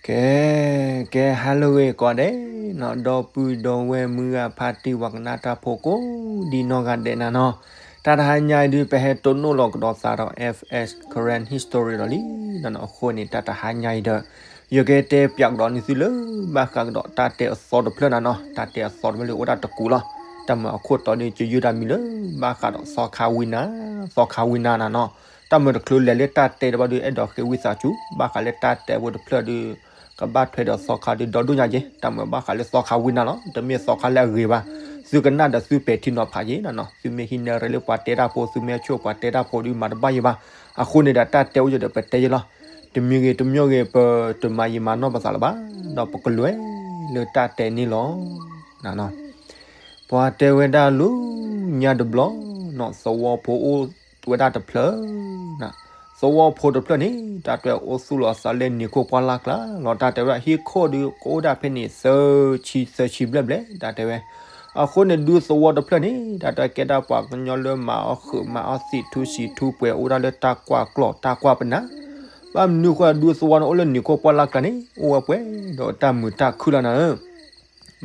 ကဲ ကဲ ဟါလၢအဂ့ၤကိးဂၤဒဲးနီၤ, ဒီပုၢ်ဒီဝဲၢ်မုၢ်ဂၤဖါတံၢ် ပှၤကနၣ်တၢ်ဖိကိးဒံနီၢ်ဂၤဒဲးနၤနီၤ, တၢ်တဟါညါအံၤဒုး ပဟဲတိၢ်နီၣ်လီၤကဒီးသးဒီး F S Karen History ဒီးလံနၤနီၤ. အဃိန့ၣ် တၢ်တဟါညါအံၤဒီး ယကတဲပၠးကဒီးန့ၢ်သုလၢ ဘၣ်ဃးကဒီးတၢ်တဲအသီတဖျၢၣ်နၤနီၤ. တၢ်တဲအသီတဖျၢၣ်လၢအိၣ်ဒၣ်တကူာ်လီၤ. တၢ်မၤအခိၣ်တီဒုး ကယုၢ်တၢ်မံၤလၢ ဘၣ်ဃးဒီးသီခါဝံနၤ, သီခါဝံနၤနၤနီၤ. တၢ်မၤတချုးလဲၤလၢတၢ်တဲတဘျီဒုး အဲၣ်ဒိးဃ့ဝံသးစူၤ ဘၣ်ဃးလၢတၢ်တဲဖိတဖျၢၣ်ဒုး ကဘၣ်ထွဲဒီးသီခါဒုး ဒီဒိၣ်ညါက့ၤ. တၢ်မၤဘၣ်ဃးလၢသီခါဝံနၤလီၤ. တမ့ၢ်သီခါလၢအဂ့ၤဘၣ်. သုကနၣ်ဒီးသုပဲာ်ထံနီၤဖးက့ၤနၤနီၤ. သုမ့ၢ်ဟံးန့ၢ်ရ့လၢပှၤတဲတၢ်ဖိ, သုမ့ၢ်ဆိၣ်ပှၤတဲတၢ်ဖိဒုး မၤတဘၣ်ယံၤဘၣ်. အဃိန့ၣ်ဒီး တၢ်တဲအိၣ်ယဒီး ပတဲယံၤလီၤ. တမံၤဂ့ၤတမံၤဂ့ၤ ပတမၤယံာ်မၤနီၢ်ပသးလၢၤဘၣ်, ဒီးပကလဲၤလၢတၢ်တဲန့ၣ်လီၤနၤနီၤ. ပှၤတဲဝဲဒၣ်လၢညါတဘျီနီၤ, သဝီဖိအိၣ်ဝဲဒၣ်တဖျၢၣ်နၤ. သဝီဖိတဖျၢၣ်န့ၣ် တၢ်တဲဝဲအိၣ်သူၣ်လီၤအသးလၢန့ၣ်ခိၣ်ပှၢ်လၢ်ကျါလီၤ. တၢ်တဲဝဲဒၣ် ဟံၣ်ခိၣ်ဒုးကအိၣ်ဒၣ်ဖဲန့ၣ် သၢဆံ သၢဆံဘျဲၣ်ဘျဲၣ် တၢ်တဲဝဲ. အဃိန့ၣ် ဒူသဝီတဖျၢၣ်န့ၣ် တၢ်တဲဝဲကဲဒၣ်ပှၤကညီလၢမၤအီၣ်ဃုာ် မၤအီၣ်သံးထူစံးထူပှဲၤ အိၣ်ဒၣ်လၢတၢ်ကွၢ်ကျီၢ်တၢ်ကွၢ်ပနၢ်. ဘၣ်မနုၤဃိ ဒူသဝီန့ၣ်အိၣ်လၢန့ၣ်ခိၣ်ပှၢ်လၢ်ကျါန့ၣ် အိၣ်ဝဲပှဲၤဒီးတၢ်မုာ်တၢ်ခုၣ်လီၤနၤဧၢ.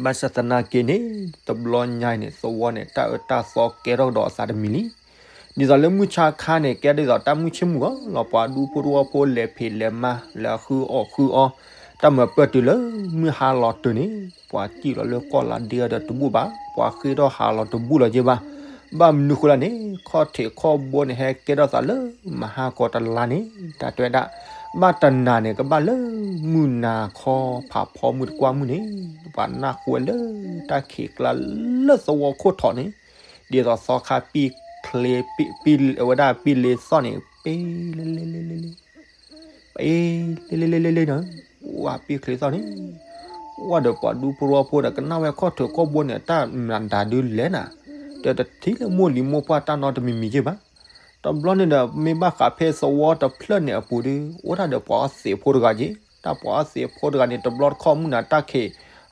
ဘၣ်ဆၣ်သနာ်က့န့ၣ် တဘျီညါအံၤန့ၣ် သဝီန့ၣ် တၢ်အၢတၢ်သီကဲထီၣ်ကဒီးအသးတမံၤလံ. ဒ်သိးလၢမုၢ်ဆါခါန့ၣ် ကဲဒ်သိးတၢ်မုၢ်ဆ့ၣ်မုၢ်ဂီၤလီၤ. ပှၤဒူဖိသဝီဖိလဲၤဖံးလဲၤမၤ လဲၤဃုအီၣ်ဃုအီ, တၢ်မၤပၢၢ်တုၤလၢမုၢ်ဟါလီၤတုၤန့ၣ် ပှၤစံၣ်လီၤလၢကီၢ်လါဒ့ဒီးတဘူၣ်ဘၣ်, ပှၤဃ့ထီၣ်ဟးလီၤတဘူၣ်လီၤက့ၤဘၣ်. ဘၣ်မနုၤဃိလဲၣ်န့ၣ် ခီၣ်ထံးခီၣ်ဘိန့ၣ် ဟဲကဲထီၣ်သးလၢမဟါကီးတလါန့ၣ် တၢ်တဲဝဲဒၣ် ဘၣ်တနၤန့ၣ် ကဘၣ်လၢမုၢ်နၤခီ ဖးဖီမုၢ်တကွၢ်မုၢ်န့ၣ် ပှၤနၢ်ဟူဝဲလၢတၢ်ခံးကျါလၢသဝီခိၣ်ထံးန့ၣ် ဒ်သိးသီခါပံၣ်ချ့ ပံၣ် ပံၣ်ဝဲဒၣ်ပံၣ်လ့သီၣ်န့ၣ် ပ့ၤလ့လ့လ့လ့လ့ ပ့ၤလ့လ့လ့လ့လ့နီၤ. ဝဲပံၣ်ချ့သီၣ်န့ၣ် ဝဲဒီးပှၤဒူဖိသဝီဖိဒီးကနၣ်ဝဲခီၣ်ထံးခီၣ်ဘိန့ၣ် တၢ်မၤဒၣ်ဒုးလဲၣ်နၤ, ဒီးတထံၣ်လၢမိၢ်လံၤမိၢ်ပှၢ်တၢ်နီတမံၤမံၤက့ၤဘၣ်. တဘျီန့ၣ်ဒီး မ့ၢ်ဘၣ်ဃးဖဲသဝီတဖျၢၣ်န့ၣ်အပူၤဒီး အိၣ်ဒၣ်ဒီးပှၤအီၣ်သံးဖိတဂၤက့ၤ. တၢ်ပှၤအီၣ်သံးဖိတဂၤန့ၣ် တဘျီတခီၣ်မုၢ်နၤတၢ်ခံး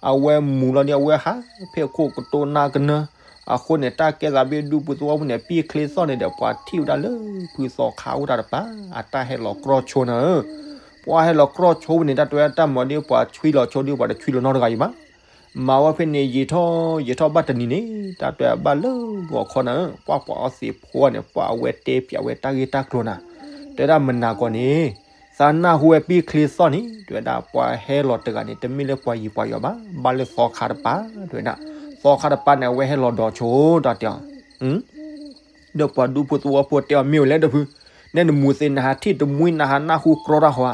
အဝဲမူၤလီၤဒီး အဝဲဟးဖဲအခိၣ်ကတိၤနၢ်ကနၢ. အဃိန့ၣ် တၢ်ကဲသးဘ့ၣ်ဒူပူၤသဝီပူၤန့ၣ် ပံၣ်ချ့သီၣ်န့ၣ်ဒီး ပှၤထံၣ်ဝဲဒၣ်လၢဖုသီခါအိၣ်တၢ်တပၤ အတၢ်ဟဲလီၤကြီဆိနၤဧၢ. ပှၤဟဲလီၤကြီဆိဝဲန့ၣ် တၢ်တဲဝဲတၢ်မၤဒ်ပှၤဆွံလီၤဆိဒ်ပှၤတဆွံလီၤနီတဂၤအံၤဘၣ်. မၤဝဲဖဲန့ၣ် ယံာ်ထီၣ်ယံာ်ထီၣ်ဘၣ်တနံၤန့ၣ် တၢ်တဲဘၣ်လၢဂီၤခီနၤဧၢ, ပှၤပှၤအီၣ်သံးဖိန့ၣ် ပှၤအဝဲတဲပၠးဝဲတၢ်ဂ့ၢ်တၢ်ကျိၤနၤ. တဲဒၣ်မနၤကီးန့ၣ် သးနၢ်ဟူဝဲပံၣ်ချ့သီၣ်န့ၣ် တဲဝဲဒၣ်ပှၤဟဲလီၤတဂၤန့ၣ် တမ့ၢ်လၢပှၤယံၤပှၤယီၤဘၣ်, ဘၣ်လၢသီခါတပၤ တဲဝဲဒၣ်. သီခါတပၤန့ၣ် အဝဲဟဲလီၤဒီးဆိတၢ်တဲအီၤ ဒီးပှၤဒူဖိသဝီဖိတဲအီၤ မ့ၢ်ဝဲလဲၣ်ဒီးဖု, နဲနမူၤသ့ၣ်နဟးထံၣ်တမှံနဟးနၢ်ဟူကြီတၢ်ဟီဧါ.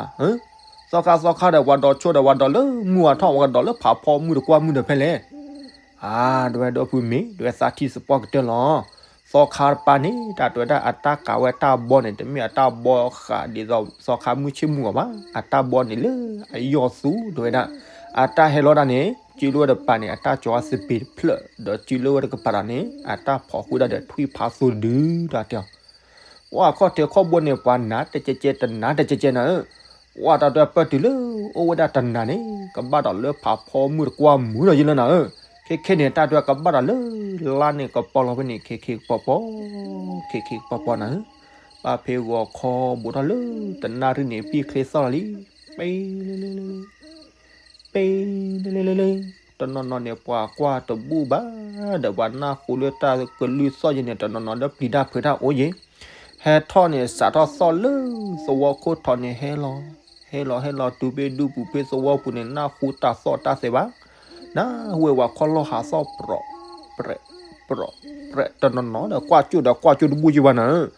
သီခါသီခါဒီးပှၤဒီးဆိဒီးပှၤဒီးလၢမုၢ်ဝါထီၣ် ပှၤကဒီးလၢဖးဖီမုၢ်တကွၢ်မုၢ်ဒီးဖဲလဲၣ်. အါ တဲဝဲဒီးဖုမ့ၢ် တဲဝဲသးထံၣ်စပီၢ်ကတၢၢ်လီၤ. သီခါတပၤန့ၣ် တၢ်တဲဝဲဒၣ်အတၢ်ကးဝဲတၢ်ဘီန့ၣ် တမ့ၢ်အတၢ်ဘီဃးဒ်သိးသီခါမုၢ်ဆ့ၣ်မုၢ်အီၤဘၣ်. အတၢ်ဘီန့ၣ်လၢအယီၢ်သူ တဲဝဲဒၣ်. အတၢ်ဟဲလီၤဒၣ်န့ၣ် စုလိဝဲတပၤန့ၣ် အတၢ်ကၠီၤအစပံးတဖျၢၣ် ဒီးစုလိဝဲတကပၤဒီးန့ၣ် အတၢ်ဖီၣ်ဃုာ်ဒၣ်ဒီးထွံၣ်ဖးသိတဒု တၢ်တဲအီၤ ပှၤခီၣ်ထံးခီၣ်ဘိန့ၣ် ပှၤနးတကဲကဲတနးတကဲကဲနၤဧၢ. ပှၤတၢ်တဲပၢၢ်တုၤလၢ အိၣ်ဝဲဒၣ်တနၤန့ၣ် ကဘၣ်ဒီးလၢဖးဖီမုၢ်တကွၢ်မုၢ်ဒီးယလၢနၤဧၢ. ခဲခဲန့ၣ် တၢ်တဲကဘၣ်ဒီးလၢ လါန့ၣ်ကပီၤလီၤဖဲန့ၣ် ခဲခဲကပီၤပီၤ ခဲခဲကပီၤပီၤနၤဧၢ. ဘၣ်ဖဲဂီၤခီဘူးထီၣ်လၢ တနၣ်ရံၣ်န့ၣ် ပံၣ်ချ့သီၣ်လံ ပ့ၤလ့လ့လ့လ့ ပ့ၤလ့လ့လ့လ့ တနီၤနီၤန့ၣ် ပှၤကွၢ်တဘူၣ်ဘၣ် ဒီးပှၤနၢ်ဟူလၢတၢ်ကလုၢ်သီၣ်ယဲန့ၣ် တနီၤနီၤဒီးပျံၤတၢ်ဖုးတၢ်အိၣ်ယဲ ဟဲထီၣ်န့ၣ် စးထီၣ်သီၣ်လၢသဝီခိၣ်ထံးန့ၣ် ဟဲလီၤ ဟဲလီၤ ဟဲလီၤတုၤဖဲဒူပူၤဖဲသဝီပူၤန့ၣ် နၢ်ဟူတၢ်သီၣ်တၢ်သဲဘၣ် နၢ်ဟူဝဲပှၤခီၣ်လီၢ်ဟးသီၣ် ပြီး ပြီး ပြီး တနီၤနီၤဒီး ကွၢ်ကၠိဒီးကွၢ်ကၠိတဘူၣ်ယဲဘၣ်နၤဧၢ.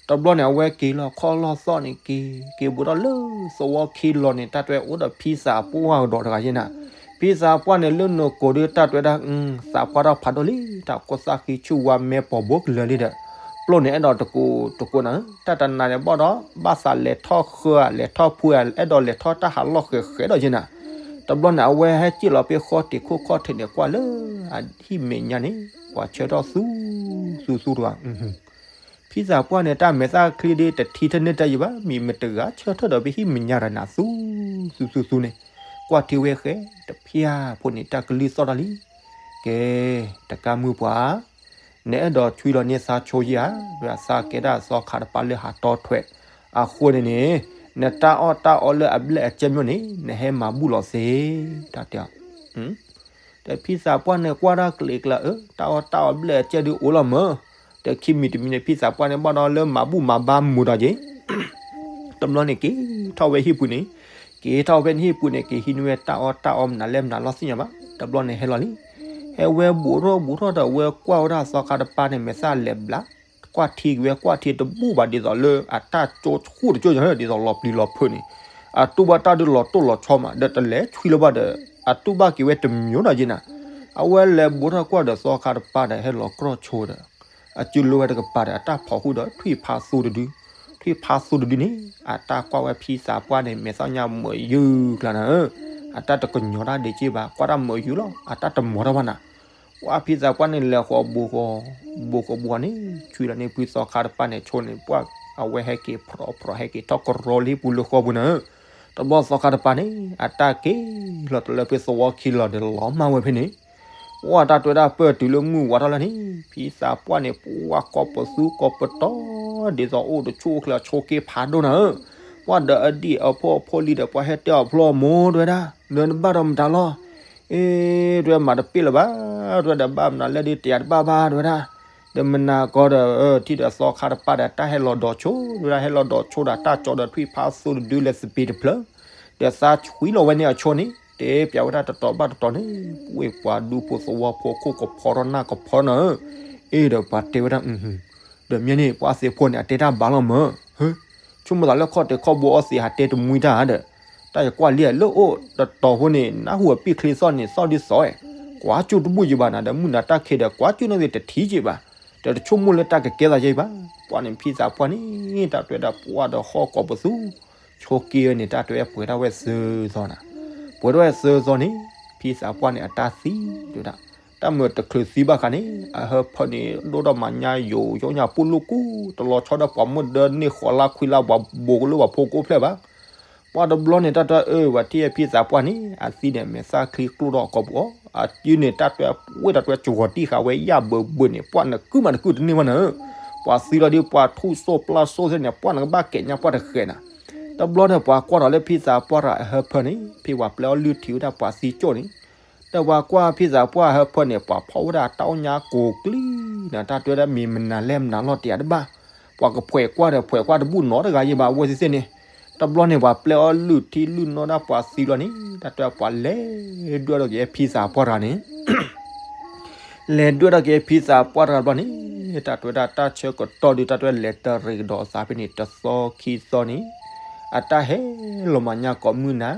တဘျီန့ၣ် အဝဲက့ၤလီၤခီၣ်လီၢ်သီၣ်န့ၣ် က့ၤ က့ၤဘူးထီၣ်လၢသဝီခံလီၤန့ၣ် တၢ်တဲအိၣ်ဒီးဖံသးပှၢ်ကဒီးတဂၤယဲနၤ. ဖံသးပှၢ်န့ၣ် လၢနကိးဒီးတၢ်တဲဝဲဒၣ် သးပှၢ်ထီၣ်ဖးဒိၣ်လံ တၢ်ကိးသၣ်ဃံဆူၣ်ဝါမဲပီၤဘိကလၢာ်လံဒီး ပျိၢ်န့ၣ် အဲၣ်ဒိးတကိးတကိးနၤဧၢ. တၢ်တနၤန့ၣ်ဘၣ်ဒီး ဘၣ်သးလဲၤထီၣ်ဃၢ လဲၤထီၣ်ဖှဲ အဲၣ်ဒိးလဲၤထီၣ်တၢ်ဟးလီၢ်ဃဲၤဃဲၤဒီးယဲနၤ. တဘျီန့ၣ် အဝဲဟဲစံၣ်လီၤဖဲဃီတံၤခိၣ်ခီၣ်ထံးန့ၣ် ကွၢ်လၢအဟံၣ်မဲာ်ညါန့ၣ် ပှၤဆၢထၢၣ်သူ သူသူတဂၤ ဖံသးပှၢ်န့ၣ် တၢ်မဲာ်သၣ်ချံဒ်တထံၣ်ထဲန့ၣ်တၢ်ယံၤဘၣ် မ့ၢ်မတဂၤဆၢထၢၣ်ဒီးဖဲဟံၣ်မဲာ်ညါဒီးနၤ သူ သူ သူ သူန့ၣ် ကွၢ်ထံဝဲဃဲ တဖၠၣ်ဖိန့ၣ် တၢ်ကလုၢ်သီၣ်တၢ်လံ. ကဲ တကးမုၢ်ပှၤ နအဲၣ်ဒိးဆွံလီၤန့ၢ်သးဆိယံဧါ ဒီးသးကဲဒၣ်သီခါတပၤလၢဟးတီထွဲ အဃိန့ၣ်န့ၣ် နတၢ်အီၣ်တၢ်အီလၢအဘျဲၣ်အကဲမ့ၢ်န့ၣ် နဟဲမၤဘူၣ်လီၤသ့, တၢ်တဲအီၤ. ဒီးဖံသးပှၢ်န့ၣ်ကွၢ်တၢ်ကျဲၤကျဲၤ အၢ တၢ်အီၣ်တၢ်အီဘျဲၣ်အကဲဒုးအိၣ်လီၤမၢ်. ဒီးခံမံၤတမံၤန့ၣ် ဖံသးပှၢ်န့ၣ်ဘၣ်ဒီးလၢမၤဘူၣ်မၤဘါမုာ်ဒီးက့ၤ တဘျီန့ၣ်က့ၤထီၣ်ဝဲဟံၣ်ပူၤန့ၣ်, က့ၤထီၣ်ဝဲဖဲန့ၣ်ဟံၣ်ပူၤန့ၣ် က့ၤဟံးန့ၢ်ဝဲတၢ်အီၣ်တၢ်အီမနုၤလဲၣ်မနုၤလီၤသ့ၣ်ညါဘၣ်. တဘျီန့ၣ်ဟဲလီၤလံ. ဟဲဝဲဘူးထီၣ်ဘူးထီၣ်ဒီးဝဲကွၢ်ဝဲဒၣ်သီခါတပၤန့ၣ် မဲာ်သၣ်လဲၤဘျး, ကွၢ်ထံက့ၤဝဲကွၢ်ထံတဘူၣ်ဘၣ်ဒ်သိးလၢအတၢ်ကၠိဆူၣ်တကၠိၢ်ညါ ဒ်သိးလီၤပျံၤလီၤဖုးန့ၣ်, အတူၢ်ဘၣ်တၢ်ဒုးလီၤတိၢ်လီၤဆီမး ဒီးတလဲၤဆွံလၢၤဘၣ်ဒီး အတူၢ်ဘၣ်က့ၤဝဲတမံၤနီၤက့နၤ. အဝဲလဲၤဘူးထီၣ်ကွၢ်ဒီးသီခါတပၤဒီးဟဲလီၤကြီဆိဒီး အစုလိဝဲတကပၤဒီး အတၢ်ဖီၣ်ဃုာ်ဒီးထွံၣ်ဖးသူတဒု, ထွံၣ်ဖးသူတဒုန့ၣ် အတၢ်ကွၢ်ဝဲဖံသးပှၢ်န့ၣ် မဲာ်သၣ်ညါမုာ်ယုၢ်ကျါနၤဧၢ, အတၢ်တကညီၤတၢ်ဒံးက့ဘၣ် ကွၢ်တၢ်မုာ်ယုၢ်လီၤ အတၢ်တမီၤတၢ်ဘၣ်နၤ. ပှၢ်ဖံသးပှၢ်န့ၣ်လဲၤဃီၤဘူးဃီၤ, ဘူးဃီၤဘူးဃီၤန့ၣ် ဆွံလီၤန့ၣ် ဖုသီခါတပၤန့ၣ်ဆိန့ၣ် ပှၢ်အဝဲဟဲက့ၤဖြီဖြီ ဟဲက့ၤထီၣ်ကရီလၢဟံၣ်ပူၤလၢဃီပူၤနၤဧၢ. တဘျီသီခါတပၤန့ၣ် အတၢ်က့ၤလီၤတလၢဖဲသဝီခံလီၤဒီးလီၤမၢ်ဝဲဖဲန့ၣ် ပှၢ်တၢ်တွဲဒၣ်ပၢၢ်တုၤလၢမုၢ်ဝါထီၣ်လၢန့ၣ် ဖံသးပှၢ်န့ၣ် ပှၢ်ကိးပသူကိးပတီၤ ဒ်သိးအိၣ်တဆူၣ်အိၣ်ချ့အဆိးက့ဖးဒိၣ်နၤဧၢ. ပှၢ်ဒီးအဒံၣ်အဖိအဖိလံၤဒီး ပှၢ်ဟဲတဲအီၤဖျီမိၢ်တဝဲဒၣ် နတဘၣ်ဒီးမတၤလီၤ. အ့ တဝဲမၤတပ့ၢ်လၢၤဘၣ်, တဝဲဒီးဘၣ်မနုၤလဲၣ်ဒုးတယၤတဘၣ်ဘၣ်တဝဲဒၣ်. ဒီးမနၤကီဒီး ထံၣ်ဒီးသီခါတပၤဒီး တၢ်ဟဲလီၤဒီးဆိ တဝဲဒၣ်ဟဲလီၤဒီးဆိဒီး တၢ်ကၠီဒီးထွံၣ်ဖးသူတဒုလဲၤသပ့ၤတဖျၢၣ် ဒီးသးဆွံလီၤဝဲန့ၣ်အဆိန့ၣ် တဲပျးဝဲဒၣ်တတီၤဘၣ်တတီၤန့ၣ် ပှ့ၤပှၤဒူဖိသဝီဖိခိၣ်ကဖီထီၣ်နၢ်ကဖီထီၣ်နၤဧၢ. အ့ဒီးပှၤတဲဝဲဒၣ် ဒီးမ့ၢ်န့ၣ် ပှၤသ့ၣ်ဖိန့ၣ် အတဲတၢ်ဘၣ်လီၤမၢ်, ဆိကမိၣ်သးလၢခီၣ်တဲာ်ခီၣ်ဘိအီသံး ဟးတဲတမှံတၢ်ဒီး တၢ်ယကွၢ်လံလၢအိၣ်တတီၤဖိန့ၣ် နၢ်ဟူအပံၣ်ချ့သီၣ်န့ၣ်သီၣ်ဒ်သိး, ကွၢ်ကၠူၣ်တဘူၣ်ယံၤဘၣ်နၤ ဒီးမုၢ်နၤတၢ်ခံးဒီး ကွၢ်ကၠူၣ်န့ၣ်သ့ၣ်တထံၣ်က့ဘၣ်, ဒီးတဆိကမိၣ်လၢတၢ်ကကဲသးယံၤဘၣ်. ပှၢ်န့ၣ်ဖံသးပှၢ်န့ၣ် တၢ်တွဲဒၣ်ပှၢ်ဒီးဟီၣ်ကိးပသူ ဆိးက့ဝဲန့ၣ် တၢ်တွဲပှဲၤထီၣ်ဝဲသၢသီနၤ, ပှဲၤထီၣ်ဝဲသၢသီန့ၣ် ဖံသးပှၢ်န့ၣ် အတၢ်သံတဝဲဒၣ်, တၢ်မုာ်တချုးသံဘၣ်ခါန့ၣ် အဟၢဖၢန့ၣ် ဒိၣ်ထီၣ်မၤညါယိာ်ယိာ်ညါပူၤလူၢ်ကူၣ် တလီၤဆီဒီးပှၤမုၢ်ဒၢန့ၢ်ဃီၤလါခွံလါ ပှၤဘိးကလၢပှၤဖိကိးဖျဲၣ်ဘၣ်. ပှၢ်တဘျီန့ၣ် တၢ်တဲအၢ ပှၤထံၣ်ဖံသးပှၢ်န့ၣ် အသံန့ၣ် မဲာ်သၣ်ချံကျိၣ်ထီၣ်ကိးပူၤအီၤ အစုန့ၣ် တၢ်တွဲဝဲတၢ်တွဲကဝီၤတံၢ်ဃာ်ဝဲယၢ်ဘၢဘၢန့ၣ် ပှၢ်နကုၢ်မးနကုၢ်တန့ၢ်ဘၣ်နၤဧၢ. ပှၤသံလီၤဒ်ပှၤထူၣ်စိၣ်ပျၢ်စိၣ်သ့ၣ်န့ၣ် ပှၢ်နကဘၣ်ကဲးညါပှၢ်တဃဲးနၤ. တဘျီဒီးပှၤကွၢ်ထီၣ်လၢဖံသးပှၢ်တဂၤအဟၢဖၢန့ၣ် ဖဲပှၤပျဲအီၤလုၢ်ထံဝဲဒၣ်ပှၤသံကၠိၣ်န့ၣ် ဒီးပှၤကွၢ်ဖံသးပှၢ်အဟၢဖၢန့ၣ် ပှၤဖီၣ်ဝဲဒၣ်တၢ်အီၣ်ညါကိးကျံနၤ တၢ်တဲဝဲဒၣ်မ့ၢ်မနုၤလဲၣ်မနုၤလီၤတယၤတဘၣ်. ပှၤကဖှဲးကွၢ်ဒီးဖှဲးကွၢ်တဘူၣ်နီတဂၤယံၤဘၣ်အဝဲသ့ၣ်သ့ၣ်န့ၣ်. တဘျီန့ၣ် ပှၤပျဲအီၤလုၢ်ထံလုၢ်နိဒီးပှၤသံလီၤန့ၣ် တၢ်တဲပှၤလဲၤဒွဲၣ်ထီၣ်က့ၤဖံသးပှၢ်တဂၤန့ၣ် လဲၤဒွဲၣ်ထီၣ်က့ၤဖံသးပှၢ်တဂၤတဘျီန့ၣ် တၢ်တဲဝဲဒၣ်တၢ်ဆၢကတီၢ်ဒုး တၢ်တဲလဲၤတရံးကဒီးသးဖဲန့ၣ် တသီခံသီန့ၣ် အတၢ်ဟဲလီၤမၤညါကိးမုၢ်နၤ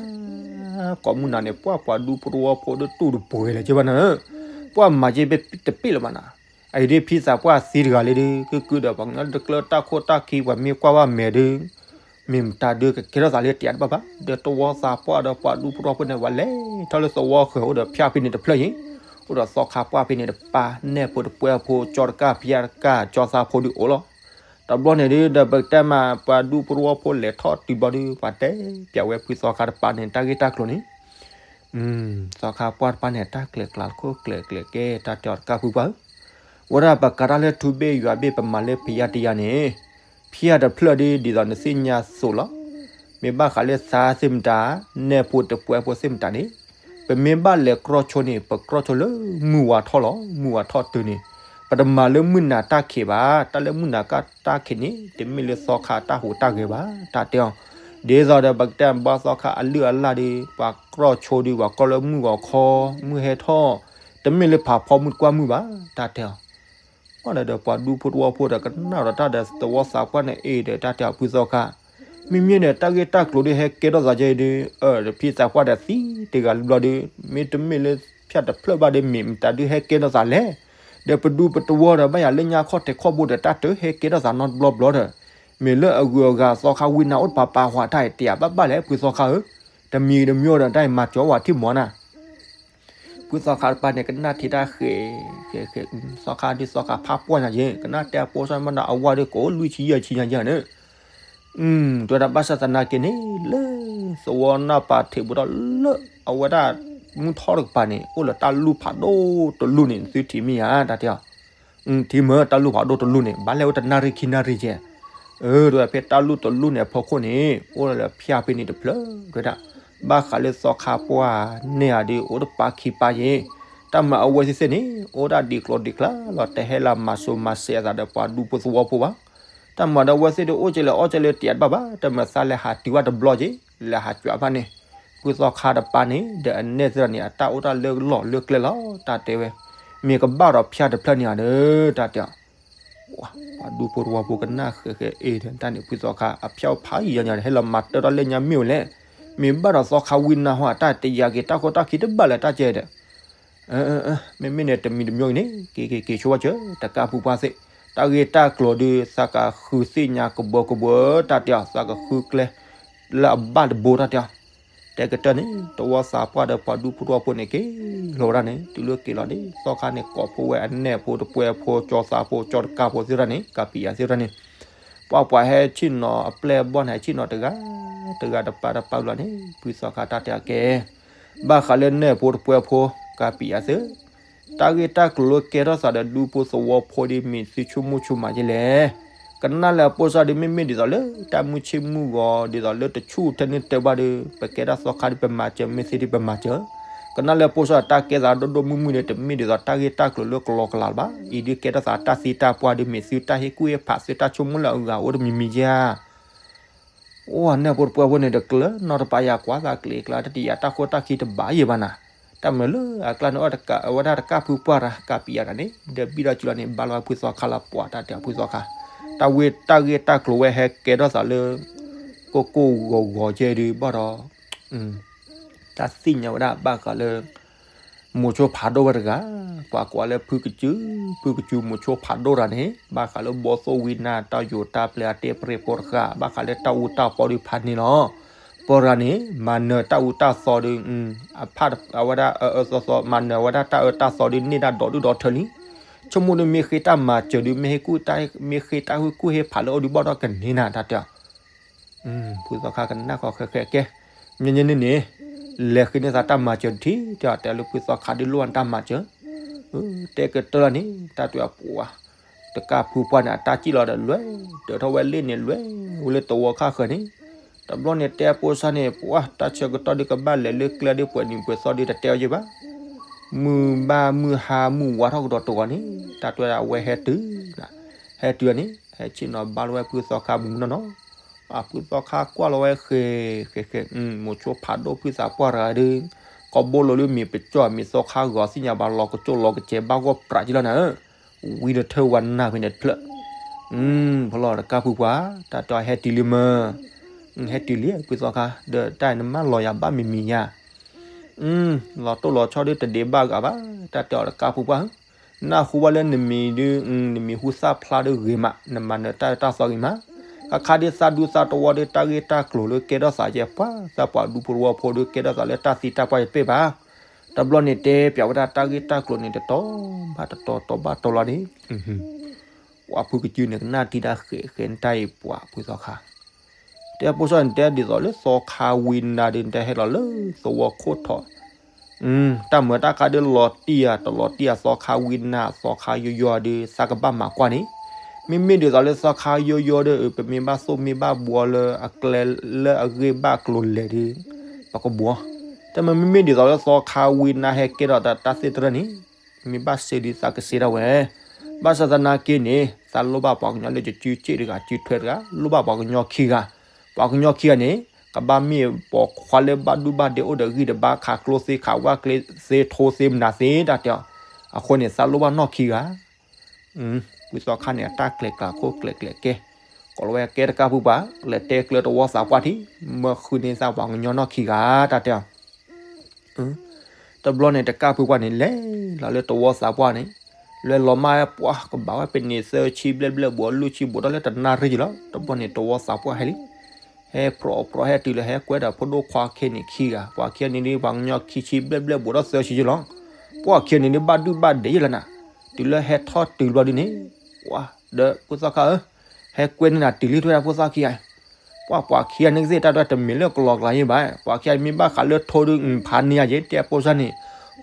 ကိးမုၢ်နၤန့ၣ် ပှၢ်ပှၤဒူဖိတဝီဖိဒီးတူၢ်တပှဲၤလၢၤက့ဘၣ်နၤဧၢ. ပှၢ်မၤက့ၤတပ့ၢ်လၢၤဘၣ်နၤ. အအံၤဒ်ဖံသးပှၢ်သံတဂၤလံဒီး ကုၢ်ကုၢ်ဒီးပှၤကညီတကျၢတၢ်ခိၣ်တၢ်ခံ ပှၤမ့ၢ်ကွၢ်ဘၣ်မဲာ်ဒီး မ့ၢ်မတၤဒုးကကဲထီၣ်သးလၢတယၤတဘၣ်ဘၣ် ဒီးတဝီသးပှၢ်ဒီးပှၤဒူဖိတဝီဖိန့ၣ် ပှၤလဲၤထီၣ်လၢသဝီဃၢၤအိၣ်ဒီးဖၠၣ်ဖဲန့ၣ်တဖျၢၣ်အံၤ အိၣ်ဒီးသီခါပှၢ်ဖဲန့ၣ်တပၤ နဲၣ်ဖိတပှဲၤဖိ ကၠီတကၢ်ဖၠၣ်တကၢ် ကၠီသးဖိဒုးအိၣ်လီၤ. တဘျီန့ၣ်ဒုး ဒီးပကတဲမးပှၤဒူဖိတဝီဖိလဲၤထီၣ်တုၤဘျီဒုး ပှၤတဲပျးဝဲဖုသီခါတပၤန့ၣ် တၢ်ဂ့ၢ်တၢ်ကျိၤန့ၣ် သီခါပှၢ်တပၤန့ၣ် တၢ်ကျဲၤကျါတခိၣ်ကျဲၤကျဲၤကဲ တၢ်တဲအီၤတကၢ်ဖုပှၢ်ဧၢ, ဝဲဒၣ်ပကၤတၢ်လၢထူဘ့ၣ်ယွၤဘ့ၣ် ပမၤလၢဖယါတယါန့ၣ် ဖယါတဖျၢၣ်ဒ် ဒ်သိးနသ့ၣ်ညါသိးလီၤ. မ့ၢ်ဘၣ်ဃးလၢသါသ့ၣ်မတၤ နဲၣ်ဖိတပှဲၤဖိသ့ၣ်မတၤန့ၣ် ပမ့ၢ်ဘၣ်လဲၤကြီဆိန့ၣ် ပကြီဆိလၢမုၢ်ဝါထီၣ်လီၤ. မုၢ်ဝါထီၣ်တုၤန့ၣ် ပတမၤလၢမုၢ်နၤတၢ်ခံးဘၣ်. တၢ်လၢမုၢ်နၤကတၢ်ခံးန့ၣ် တမ့ၢ်လၢသီခါတၢ်ဟူးတၢ်ဂဲၤဘၣ် တၢ်တဲအီၤ. ဒ်သိးဒီးပကတဲဘၣ်သီခါအလုၢ်အလၢ်ဒီး ပှၤကြီဆိဒီး ပှၤကြီလၢမုၢ်ဂီၤခီ မုၢ်ဟဲထီၣ် တမ့ၢ်လၢဖးဖီမုၢ်တကွၢ်မုၢ်ဘၣ် တၢ်တဲအီၤ. ပှၢ်ဒီးပှၤဒူဖိတဝီဖိဒီးကနၣ်ဒီးတၢ်ဒီးသဝီသးပှၢ်န့ၣ်အံၤဒီး တၢ်တဲအီၤဖုသီခါ မ့မ့ၢ်ဒီးတၢ်ဂ့ၢ်တၢ်ကျိၤဒုးဟဲကဲထီၣ်သးယဲအံၤဒုး ဒီးဖံသးပှၢ်ဒီးသံတဂၤလၢဘျီဒုး မ့တမ့ၢ်လၢဖၠၣ်တဖျၢၣ်ဘၣ်ဒီး မ့ၢ်မတၤဒုးဟဲကဲထီၣ်သးလဲၣ်. ဒီးပဒူပတဝီဒီး ဘၣ်ယၤလၢညါခီၣ်ထံးခီၣ်ဘိဒီး တၢ်တဟဲကဲထီၣ်သးနီတဘျီဘျီဒီး မ့ၢ်လၢအဂုၤအဂၤသီခါဝံနၤအိၣ်တပၤပာ်ဝဲတၢ်အံၤ တယၤဘၣ်ဘၣ်လဲၣ် ဖုသီခါဧၢ. တမံၤတမံၤဒီး တၢ်အံၤမၤစၢၤဝဲထံၣ်မီၤနၤ ဖုသီခါတပၤန့ၣ် ကနၣ်ထံၣ်တၢ်ဃဲးဃဲးဃဲး သီခါဒုး သီခါဖးပှၢ်ညါယဲ ကနၣ်တဲအဖိစီၤမ့ၢ်ဒီး အဝဲဒီးကအိၣ်လွံၢ်ဆံယဲၢ်ဆံညါယဲန့ၣ် တဲဝဲဒၣ်ဘၣ်ဆၣ်သနာ်က့န့ၣ် လၢသဝီနၢ်ပၤထံးဘူးထီၣ်လၢ အဝဲဒၣ်မုၢ်ထီၣ်တကပၤန့ၣ် အိၣ်လၢတၢ်လူၢ်ဖးဒိၣ်တလူၢ်န့ၣ် သုထံၣ်မ့ၢ်ဧါ တၢ်တဲအီၤ ထံမ့ၢ်တၢ်လူၢ်ဖးဒိၣ်တလူၢ်န့ၣ် ဘၣ်လဲၣ်အိၣ်တနၣ်ရံၣ်ခံနၣ်ရံၣ်ကဲ တဲဝဲဖဲတၢ်လူၢ်တလူၢ်န့ၣ်အဖီခိၣ်န့ၣ် အိၣ်လၢဖၠၣ်ဖဲန့ၣ်တဖျၢၣ် တဲဝဲဒၣ်, ဘၣ်ဃးလၢသီခါပှၢ်နဲၣ်ဧါဒီး အိၣ်တပာ်ခံပာ်ယဲၢ်, တၢ်မၤအဝဲသ့ၣ်သ့ၣ်န့ၣ် အိၣ်ဒၣ်ဒံးကျိၤဒံးကျါလီၤ တဟဲလၢမၤစိၤမၤစဲးအသးဒီးပှၤဒူဖိသဝီဖိဘၣ်. တၢ်မၤဒီးအဝဲသ့ၣ်ဒီးအိၣ်ကလဲၤအီၣ်ကလဲၤတယးတဘၣ်ဘၣ် တၢ်မၤသးလဲၤဟးတုၤဘၣ်တဘျီက့ၤ လဲၤဟးကွၢ်ဘၣ်န့ၣ်, ဖုသီခါတပၤန့ၣ် ဒီးအနဲၣ်သ့ၣ်ဒီးန့ၣ် အတၢ်အိၣ်တၢ်လၢလီၢ်လၢကျဲလီၤ တၢ်တဲဝဲ, မ့ၢ်ကဘၣ်ဒီးဖၠၣ်တဖျၢၣ်န့ၣ်ဧါဒီး တၢ်တဲအီၤ ပှၤဒူဖိသဝီဖိကနၣ်ဃဲးဃဲးအ့ၣ်ဒီး တၢ်န့ၣ်ဖုသီခါ အဖၠၣ်အိၣ်ဖးယံၤယံၤန့ၣ် ဟဲလီၤမၤတၢ်တၢ်လၢညါမ့ၢ်ဝဲလဲၣ်, မ့ၢ်ဘၣ်ဒီးသီခါဝံနၤဟီ အတၢ်တယာ်က့ၤတၢ်ခိၣ်တၢ်ခံတဘၣ်လၢတၢ်ကဲဒီး မ့မ့ၢ်န့ၣ်တမံၤတမံၤအံၤန့ၣ် က့ၤက့ၤက့ၤဆိဝဲကၢၤ တကးဖုပှၢ်သ့ၣ်, တၢ်ဂ့ၢ်တၢ်ကျိၤဒုး သးကဃုသ့ၣ်ညါကဘၢကဘၢ တၢ်တဲအီၤ သးကဃုကျဲ လၢအဘၣ်တဘိ တၢ်တဲအီၤ တဲကတၢၢ်န့ၣ် တဝီသးပှၢ်ဒီးပှၤဒူဖိတဝီဖိန့ၣ် က့ၤလီၤဝဲဒၣ်န့ၣ် တုၤလၢက့ၤလီၤဒ် သီခါန့ၣ် ကိးဖှိၣ်ဝဲအနဲၣ်ဖိတပှဲၤဖိ ကၠီသးဖိ ကၠီတကးဖိသ့ၣ်တဖၣ်န့ၣ် ကးပံးယၤသ့ၣ်တဖၣ်န့ၣ် ပှၤပှၤဟဲဆ့ၣ်နီၤအပျဲၢ်အဘီၣ်န့ၣ် ဟဲဆ့ၣ်နီၤတဂၤ တဂၤတပၤတပၤလီၤန့ၣ် ဖုသီခါတၢ်တဲအီၤကဲ ဘၣ်ဃးလၢနဲၣ်ဖိတပှဲၤဖိ ကးပံးယၤသ့ၣ် တၢ်ဂ့ၢ်တၢ်ကျိၤလၢကဲထီၣ်သးဒီးဒူဖိသဝီဖိဒ်မ့ၢ်သုဆိကမိၣ်ဆိကမးယဲလဲၣ်. ကနၣ်လၢအပိၢ်စၢ်ဒုး မ့မ့ၢ်ဒ်သိးလၢတၢ်မုၢ်ဆ့ၣ်မုၢ်ဂီၤ ဒ်သိးလၢတဆူၣ်ထဲန့ၣ်တဲဘၣ်ဒီး ပကဲတၢ်သီခါဒုးပမၤစၢၤ မ့ၢ်သ့ဒုးပမၤစၢၤ ကနၣ်လၢအပိၢ်စၢ်တၢ်ကဲသးဒိၣ်ဒိၣ်မုၢ်မုၢ်န့ၣ် တမ့ၢ်ဒ်သိးတၢ်ဂ့ၢ်တၢ်ကျိၤလၢကလီကလီလၢၤဘၣ်. အံၤဒုးကဲထီၣ်သးတၢ်သံတၢ်ပှၢ်ဒုး မ့ၢ်သုတၢ်ဟ့ၣ်ကူၣ်ဟ့ၣ်ဖးသုတၢ်ဆိကမိၣ်လၢအဂၤအိၣ်တမံၤမံၤဧါ အိၣ် နဲၣ်ဖိတပှဲၤဖိန့ၣ် တကျၢၤနီတပၤယၤ ကွၢ်သးကျ့ကျါ တတယာ်တၢ်ခိၣ်တၢ်ခံတဘၣ်ယဲၢ်ဘၣ်နၤ. တၢ်မၤလၢအကျါန့ၣ် အဝဲဒၣ်တကးဖုပှၢ်တၢ် ကးပံးယၤတၢ်န့ၣ် ဒီးဘံၣ်ဒီးစုလီၤန့ၣ် ဘါလီၤဝဲဖုသီခါလၢပှၤ တၢ်တဲအီၤဖုသီခါ တၢ်ဝ့ၢ်တၢ်ဂ့ၢ်တၢ်ကျိၤဝဲဟဲကဲထီၣ်သးလၢ ကိၢ်ကိၢ်ဂီၤဂီၤကဲဒုး ဘၣ်ဒီး တၢ်သ့ၣ်ညါဝဲဒၣ်ဘၣ်ဃးလၢ မိၤဆိဖးဒိၣ်ဝဲတဂၤ ပှၤကိးလၢဖုကစူၤ ဖုကစူၤမိၤဆိဖးဒိၣ်တဂၤန့ၣ် ဘၣ်ဃးလၢဘီသိၣ်ဝံနါတၢ်ယိၤတၢ်ပျဲအတ့ပရ့ဖိတဃၣ် ဘၣ်ဃးလၢတၢ်အူတၢ်ပီဒုးဖးန့ၣ်လီၤ. ပှၤတဂၤန့ၣ် မၤနၢၤတၢ်အူတၢ်သီဒုး အဖးအဝဲဒၣ်အအၢသီသီ မၤနၢၤဝဲဒၣ်တၢ်အၢတၢ်သီဒုးန့ၢ်ဒၣ်ဒီးဒုၣ်ဒီးထၢလံ. ဆိကမိၣ်ဒုးမ့ၢ်ဃ့တၢ်မၤစၢၤဒုး မ့ၢ်ဟ့ၣ်ကူၣ်တၢ် မ့ၢ်ဃ့တၢ်ဟ့ၣ်ကူၣ်ဟ့ၣ်ဖးလၢအအိၣ်ဒုးဘၣ်ဒီးကန့ၢ်နၤတၢ်တဲအီၤ ဖုသီခါကနၣ်ဃီဃဲဃဲကဲ မ့ၢ်န့ၣ်န့ၣ် လဲၤဃ့န့ၢ်သးတၢ်မၤစၢၤတထံၣ် တဲအီၤတဲလၢဖုသီခါဒုးလိၣ်ဝဲတၢ်မၤစၢၤ တဲကတၢၢ်လီၤန့ၣ် တၢ်တဲအီၤပှၤ တကးဖုပှၢ်န့ၣ် အတၢ်စံၣ်လီၤဒီးလွဲၢ် ဒၢးထီၣ်ဝဲလ့ၣ်န့ၣ်လွဲၢ် ဝဲလၢတဝီခါဃၢၤန့ၣ် တဘျီန့ၣ်တဲအပိၢ်စၢ်န့ၣ် ပှၤတၢ်ဆၢကတီၢ်ဒုးကဘၣ်လဲၤလၢကျဲဒုးပှဲၤနံၤပှဲၤသီဒုးတတဲအီၤယဲၢ်ဘၣ် မုၢ်ဘၣ်မုၢ်ဟါမုၢ်ဝါထီၣ်ကဒီးတဂီၤန့ၣ် တၢ်တဲအဝဲဟဲတုၤ ဟဲတုၤန့ၣ် ဟဲဆ့ၣ်နီၤဘါလီၤဝဲဖုသီခါမုၢ်နီၢ်နီၢ် ဖုသီခါကွၢ်လီၤဝဲဃဲဃဲဃဲ မိၤဆိဖးဒိၣ်ဖုသးပှၢ်တဂၤဒုး ကဘီလိာ်လၢမ့ၢ်ပကၠီၣ်မ့ၢ်သီခါဂီၤသ့ၣ်ညါဘၣ်လီၤကကၠိၣ်လီၤကစဲးဘၣ်ဂီၢ်ပြးက့လီၤနၤဧၢ ဝံၤဒီးထၢဝဲနၢ်ဖဲန့ၣ်တဖျၢၣ် ဖီလီၤတကးဖုပှၢ် တၢ်တဲအီၤဟဲတုၤလံမၢ် ဟဲတုၤလံဖုသီခါ ဒီးတၢ်နမၢလီၤယၤဘၣ်မံၤမံၤယါ လီၤတိၢ်လီၤဆီဒုးတဒ့ဘၣ်ဂၤဘၣ် တၢ်တဲအီၤတကးဖုပှၢ် နၢ်ဟူဘၣ်လၢနမံၤဒုး နမံၤဟူသၣ်ဖျါဒုးဂ့ၤမး နမၤနၢၤတၢ်တၢ်သီဂ့ၤမး ခါခါဒုးသးဒူသးတဝီဒုး တၢ်ဂ့ၢ်တၢ်ကျိၤလၢကဲထီၣ်သးယဲၢ်ပှၤ သးပှၤဒူဖိတဝီဖိဒုး ကဲထီၣ်သးလၢတၢ်သံတၢ်ပှၢ်ယပ့ၢ်ဘၣ် တဘျီန့ၣ်တဲပျးဝဲဒၣ်တၢ်ဂ့ၢ်တၢ်ကျိၤန့ၣ် တတီၤဘၣ်တတီၤ တီၤဘၣ်တီၤလီၤန့ၣ် ပှၤဖုကစုန့ၣ် ကနၣ်တံၢ်တၢ်ဃဲးဃဲးနတၢ်အံၤပှၤဖုသီခါ တဲအပိၢ်စၢ်န့ၣ် တဲဒ်သိးလၢသီခါဝံနၤဒုး နတဲဟဲလီၤလၢသဝီခိၣ်ထီၣ် တၢ်မၤတၢ်ခါဒုးလီၤတံၢ်ဧါ တလီၤတံၢ်ဧါသီခါဝံနၤ သီခါယိယိဒုး သးကဘၣ်မၤကွၢ်န့ၣ် မ့မ့ၢ်ဒ်သိးလၢသီခါယိယိဒီး ပမ့ၢ်ဘၣ်သိၣ်မ့ၢ်ဘၣ်ဘှီလၢအကျဲလၢအဂ့ၢ်ဘၣ်ကျိၤလဲၣ်ဒုး ပကဘှီ တၢ်မၤမ့မ့ၢ်ဒ်သိးလၢသီခါဝံနၤဟဲကဲထီၣ်တၢ်သ့ၣ်တဖၣ်န့ၣ် မ့ၢ်ဘၣ်စ့ဒုးသးကစ့ဒၣ်ဝဲ ဘၣ်ဆၣ်သနာ်က့န့ၣ် သးလိၣ်ဘၣ်ပှၤကညီလၢယစုစ့ၣ်တဂၤ စုထွဲတဂၤ လိၣ်ဘၣ်ပှၤကညီခံဂၤ ပှၤကညီခံဂၤန့ၣ် ကဘၣ်မ့ၢ်ပိာ်ခွါလၢဘၣ်ဒုၣ်ဘၣ်ဒဲအိၣ်ဒီးဂံၢ်တဘါ ခးကျိသ့ ခးဝၣ်ကျဲသ့ ထိသ့ မနုၤသ့ တၢ်တဲအီၤ အဃိန့ၣ် သးလိၣ်ဘၣ်နီၢ်ခံဂၤ ဖုသီခါန့ၣ် အတၢ်ကျဲၤကျးခိၣ်ကျဲၤကျဲၤကဲ ကိးလီၤဝဲကဲတကးဖုပှၢ် လဲၤတဲကျၢၤတဝီသးပှၢ်ထံၣ် မၢဃုန့ၢ်သးပှၤကညီနီၢ်ခံဂၤ တၢ်တဲအီၤ တဘျီန့ၣ် တကးဖုပှၢ်န့ၣ် လဲၤလီၤလၢတဝီသးပှၢ်န့ၣ် လဲၤလီၤမၢ်ဝဲပှၤကဘၣ်ဝဲပန့ၣ်သၢဆံဘျဲၣ်ဘျဲၣ်ဘှီး လွံၢ်ဆံဘှီးဒီးလၢတနၣ်ရံၣ်က့ၤလီၤ တဘျီန့ၣ် တဝီသးပှၢ်ဟဲလံ ဟဲဖြီဖြီဟဲတုၤလၢဟဲကွဲဒီးဖိဒိၣ်ခွါခံန့ၣ်ခံဂၤ ပှၤခံဂၤန့ၣ်ဒုး ပှၤကညီခံဆံဘျဲၣ်ဘျဲၣ်ဘှီးဒီးသၢဆံက့ၤလီၤ ပှၤခံဂၤန့ၣ်ဒုး ဘၣ်ဒုၣ်ဘၣ်ဒဲယဲၢ်လီၤနၤ တုၤလၢဟဲထီၣ်တုၤဘျီဒုးန့ၣ် ပှၤဒီးဖိသၣ်ခါဧၢ ဟဲကွဲန့ၢ်နၤတုၤလံထွဲဒၣ်ဖိသၣ်ခံဂၤ ပှၤပှၤခံဂၤန့ၣ်ကသ့ၣ်တၢ်ဒွဲၣ်တမ့ၢ်လၢကလီကလီယဲၢ်ဘၣ် ပှၤခံဂၤမ့ၢ်ဘၣ်ဃးလၢထိဒုး ဖးန့ၢ်ယၤယဲၢ် တဲအပိၢ်စၢ်န့ၣ်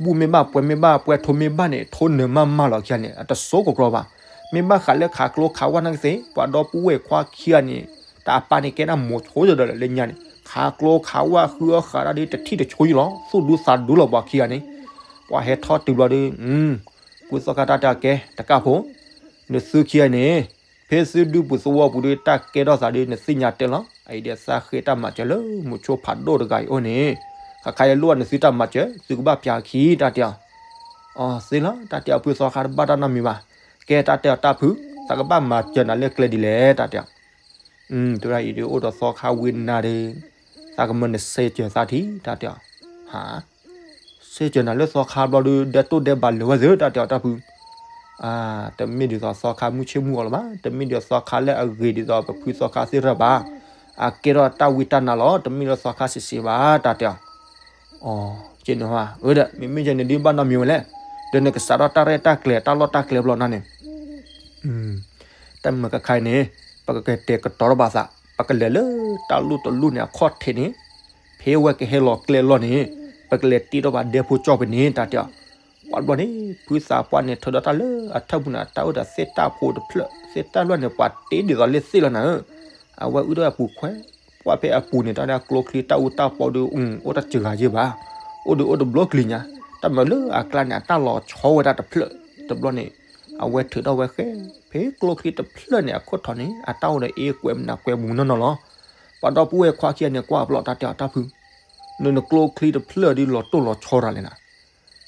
ဘူၣ်မ့ၢ်ဘၣ်ပှဲၤမ့ၢ်ဘၣ်ပှဲၤထိမ့ၢ်ဘၣ်န့ၣ် ထိနၢၤမးမးလီၤခံဂၤန့ၣ် အတစိကကြၢဘၣ် မ့ၢ်ဘၣ်ဃးလၢခးကျိခးဝၣ်နာ်ကသ့ၣ် ပှၤဒီပုၢ်ဝဲၢ်ခွါခံဂၤန့ၣ် တၢ်အပၢ်န့ၣ်ကဲဒၣ်မိၤဆိယဒီးလၢညါန့ၣ် ခးကျိခးဝၣ်ဃုအီၣ်ဃးတၢ်ဒ်တထံၣ်တဆိယလီၤ သူၣ်ဒူသးဒူလီၤပှၤခံဂၤန့ၣ် ပှၤဟဲထီၣ်တုၤဘျီဒီး ဖုသီခါတၢ်တဲအီၤကဲ တကၣ်ဖိ နသုခံဂၤန့ၣ် ဖဲသုဒူပူၤသဝီပူၤဒီး တၢ်ကဲထီၣ်သးဒီး နသ့ၣ်ညါတဲလီၤ အအံၤဒီးသးဃ့တၢ်မၤစၢၤလၢ မိၤဆိဖးဒိၣ်တဂၤအံၤအိၣ်န့ၣ် ခါခါအံၤလိၣ်နသုတၢ်မၤစၢၤ သုကဘၣ်ပျၢ်ခံ တၢ်တဲအီၤ အီ သ့လီၤ တၢ်တဲအီၤ ဖုသီခါတဘၣ်တၢ်နီတမံၤဘၣ် ကဲတၢ်တဲအီၤတၢ်ဖု သးကဘၣ်မၤစၢၤနၤလၢကျဲဒ်လဲၣ် တၢ်တဲအီၤ တဲဝဲဒၣ်အံၤဒီးအိၣ်ဒီးသီခါဝံၤနၤဒီး သးကမၢနစဲးစၢၤသးထံ တၢ်တဲအီၤ ဟါ စဲးစၢၤနၤလၢသီခါဘျီဒီး ဒဲတိၣ်ဒဲဘၣ်လၢာ်ဝဲသ့ၣ် တၢ်တဲအီၤတၢ်ဖု တမ့ၢ်ဒ်သိးသီခါမုၢ်ဆ့ၣ်မုၢ်ဂီၤလီၤဘၣ် တမ့ၢ်ဒ်သိးသီခါလၢအဂ့ၤဒ်သိးပဖုသီခါသ့ၣ်တဖၣ်ဘၣ် အကဲထီၣ်တၢ်ဝံတၢ်နါလီၤ တမ့ၢ်လၢသီခါစံးစ့ဘၣ် တၢ်တဲအီၤ အီ ကဲန့ၣ်ဟါ အၢဒီး မ့မ့ၢ်ယဲန့ၣ်ဒ်ဘၣ်နီတမံၤဝဲလဲၣ် ဒီးနကစးထီၣ်တၢ်ရဲၣ်တၢ်ကျဲၤတၢ်လီၢ်တၢ်ကျဲဘျီနၤန့ၣ် တၢ်မၤခါခါအံၤန့ၣ် ပကကတဲာ်ကတီၤထီၣ်ဘၣ်သး ပကလဲၤလၢတၢ်လူၢ်တလူၢ်န့ၣ်အခီၣ်ထံးန့ၣ် ဖဲဝဲကဟဲလီၤကျဲလီၤန့ၣ် ပကလဲၤတ့ထီၣ်ဘၣ်ဒဲဖိကၠီၣ်ဖဲန့ၣ် တၢ်တဲအီၤ ပှၤတဘျီန့ၣ် ဖုသးပှၢ်န့ၣ် ထုးဒီးတၢ်လၢအထၢၣ်ပူၤန့ၣ် တၢ်အိၣ်ဒီးသ့ၣ်တၢ်ဖိတဖျၢၣ် သ့ၣ်တၢ်လွဲၢ်န့ၣ် ပှၤတ့ဒ်သိးလၢသ့ၣ်လီၤနၤဧၢ အဝဲအုၣ်ထီၣ်အပူၤခွဲး ပှၢ်ဖဲအပူၤန့ၣ် တၢ်ဒၣ်ကျိချံတၢ်အူတၢ်ပီဒီး အိၣ်တၢ်စှၤယဲၢ်ဘၣ် အိၣ်ဒီးအိၣ်တဘျီကလံၤညါ တၢ်မၤလၢအကျါန့ၣ် အတၢ်လီၤဆီဝဲဒၣ်တဖျၢၣ် တဘျီန့ၣ် အဝဲထုးထီၣ်ဝဲဃဲ ဖဲကျိချံတဖျၢၣ်န့ၣ် အခိၣ်ထီးန့ၣ် အတၢ်အိၣ်ဒီးအ့ကွဲးမနၤကွဲးမူနီၢ်နီၢ်လီၤ ပှၤဒီပုၢ်ဝဲၢ်ခွါခံဂၤန့ၣ် ကွၢ်ပျီတၢ်တဲအီၤတၢ်ဖု နနကျိချံတဖျၢၣ်ဒ်လီၤတိၢ်လီၤဆီရၤလဲၣ်နၤ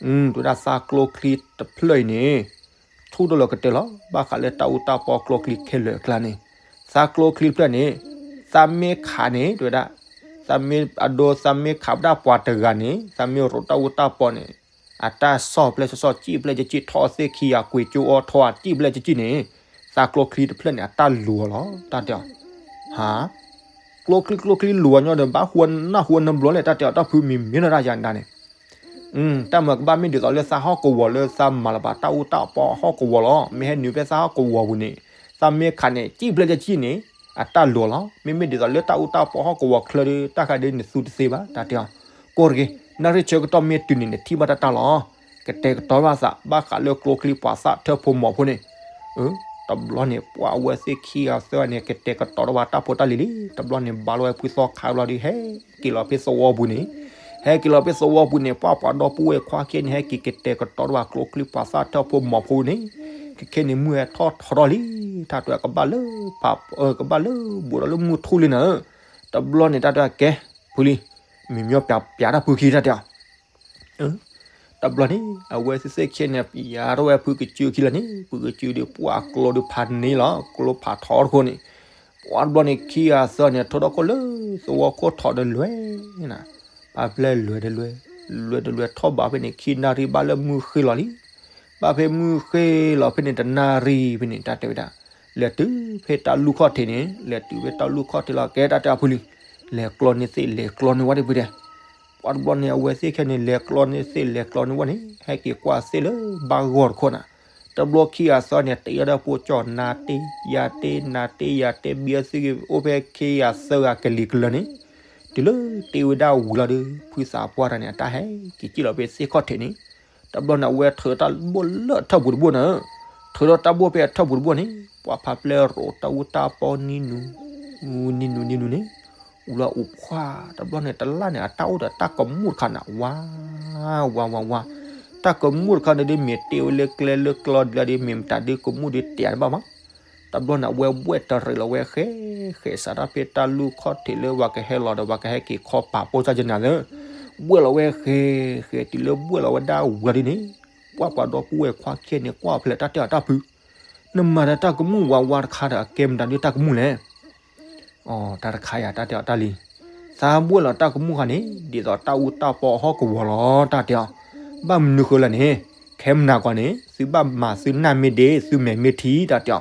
တဲဝဲဒၣ်သးကျိချံတဖျၢၣ်အံၤန့ၣ် ထူၣ်ဒိၣ်လီၤကတၢၢ်လီၤ ဘၣ်ဃးလၢတၢ်အူတၢ်ပီကျိချံခဲလၢာ်အကျါန့ၣ် သးကျိချံတဖျၢၣ်န့ၣ် သးမ့ၢ်ခးန့ၣ် တဲဝဲဒၣ် သးမ့ၢ်အဒိ သးမ့ၢ်ခးပဒၣ်ပှၤတဂၤန့ၣ် သးမ့ၢ်ရိးတၢ်အူတၢ်ပီန့ၣ် အတၢ်ဆီၣ်ဖျဲၣ်ဆီၣ်ဆီၣ် စံၣ်ဖျဲၣ်စံၣ်စံၣ် ထီၣ်သ့ၣ်ခံဂၤ ကွံာ်ကၠိအီၤထီၣ်အစံၣ်ဖျဲၣ်စံၣ်စံၣ်န့ၣ် သးကျိချံတဖျၢၣ်န့ၣ် အတၢ်လူၤအီၤလီၤ တၢ်တဲအီၤ ဟါ ကျိချံကျိချံလူၤအီၤညီဒီး ဘၣ်ဟူနၢ်ဟူနဘျီလဲၣ် တၢ်တဲအီၤတၢ်ဖု မံၤမံၤနီၢ်တၢ်ယၤနၤန့ၣ် တၢ်မၤကဘၣ်မ့ၢ်ဒ်သိးလၢသးဟီၣ်ကဝီၤလၢသးမၤလၢၤဘၣ်တၢ်အူတၢ်ပီဟီၣ်ကဝီၤလီၤ မ့ၢ်ဟဲနုာ်ဖဲသးဟီၣ်ကဝီၤပူၤန့ၣ် သးမ့ၢ်ခးန့ၣ် စံၣ်ဖျဲၣ်စံၣ်န့ၣ် အတၢ်လူၤလီၤ မ့မ့ၢ်ဒ်သိးလၢတၢ်အူတၢ်ပီဟီၣ်ကဝီၤချၢဒီး တၢ်ဃးဒီးနသူတသ့ဘၣ် တၢ်တဲအီၤ ကိးတဂ့ၤ နၣ်ရံၣ်ဆၢကတီၢ်မ့ၢ်တုၤန့ၣ် နထံၣ်ဘၣ်တၢ်တၢ်လီၤ ကတဲာ်ကတီၤဘၣ်သး ဘၣ်ဃးလၢကျိချံပှၤသးထၢဖိမီၤဖိန့ၣ် တဘျီန့ၣ် ပှၤအဝဲသ့ၣ်ခံဂၤသၢဂၤန့ၣ် ကတဲာ်ကတီၤထီၣ်ဝဲတၢ်ဖိတၢ်လံၤလံ တဘျီန့ၣ် ဘၣ်လီၤဝဲဖုသီခါဘျီဒီး ဟဲက့ၤလီၤဖဲသဝီပူၤန့ၣ် ဟဲက့ၤလီၤဖဲသဝီပူၤန့ၣ် ပှၤပှၤဒီပုၢ်ဝဲၢ်ခွါခံဂၤန့ၣ် ဟဲက့ၤကတဲာ်ကတီၤထီၣ်ဝဲကျိချံပှၤသးထၢဖိမီၤဖိန့ၣ် ခဲခဲန့ၣ် မုၢ်ဟဲထီၣ်ထီထီၣ်လံ တၢ်တဲကဘၣ်လၢ ကဘၣ်လၢဘူးဒီးလၢမုၢ်ထူၣ်လံနၤဧၢ တဘျီန့ၣ် တၢ်တဲကဲ ဖုလံ မံၤမၠီပျးတၢ်ဖုခံ တၢ်တဲအီၤ တဘျီန့ၣ် အဝဲသ့ၣ်သ့ၣ်ခံဂၤန့ၣ် ပျးထီၣ်ဝဲဖုကစၢၢ်ခံလီၤန့ၣ် ဖုကစၢၢ်ဒီးပှၤကျိဒီးဖးန့ၢ်လီၤ ကျိဖးထီတခိၣ်န့ၣ် ပှၤတဘျီန့ၣ် ခံဂၤသၢဂၤန့ၣ် ထိၣ်ထီၣ်ခိၣ်လၢသဝီခိၣ်ထီးဒီးလဲၤနၤ ပာ်ဖျဲလွဲၤတလွဲၤ လွဲၤတလွဲၤထီၣ်ဘးဖဲန့ၣ် ခံနၣ်ရံၣ်ဘၣ်လၢမုၢ်ဃ့ၢ်လီၤလံ ဘၣ်ဖဲမုၢ်ဃ့ၢ်လီၤဖဲန့ၣ် တနၣ်ရံၣ်ဖဲန့ၣ် တၢ်တဲဝဲဒၣ် လဲၤတုၤဖဲတၢ်လူၢ်ခီၣ်ထံးန့ၣ် လဲၤတုၤဖဲတၢ်လူၢ်ခီၣ်ထံးလီၤ ကဲတၢ်တဲအီၤဖုလံ လဲၤကျီန့ၢ်သ့ၣ် လဲၤကျီန့ၢ်ဝဲဒၣ်ဖုဒဲး ပှၤတဘျီန့ၣ် အဝဲသ့ၣ်ခဲန့ၣ် လဲၤကျီန့ၢ်သ့ၣ် လဲၤကျီန့ၢ်ဝဲန့ၣ် ဟဲက့ၤကွၢ်သ့ၣ်လၢဘၣ်ဂီၢ်တခိၣ်နၤ တဘျီခံဂၤသၢဂၤန့ၣ် တ့အီၣ်ဒၣ်ဖိကၠီၣ် နၤတ့ ယၤတ့ နၤတ့ ယၤတ့ ဘံအီၤသ့ၣ်ဂ့ၤ အိၣ်ဖဲခံဂၤသၢဂၤကလံၤကလၢာ်န့ၣ် တုၤလၢတ့ဝဲဒၣ်ဝံၤလီၤဒီး ဖုသးပှၢ်တဂၤန့ၣ် အတၢ်ဟဲက့ၤစံၣ်လီၤဖဲသ့ၣ်ခီၣ်ထံးန့ၣ် တဘျီန့ၣ် အဝဲထုးတၢ်ဘိၣ်လၢအထၢၣ်ပူၤတဘိၣ်နၤ ထုးဒီးတၢ်ဘိၣ်ဖဲအထၢၣ်ပူၤတဘိၣ်န့ၣ် ပှၤဖးဖျဲရိးတၢ်အူတၢ်ပီနံၤနူၤ နံၤနူၤနံၤနူၤန့ၣ် အူလီၤအူခွါ တဘျီန့ၣ် တလၢ်န့ၣ် အတၢ်အိၣ်ဒီးတၢ်ကမူၣ်တခါန့ၣ် ဝါ ဝါ ဝါ ဝါ တၢ်ကမူၣ်တခါန့ၣ်ဒီး မ့ၢ်တ့ဝဲလၢကျဲလၢကျီဒ်လီၤဒီး မ့ၢ်မတၤဒုးကမူၣ်ဒုးတဲာ်တဘၣ်မး တဘျီန့ၣ် အဝဲဘှဲၣ်တရံးလီၤဝဲဃဲ ဃဲစးထီၣ်ဖဲတၢ်လူၢ်ခီၣ်ထံးလၢပှၤကဟဲလီၤဒီး ပှၤကဟဲက့ၤခီပာ်ပိၢ်စၢ်ကနၤလၢ ဘှဲၣ်လီၤဝဲဃဲ ဃဲတုၤလၢဘှဲၣ်လီၤဝဲဒၣ်ဝံၤလီၤဒ်န့ၣ် ပှၤပှၤဒီပုၢ်ဝဲၢ်ခွါခံဂၤန့ၣ် ကွၢ်ဖဲလဲၣ်တၢ်တဲအီၤတၢ်ဖု နမၤဒီးတၢ်ကမူၣ်ဝါဝါတခါဒီး အကဲမတၤဒုးတၢ်ကမူၣ်လဲၣ် အတၢ်တခါယၤတၢ်တဲအီၤတၢ်လံ သးဘှဲၣ်လီၤတၢ်ကမူၣ်ခါန့ၣ် ဒ်သိးတၢ်အူတၢ်ပီအဟီၣ်ကဝီၤလီၤ တၢ်တဲအီၤ ဘၣ်မနုၤဃိလဲၣ်န့ၣ် ခဲမနၤကွၢ်န့ၣ် သုဘၣ်မၤသုနၢ်မ့ၢ်ဒ့ သုမဲာ်မ့ၢ်ထံ တၢ်တဲအီၤ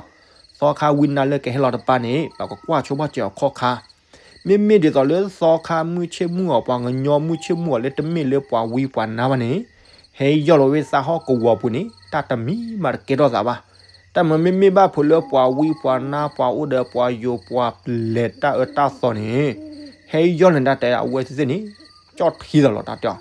သီခါဝံနၤလၢကဟဲလီၤတပၤန့ၣ် ပကကွၢ်ဆိဘၣ်စၢၤအခီၣ်ခါ မ့မ့ၢ်ဒ်သိးလၢသီခါမုၢ်ဆ့ၣ်မုၢ်ဂီၤ ပှၤကညီမုၢ်ဆ့ၣ်မုၢ်ဂီၤလၢတမ့ၢ်လၢပှၤဝံပှၤနါဘၣ်န့ၣ် ဟဲယီၢ်လီၤဝဲသးဟီၣ်ကဝီၤပူၤန့ၣ် တၢ်တမံၤမးတကဲထီၣ်သးဘၣ်. တၢ်မၤမ့မ့ၢ်ဘၣ်ဖိးလၢပှၤဝံပှၤနါ ပှၤအိၣ်ဒီးပှၤယိၤပှၤလဲၤတၢ်အၢတၢ်သီန့ၣ် ဟဲယီၢ်လီၤတၢ်တဲအဝဲသ့ၣ်န့ၣ် ကၠီၣ်ထံသးလီၤတၢ်တဲအီၤ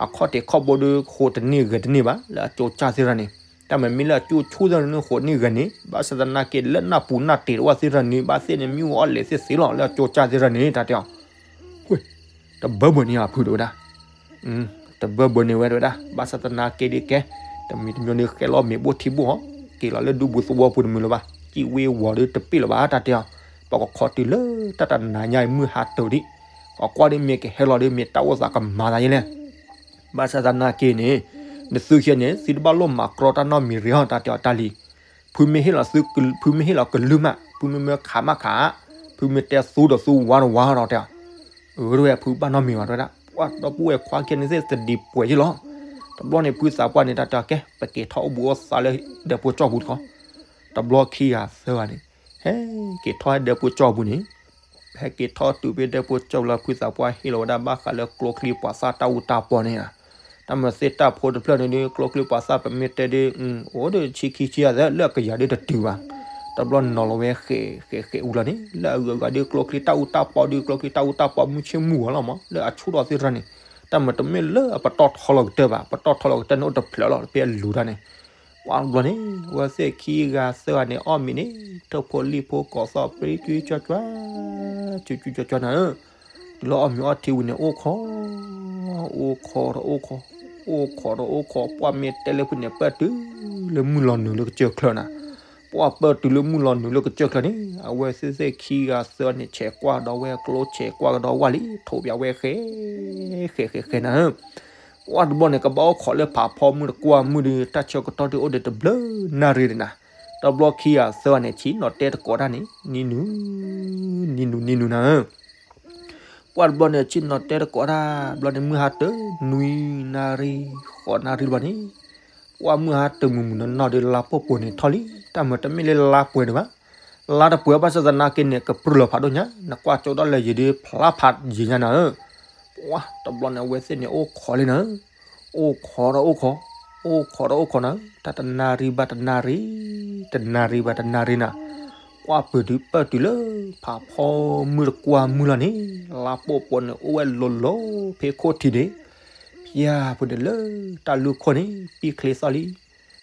အခီၣ်ထံးခီၣ်ဘိဒီးဃိးတန့ၢ်ဂဲၤတန့ၢ်ဘၣ် လၢအကၠိကၢ်သ့ၣ်တဖၣ်န့ၣ် တၢ်မၤမ့ၢ်လၢအကၠိၣ်ဆူၣ်သ့ၣ်န့ၣ် ဃိးန့ၢ်ဂၤန့ၣ် ဘၣ်ဆၣ်သနာ်က့ လၢနၢ်ပူၤနၢ်တ့ၤတအိၣ်သ့ၣ်တဖၣ်န့ၣ် ဘၣ်သ့ၣ်န့ၣ် မ့ၣ်အူအီၣ်လဲၤသ့ၣ်သ့လီၤ လၢအကၠိၣ်ကၢ်သ့ၣ်တဖၣ်န့ၣ် တၢ်တဲအီၤ, ဝ့ၢ်, တဘၢဘၢန့ၣ်အဖုတဝဲဒၣ်, တဘၢဘၢန့ၣ်ဝဲတဝဲဒၣ် ဘၣ်ဆၣ်သနာ်က့ဒ်ကဲ, တမံၤတမံၤန့ၣ် ဃဲလီၤမ့ၤဘိၣ်ထံဘိၣ်ဟီ, က့ၤလီၤလၢဒူပူၤသဝီပူၤတမုာ်လၢၤဘၣ်, စံၣ်ဝ့ဝီၤဒီးတပ့ၢ်လၢၤဘၣ် တၢ်တဲအီၤ, ပှၤကခီတုၤလၢတၢ်တနၤညါအံၤမုၢ်ဟါတၢၤဒံး, ပှၤကွၢ်ဒ်မ့ၢ်ကဟဲလီၤဒီး မ့ၢ်တၢ်အိၣ်သးကမၤသးယဲလဲၣ် ဘၣ်ဆၣ်သနာ်က့န့ၣ်, နသုခံဂၤန့ၣ် သုတဘၣ်လိၣ်မၤကြီတၢ်နီတမံၤရ့ဟီ တၢ်တဲအီၤတၢ်လံ, ဖုမ့ၢ်ဟ့ၣ်လီၤသု, ဖုမ့ၢ်ဟ့ၣ်လီၤကလုၢ်မး, ဖုမ့ၢ်မၢခးမးခး, ဖုမ့ၢ်တဲသူဒီးသူဝါဒီးဝါဒီးတဲအီၤ, အၢ တဝဲဖုဘၣ်နီတမံၤဘၣ်တဝဲဒၣ်, ပှၤဒီပုၢ်ဝဲၢ်ခွါခံဂၤန့ၣ်သ့ၣ်တဒံးပှဲၤယ့ၣ်လီၤ, တဘျီန့ၣ်ဖုသးပှၢ်န့ၣ် တၢ်တဲအီၤကဲ ပက့ၤထီၣ်အိၣ်ဘှံးအိၣ်သါလၢဒၢးဖိကၠီၣ်ပူၤတခီ, တဘျီခံဂၤသၢဂၤန့ၣ်, ဟဲက့ၤထီၣ်ဟဲဒၢးဖိကၠီၣ်ပူၤန့ၣ် ဟဲက့ၤထီၣ်တုၤဖဲဒၢးဖိကၠီၣ်ပူၤလီၤ ဖုသးပှၢ်ဟ့ၣ်လီၤဝဲဒၣ်ဘၣ်ဃးလၢကျိချံပှၤသၣ်တၢ်အူတၢ်ပီန့ၣ်ဧါ, တၢ်မၤသ့ၣ်တၢ်ဖိတဖျၢၣ်န့ၣ်ဒီး ကျိချံပှၤသၣ်ပမ့ၢ်တဲဒီး အိၣ်ဒီးဆံခံဆံယဲၢ်သၢ လၢအကယၤဒီးတတုၤဘၣ်, တဘျီနီၤလီၤဝဲဃဲးဃဲးဃဲးအူလီၤန့ၣ် လၢအဂုၤအဂၤဒီးကျိချံတၢ်အူတၢ်ပီဒီး ကျိချံတၢ်အူတၢ်ပီမုၢ်ဆ့ၣ်မုၢ်ဂီၤလီၤမး လၢအဆူၣ်ထီၣ်သ့ၣ်တဖၣ်န့ၣ်, တၢ်မၤတမ့ၢ်လၢအပတီၢ်ထီလီၤကတၢၢ်ဘၣ်, ပတီၢ်ထီလီၤကတၢၢ်န့ၣ်အိၣ်တဖျၢၣ်လီၤ ဖဲအလူၤတၢ်န့ၣ် ပှၤတဘျီန့ၣ် အဝဲသ့ၣ်ခံဂၤသၢဂၤန့ၣ် အီၣ်မ့ၤန့ၣ် ထၢၣ်ဖိလံၣ်ဖိကိးသီၣ် ပျံၤကွံာ်ကွံာ်ကွံာ်, ကွံာ်ကွံာ်ကွံာ်ကွံာ်နၤဧၢ, တုၤလၢအီၣ်မ့ၤအီထံဝံၤန့ၣ် အိၣ်ခိး, အိၣ်ခိးဒီးအိၣ်ခိး, အိၣ်ခိးဒီးအိၣ်ခိး, ပှၢ်မ့ၢ်တဲလၢဖုန့ၣ် ပၢၢ်တုၤလၢမုၢ်လီၤနုာ်လၢကစၢၢ်ချၢနၤ, ပှၢ်ပၢၢ်တုၤလၢမုၢ်လီၤနုာ်လၢကစၢၢ်ချၢန့ၣ် အဝဲသ့ၣ်သ့ၣ်ခံဂၤသၢဂၤန့ၣ် ဆဲးကွၢ်ကဒီးဝဲကျိ ဆဲးကွၢ်ကဒီးဝၣ်လံ ထိးပၠးဝဲဃဲး ဃဲးဃဲးဃဲးနၤဧၢ ပှၢ်တဘျီန့ၣ် ကဘၣ်အိၣ်ခိးလၢဖးဖီမုၢ်တကွၢ်မုၢ်ဒီး တၢ်ဆၢကတီၢ်ဒုးအိၣ်ဒီးတဘျုးနၣ်ရံၣ်ဒံးနၤ, တဘျီခံဂၤသၢဂၤန့ၣ် ဆ့ၣ်နီၤတဲတကိးတၢ်န့ၣ် နံၤနုၤ, နံၤနုၤ နံၤနုၤနၤဧၢ, ပှၢ်တဘျီန့ၣ် ဆ့ၣ်နီၤတဲတကိးတၢ် ဘျီန့ၣ်မုၢ်ဟါတၢၤ နွံနၣ်ရံၣ် ဃိးနၣ်ရံၣ်တဘျီန့ၣ်, ပှၢ်မုၢ်ဟါတၢၤမုၢ်မုၢ်နီၢ်နီၢ်ဒီး လါပှဲၤပှဲၤန့ၣ်ထီၣ်လံ တၢ်မၤတမ့ၢ်လၢလါပှဲၤဒံးဘၣ်, လါတပှဲၤဘၣ်ဆၣ်သနာ်က့န့ၣ် ကပြုၢ်လီၤဖးဒိၣ်ညါ နကွၢ်ကၠိဒၣ်လဲာ်ယံၤဒီး ဖျါဖးယံၤညါနၤဧၢ, ပှၢ်တဘျီန့ၣ် အဝဲသ့ၣ်န့ၣ် အိၣ်ခိးလံနၤဧၢ, အိၣ်ခိးဒီးအိၣ်ခိး, အိၣ်ခိးဒီးအိၣ်ခိးနၤဧၢ, တၢ်တနၣ်ရံၣ်ဘၣ်တနၣ်ရံၣ်, တနၣ်ရံၣ်ဘၣ်တနၣ်ရံၣ်နၤ, ပှၢ်ပၢၢ်တုၤလၢ ဖးဖီမုၢ်တကွၢ်မုၢ်လီၤန့ၣ်, လါပှဲၤပှဲၤန့ၣ် အိၣ်ဝဲလိၤလိၤ ဖဲခိၣ်ထံးန့ၣ်, ဖၠါဖိန့ၣ်လၢတၢ်လူၢ်ခိၣ်န့ၣ် ပံၣ်ချ့သီၣ်လံ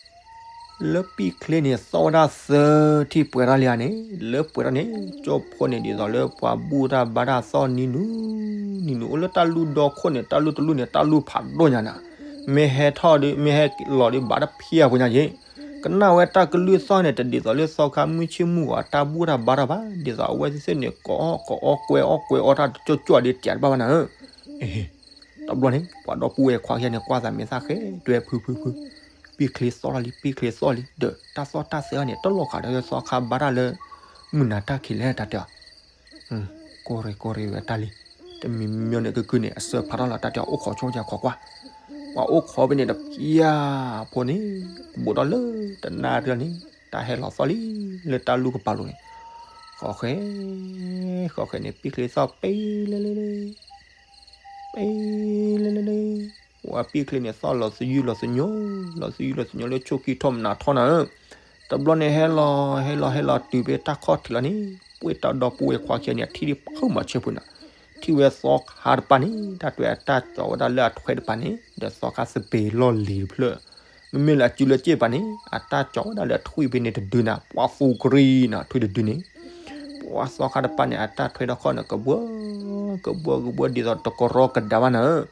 လၢပံၣ်ချ့န့ၣ် သီၣ်ဝဲဒၣ်သၢထံၣ်ပှဲၤထီၣ်လံဧါန့ၣ်, လၢပှဲၤထီၣ်န့ၣ် ကၠိဖိန့ၣ် ဒ်သိးလၢပှၤဘူၣ်တၢ်ဘါတၢ်သီၣ်နံၤနုၤ, နံၤနုၤ အိၣ်လၢတၢ်လူၢ်ဒီခိၣ်န့ၣ် တၢ်လူၢ်တလူၢ်န့ၣ် တၢ်လူၢ်ဖးဒိၣ်ညါနၤ, မ့ၢ်ဟဲထီၣ်ဒီး မ့ၢ်ဟဲလီၤဒီးဘၣ်တၢ်ဖၠါဖိညါယ့ၣ်, ကနၣ်ဝဲတၢ်ကလုၢ်သီၣ်န့ၣ် တဒ်သိးလၢသီခါမုၢ်ဆ့ၣ်မုၢ်ဂီၤ တၢ်ဘူၣ်တၢ်ဘါတၢ်ဘၣ်, ဒ်သိးအဝဲသ့ၣ်န့ၣ် ကအီၣ်ကအီကွဲအီၣ်ကွဲအီတၢ်တကၠိၣ်ကၠိၣ်ဒ်တၢ်တဘၣ်ဘၣ်နၤဧၢ, တဘျီန့ၣ် ပှၤဒီပုၢ်ဝဲၢ်ခွါခံဂၤန့ၣ် ကွၢ်သးမဲာ်သၣ်ဃဲ တွဲဖုဖုဖု, ပံၣ်ချ့သီၣ်ထီၣ်လံ ပံၣ်ချ့သီၣ်လံ ဒီးတၢ်သီၣ်တၢ်သဲအီၤန့ၣ် တလီၤဃာ်ဒီးသီခါဘါတၢ်လၢ မုၢ်နၤတၢ်ခံးလဲၣ် တၢ်တဲအီၤ, ကိးရ့ၣ်ကိးရ့ၣ်ဝဲတၢ်လံ, တမံၤမံၤန့ၣ် ကကုၢ်န့ၣ် အစၢဖးထီၣ်လီၤ တၢ်တဲအီၤ အိၣ်ခိးဆိယၤခိးကွၢ်, ပှၤအိၣ်ခိးဖဲန့ၣ်ဒီး ဖၠါဖိန့ၣ် ဘူးထီၣ်လၢတနၣ်ရံၣ်န့ၣ် တၢ်ဟဲလီၤသီၣ်လံ လၢတၢ်လူၢ်ကပၤလိၤန့ၣ်, ဃီဃဲ ဃီဃဲန့ၣ် ပံၣ်ချ့သီၣ်ပ့လဲလဲလဲ ပ့လဲလဲလဲ, ပှၤပံၣ်ချ့န့ၣ် သီၣ်လီၤသယုၢ်လီၤသညိ, လီၤသယုၢ်လီၤသညိလၢဆိၣ်ခံထီၣ်မနၤထီၣ်နၤဧၢ, တဘျီန့ၣ်ဟဲလီၤ ဟဲလီၤ ဟဲလီၤတုၤဖဲတၢ်ခီၣ်ထံးလီၤန့ၣ်, ပှ့ၤတၢ်ဒီပုၢ်ဝဲၢ်ခွါခံဂၤန့ၣ် အထံၣ်ဒ်ဖုမၤဆၢဖုနၤ, ထံၣ်ဝဲသီခါတပၤန့ၣ် တၢ်တွဲအတၢ်ကၠီၤဝဲဒၣ်လၢအထွဲတပၤန့ၣ် ဒီးသီခါသပ့ၤလီၢ်လံၤတဖျၢၣ်, မ့မ့ၢ်လၢအစုလၢကၠ့ၣ်ပၤန့ၣ် အတၢ်ကၠီၤဝဲဒၣ်လၢအထွံၣ်ဖဲန့ၣ်တဒုနၤ, ပှၤသူကရံနၤ ထွံၣ်တဒုန့ၣ် ပှၤသီခါတပၤန့ၣ် အတၢ်ထွဲထီၣ်ခီၣ်န့ၣ် ကဘှီ ကဘှီကဘှီဒ်သိးတကရီကဒါဘၣ်နၤဧၢ,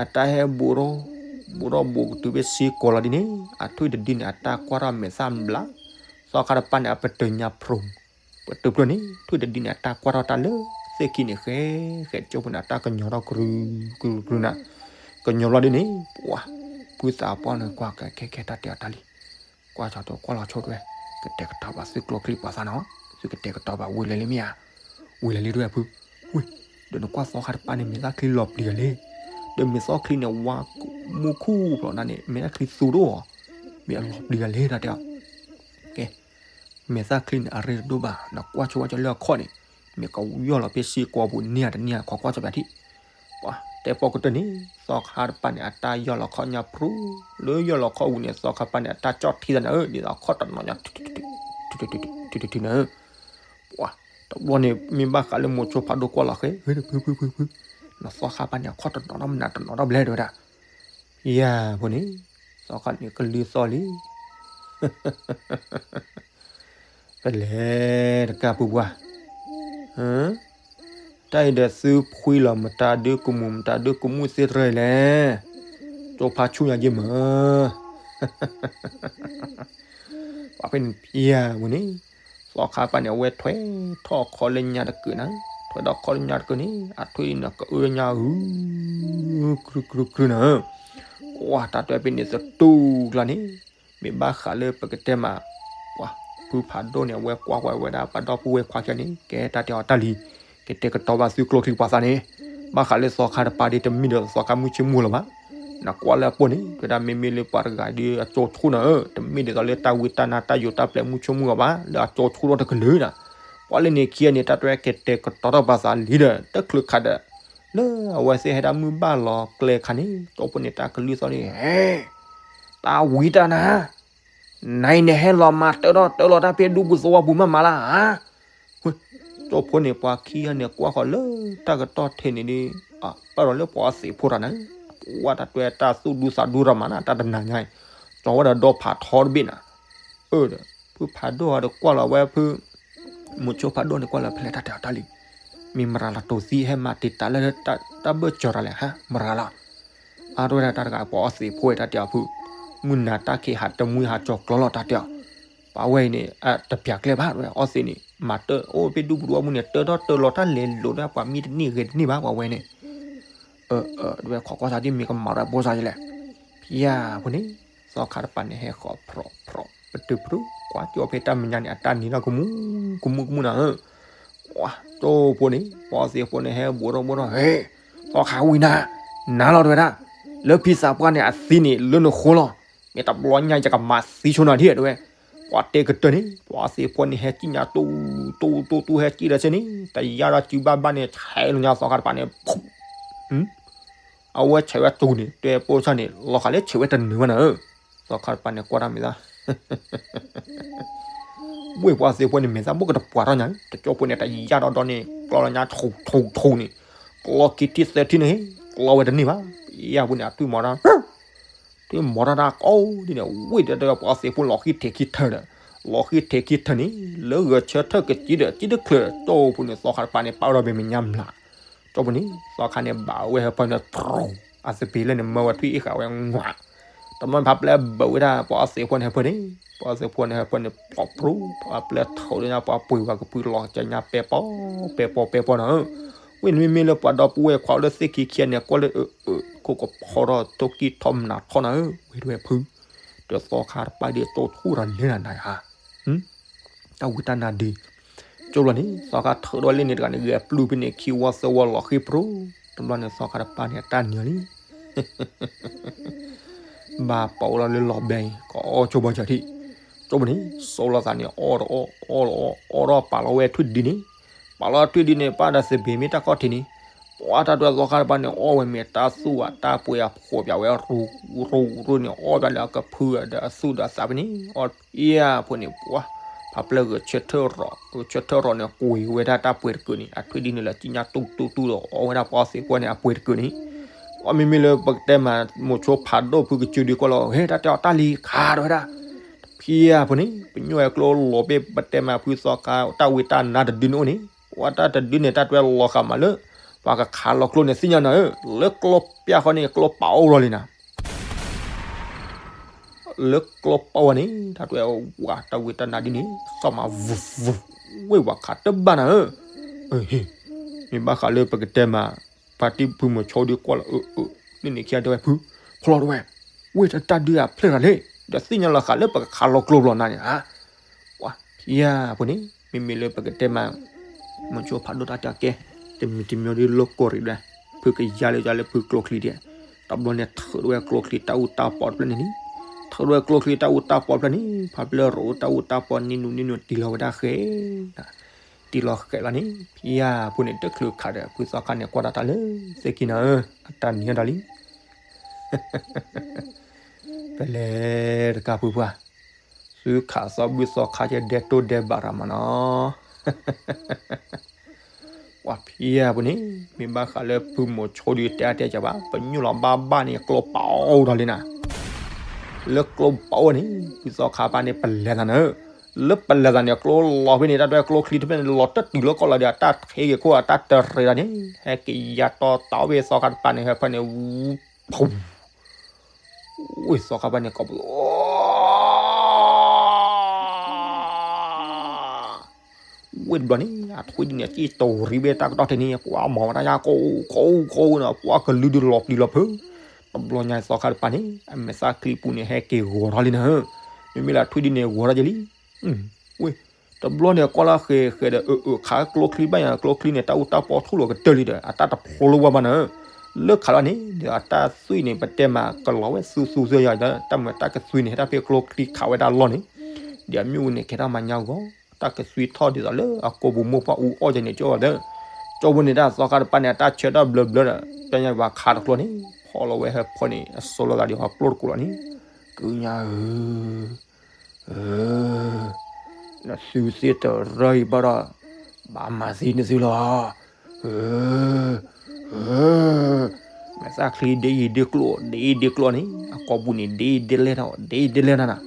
အတၢ်ဟဲဘူးထီၣ် ဘူးထီၣ်ဘူးကတုၤဖဲစ့ၢ်ကီးလီၤဒ်န့ၣ် အထွံၣ်တဒုန့ၣ် အတၢ်ကွၢ်ထီၣ်မဲာ်သၣ်ဘျး, သီခါတပၤန့ၣ် အပတုာ်ညါဖရိၣ်, ပတုာ်ဖျၢၣ်န့ၣ် ထွံၣ်တဒုန့ၣ် အတၢ်ကွၢ်ထီၣ်တၢ်လၢသ့ၣ်ခံန့ၣ် ဃဲ ဃဲကၠိဖိန့ၣ် အတၢ်ကညီၤထီၣ်ကရူ ကရူ ကရူနၤ, ကညီၤဘျီဒ်န့ၣ် ပှၤ ဖုသးပှၢ်န့ၣ် ကွၢ်ကဲခဲတၢ်တဲအီၤတၢ်လံ ကွၢ်ကၠီၤတိၤကွၢ်လီၤဆိၣ်တဝဲ, ကတဲာ်ကတီၤဘၣ်သုကျိချံပှၤသၣ်နီၤ, သုကတဲာ်ကတီၤဘၣ်ဝံၤလဲၤလံမ့ၢ်ဧါ, ဝံၤလဲၤလံတဝဲဖု, ဝံၤ, ဒီးနကွၢ်သီခါတပၤန့ၣ် မဲာ်သၣ်ချံလီၤပျံၤဂၤလဲၣ်, ဒီးမဲာ်သီချံန့ၣ် ဝါမူခူၣ်ဖျိးနၤန့ၣ် မဲာ်သၣ်ချံသူတအိၣ်, မ့ၢ်အလီၤပျံၤဂၤလဲၣ်တၢ်တဲအီၤ, ကဲ မဲာ်သၣ်ချံန့ၣ် အရ့တဒိၣ်ဘၣ် နကွၢ်ဆိဝဲကၠီလၢအခီၣ်န့ၣ်, မ့ၢ်ကယီၢ်လီၤဖဲစ့ၢ်ကီးပူၤန့ၢ်တန့ၢ် ခီကွၢ်ဆိဘၣ်ထံၣ်, ပှၤ တဲပိာ်ကတၢၢ်န့ၣ် သီခါတပၤန့ၣ် အတၢ်ယီၢ်လီၤခီၣ်ညါဖရူ, လၢယီၢ်လီၤခီၣ်ဝံၤန့ၣ် သီခါတပၤန့ၣ် အတၢ်ကၠီၣ်ထံသးနၤဧၢ, ဒ်သိးအခီၣ်တနီၤညါ ထံထံထံနၤဧၢ, ပှၤ တဘျီန့ၣ် မ့ၢ်ဘၣ်ဃးလၢမိၤဆိဖးဒိၣ်ကွၢ်လီၤဃဲ ဖုဖုဖုဖု, နသီခါတပၤန့ၣ် အခီၣ်တနီၤနီၤမနုၤတနီၤဒီးဘျဲၣ်တဝဲဒၣ် ယၤဖိန့ၣ် သီခါန့ၣ်ကလုၢ်သီၣ်လံ, ပလဲၤတကးပူၤပှၤ, တၢ်အံၤဒီးသုဖှံလီၤမတၤဒုကမူၣ်မတၤဒုကမူၣ်သ့တရၢၢ်လဲၣ်, ကၠိဖးဆူၣ်ညါယ့ၢ်မၢ် ပှၤဖဲန့ၣ်ဖံယၤဝဲန့ၣ်, သီခါတပၤန့ၣ် အဝဲထွဲထီၣ်ခီလၢညါတကုာ်နၤ, ထွဲထီၣ်ခီလၢညါတကုာ်န့ၣ် အထွဲဒ်န့ၣ်ကအၢညါဧၢ, ကြုကြုကြုနၤ, ကွၢ်တၢ်တွဲဖဲန့ၣ်သတူၢ်ကျါန့ၣ်, မ့ၢ်ဘၣ်ဃးလၢပကတဲမး, ပှၤဖုဖးဒိၣ်န့ၣ် အဝဲကွၢ်ဝဲဒၣ်ပှၤဒီပုၢ်ဝဲၢ်ခွါခံဂၤန့ၣ် ကဲတၢ်တဲအီၤတၢ်လံ, ကတဲာ်ကတီၤဘၣ်သုကျိချံပှၤသးန့ၣ်, ဘၣ်ဃးလၢသီခါတပၤဒ်တမ့ၢ်ဒီးသီခါမုၢ်ဆိကမိၣ်လၢၤဘၣ်. နကွၢ်လၢအပိၢ်န့ၣ် တဲဒၣ်မ့မ့ၢ်လၢပှၤတဂၤဒ်အကၠိဆူၣ်နၤဧၢ, တမ့ၢ်ဒ်သိးလၢတၢ်ဝံတၢ်နါတၢ်ယိးတၢ်ပျဲမုၢ်ဆိကမိၣ်အီၤဘၣ်, လၢအကၠိဆူၣ်ထီၣ်တကလုာ်နၤ, ပှၤလၢန့ၣ်ခံဂၤန့ၣ် တၢ်တွဲကတဲာ်ကတီၤထီၣ်ပှၤသးလံဒီး တချုးခးဒီး လၢအဝဲသ့ၣ်ဟဲဒၣ်မုၢ်ဘၣ်လီၤကျဲခါန့ၣ် ကၠိဖိန့ၣ်တၢ်ကလုၢ်သီၣ်န့ၣ်, ဟဲ, တၢ်ဝံတၢ်နါ နအံၤန့ၣ်ဟဲလီၤမၤတၢထီၣ်တၢလီၤတၢ်ဖဲဒူပူၤသဝီပူၤမးမးလၢဧါ, ကၠိဖိန့ၣ် ပှၤခံဂၤန့ၣ်ကွၢ်ဃီၤလၢတၢ်ကတီၢ်ထဲန့ၣ်ဒီး, ပၢၢ်ဒီးလၢပှၤအီသံးဖိတဂၤန့ၣ်, ပှၤတၢ်တွဲတၢ်သူၣ်ဒူသးဒူရၤမးနၤ တၢ်တနၤညါအံၤ, ကၠီဝဲဒီးဒီဖးထီတဘ့ၣ်နၤ, အၢဒီး ဖုဖးဒိၣ်ဒီးကွၢ်လီၤဝဲဖု မိၤဆိဖးဒိၣ်န့ၣ်ကွၢ်လီၤဖဲလဲၣ်တၢ်တဲအီၤတၢ်လံ, မ့ၢ်မရၤလီၤတိၤသံဟဲမၤတံာ်တာ်လၢတၢ်ဘၢၣ်စၢၤတၢ်လဲၣ်ဟါ မရၤလီၤ, အါတဝဲဒၣ်တၢ်တဂၤပှၤအီသံးဖိတၢ်တဲအီၤဖု, မုၢ်နၤတၢ်ခံးဟးတမှံဟးကၠီၤကျီလီၤတၢ်တဲအီၤ, ပှၤဝဲအံၤန့ၣ် တပျးကျဲဘၣ်ဝဲအီသံးန့ၣ် မၤတၢ်အိၣ်ဖဲဒူပူၤတဝီပူၤန့ၣ် တၢထီၣ်တၢလီၤတၢ်လဲၤလိာ်ဒီးပှၤမံတန့ၢ်ဂဲၤတန့ၢ်ဘၣ်ပှၤဝဲန့ၣ်, တဝဲခိးကွၢ်စးဒ်မ့ၢ်ကမၤဒီးဘိစါယလဲၣ်, ဖံယၤဖိန့ၣ်, သီခါတပၤန့ၣ်ဟဲဃီၤဖြီဖြီ ပတုာ်ပတုာ် ကွၢ်ကၠီဖဲတၢ်မဲာ်ညါန့ၣ် အတၢ်နံၤထီၣ်ကမူၣ်ကမူၣ်ကမူၣ်နၤဧၢ, ကၠီဖိန့ၣ် ပှၤအီသံးဖိန့ၣ် ဟဲဘိးထီၣ်ဘိးထီၣ် ဟဲ, သီခါဝံၤနၤ, နၤလီၤတဝဲဒၣ်, လၢဖံသးပှၢ်န့ၣ်အသံန့ၣ် လၢနဃိလီၤ, မ့ၢ်တဘျီညါယကမၤသံဆိနၤဒ်တဝဲ, ပှၤတဲကတၢၢ်န့ၣ် ပှၤအီသံးဖိန့ၣ် ဟဲကံၣ်ညါတူတူတူတူ ဟဲကံၣ်ဒီးဆ့န့ၣ် တယါဒီးစုဘၣ်ဘၣ်န့ၣ် ဆဲးလီၤညါသီခါတပၤန့ၣ် အဝဲဆဲးဝဲတူန့ၣ် တဲပိၢ်ဆၣ်န့ၣ် လီၤဃာ်လၢဆဲးဝဲတနုာ်ဝဲနၤဧၢ, သီခါတပၤန့ၣ် ကွၢ်တၢ်မဲာ်သၣ် ဝ့ၢ်ပှၤသံးဖိန့ၣ် မဲာ်သၣ်ဘိၣ်ကတပှၤထီၣ်ညါ တကၠီဖိန့ၣ် တယါဒီးဒီန့ၣ် ကျီလီၤညါထူထူထူန့ၣ် ကျီခံထံၣ်သၢထံၣ်န့ၣ် ကျီဝဲတန့ၢ်ဘၣ်, ယၤဖိန့ၣ် အထွံၣ်မီၤတၢ် ထွံၣ်မီၤတၢ်တၢ်ကိးဒ်န့ၣ် ဝ့ၢ်ဒီးပှၤသံးဖိလီၤဃံထဲခံထၢဒီး လီၤဃံထဲခံထၢန့ၣ် လၢဂဲၤဆၢထၢၣ်ကစံဒီး ကံတချၢ ကၠီဖိန့ၣ် သီခါတပၤန့ၣ် ပာ်ဝဲဒီးမဲာ်ညါမျး ကၠီဖိန့ၣ် သီခါန့ၣ် ဘၣ်ဝဲဟၢဖၢန့ၣ် အသပ့ၤလၢန့ၣ် မၢဝဲထွံၣ်အ့ၣ်ဃာ်ဝဲငွး, တမီၢ်ဖးပျဲဘၢဝဲဒၣ် ပှၤအီသံးဖိန့ၣ်ဟၢဖၢန့ၣ်, ပှၤအီသံးဖိန့ၣ်ဟၢဖၢန့ၣ် ပျီဖြူ ပှၤပျဲထီၣ်ဒၣ်ပှၤပှ့ၤဝဲကဖုလီၤကညါပဲပီပဲပီပဲပီနၤဧၢ, ဝ့ၢ်န့ၣ်မ့မ့ၢ်လၢပှၤဒီပုၢ်ဝဲၢ်ခွါလၢသ့ၣ်ခံခံဂၤန့ၣ် ကွၢ်လၢအၢအၢ ခိၣ်ကဖီထီၣ်ထိၣ်ကံၢ်ထီၣ်မနၤထီၣ်နၤဧၢ, ဝ့ၢ်တဝဲဖု ဒီးသီခါတပၤဒီးတိၢ်ထူၣ်ဒီးလဲၤနၤနၤဧါ တၢ်ဝံတၢ်နါဒုး, ကၠိဘျီန့ၣ် သီခါထုးဒီးလၢန့ၣ်တဂၤန့ၣ် ဂဲၤပျုၢ်ဖဲန့ၣ် ခံဝီသၢဝီလီၤဃံပြူၤ, တဘျီန့ၣ် သီခါတပၤန့ၣ် အတၢ်နံၤလံ, ဘၣ်ပာ်အိၣ်လီၤလၢလီၤဘဲအံၤ ကအီၣ်ကၠိဘီကၢၤထံၣ်, ကၠိဘီန့ၣ် စိလီၤသးန့ၣ် အီၣ်တအီၣ် အီၣ်တအီၣ် အီၣ်ဒီးပာ်လီၤဝဲထွံၣ်ဒုန့ၣ်, ပာ်လီၤထွံၣ်ဒုန့ၣ် ပာ်ဒီးသဘ့ၣ်မ့ၢ်တၢ်ခီၣ်ထံးန့ၣ်, ပှၤတၢ်တွဲသီခါတပၤန့ၣ် အီၣ်ဝဲမ့ၢ်တၢ်သူၣ်အတၢ်ပှ့ၤအဖှီၣ်ပၠးဝဲ ရူၤရူၤရူၤန့ၣ် အီၣ်ပၠးလၢအကဖုဒီးအသူၣ်ဒီးအသးဖဲန့ၣ်, အီၣ်ဖံယၤဖိန့ၣ် ပှၤ ဖးပျဲဂဲၤဆၢထၢၣ်ရီၤ ဂဲၤဆၢထၢၣ်ရီၤန့ၣ် ကွံာ်ဝဲဒၣ်တၢ်ပှ့ၤတကုာ်န့ၣ် အထွံၣ်ဒုန့ၣ်လၢကံၣ်ညါတူၢ်တူၢ်တူၢ်ဒီးအီၣ်ဝဲဒၣ်ပှၤအီသံးဖိန့ၣ် အပှ့ၤတကုာ်န့ၣ်, ပှၤမ့မ့ၢ်လၢပကတဲမး မိၤဆိဖးဒိၣ်ဖုကစၢ်ဒုးကွၢ်လီၤ ဟဲတၢ်တဲအီၤတၢ်လံၤခးဒီးဝဲဒၣ်, ဖံယၤဖိန့ၣ် ပညိၣ်ဝဲကျိလိာ်ဘ့ၣ်ပတဲမးဖုသီခါ တၢ်ဝံတၢ်နါတဒုန့ၣ်အိၣ်န့ၣ်, ပှၤတၢ်တဒုန့ၣ် တၢ်တွဲလီၤဃာ်မးလၢ ပှၤကခးလီၤကျိန့ၣ်သ့ၣ်ညါနၤဧၢ, လၢကျိပျၢ်ဃီန့ၣ် ကျိပာ်အိၣ်လီၤလံနၤ လၢကျိပာ်ဝဲန့ၣ် တၢ်တွဲဝဲတၢ်ဝံတၢ်နါဒ်န့ၣ် စီၤမၤဝူၤဝူၤ ဝ့ၢ်ဝၤခးတဘၣ်နၤဧၢ, မ့ၢ်ဘၣ်ဃးလၢပကတဲမး ပှၤတံၤဖုမိၤဆိဒုးကွၢ်လီၤ အၢ အၢ န့ၣ်န့ၣ်ခံဂၤတဲဝဲဖု ဖျီတဝဲ ဝ့ၢ်တၢ်ဒုးအဖျဲၣ်ရၤလံ ဒီးသ့ၣ်ညါလီၤဃာ်လၢပကခးလီၤကျိဘျီနၤန့ၣ်ဧါ ပှၤဖံယၤဖိန့ၣ် မ့မ့ၢ်လၢပကတဲမး မိၤဆိဖးဒိၣ်တၢ်တဲကဲ တမံၤတမံၤဒ်လၢကိၢ်ရံၣ်ဒီး ဖုကယါလၢယါလၢဖုကျိချံဒဲး တဘျီန့ၣ်ထုးထီၣ်ဝဲကျိချံတၢ်အူတၢ်ပီတဖျၢၣ်န့ၣ်န့ၣ် ထုးထီၣ်ဝဲကျိချံတၢ်အူတၢ်ပီတဖျၢၣ်န့ၣ် ဖးပျဲရိၤတၢ်အူတၢ်ပီနံၤနူၤနံၤနူၤတံၢ်လီၤဝဲဒၣ်ဃဲ တံၢ်လီၤဃဲလီၤန့ၣ် ဖံယၤဖိန့ၣ် တချုးခးဒီး ဖုသီခါန့ၣ် ကွၢ်တၢ်တၢ်လၢသ့ၣ်ခံနၤဧၢ အတၢ်နံၤဒၣ်လံ ပလဲၤတကးဖုပှၢ် သုခးသီဘုၣ်သီခါကဲဒဲတိၢ်ဒဲဘးရၤမးနီၤ ပှၤဖံယၤဖိန့ၣ် မ့ၢ်ဘၣ်ဃးလၢဖုမိၤဆိဒုးတဲအါတဲကဘၣ် ပညိၣ်လီၤဘၣ်ဘၣ်န့ၣ် ကျိပာ်အိၣ်ဒီးလံနၤ လၢကျိဘၣ်အိၣ်န့ၣ် ဖုသီခါတပၤန့ၣ် ပလဲၤသးနၢၤ, လၢပလဲၤသးန့ၣ် ကျိလီၤဖဲန့ၣ် တၢ်ဒွဲၣ်ကျိချံတဖျၢၣ်န့ၣ် လီၤတတုၤလၢကီၢ်လီၤဒီး အတၢ်ထံက့ၤခိၣ် အတၢ်တရံးလီၤန့ၣ် ဟဲက့ၤယါတီတီဖဲသီခါတပၤန့ၣ် ဟဲဖဲန့ၣ် ဝူ ဖူ ဝ့ၢ်သီခါတပၤန့ၣ် ကိးပူၤ ဝ့ၢ်တဘျီန့ၣ် အထွံၣ်ဒုန့ၣ် စံၣ်တရံးဘၣ်တၢ်ကတီၢ်ထဲန့ၣ် ပှၤမၤဝဲတၢ်ယါကိးကိးကိးနီၤ ပှၤကလုာ်ဒုးလီၤပျံၤလီၤဖုး, တဘျီညါသီခါတပၤန့ၣ် အမဲာ်သၣ်ချံပူၤန့ၣ် ဟဲက့ၤဂီၤထီၣ်လံနၤ, မ့မ့ၢ်လၢထွံၣ်ဒုန့ၣ် ဂီၤထီၣ်က့ၤလံ, ဝ့ၢ် တဘျီန့ၣ် ကွၢ်လၢဃဲၤဃဲၤဒီး အၢ အၢ ခးကျိချံဘၣ်ယၤ ကျိချံန့ၣ် တၢ်အူတၢ်ပီထူၣ်လီၤကတၢၢ်လံဒီး အတၢ်တဖျိလၢဝဲဘၣ်နၤ, လၢခးလီၤန့ၣ် ဒီးအတၢ်သွံၣ်န့ၣ် ပတဲမးကလီၤဝဲသူသူသူယၤဒီး တၢ်မၤတၢ်ကသွံန့ၣ် ဟဲတၢ်ဖဲကျိချံခးဝဲဒၣ်လီၢ်န့ၣ်, ဒီးအမ့ၣ်အူန့ၣ် ကဲထီၣ်မၤညါဂီၤ တၢ်ကသွံထီၣ်ဒ်သိးလၢအကိာ်ပူၤမိၢ်ပှၢ်အူအီၣ်ယၤန့ၣ်ကၠီဒီး, ကၠီဖိန့ၣ်တၢ်သီခါတပၤန့ၣ် အတၢ်ဆၢထၢၣ်ဘျၢဘျၢဒီး ပညါဘၣ်ခးတကျိန့ၣ် ဖီၣ်လီၤဝဲဟဲဖီန့ၣ် အစိလီၤသးဒီးဟီပျိၢ်တကိးလီၤန့ၣ်, ကုညါဧၢ နသုသ့ၣ်တရၢအံၤဘၣ်ဒီး ဘၣ်မၤသံနသုလီၤ, မဲာ်သၣ်ချံဒ့အံၤဒ့ကျိ ဒ့အံၤဒ့ကျိန့ၣ် အကိာ်ပူၤန့ၣ် ဒ့အံၤဒ့လဲၢ်ထီၣ် ဒ့အံၤဒ့လဲၢ်နၤနၤ,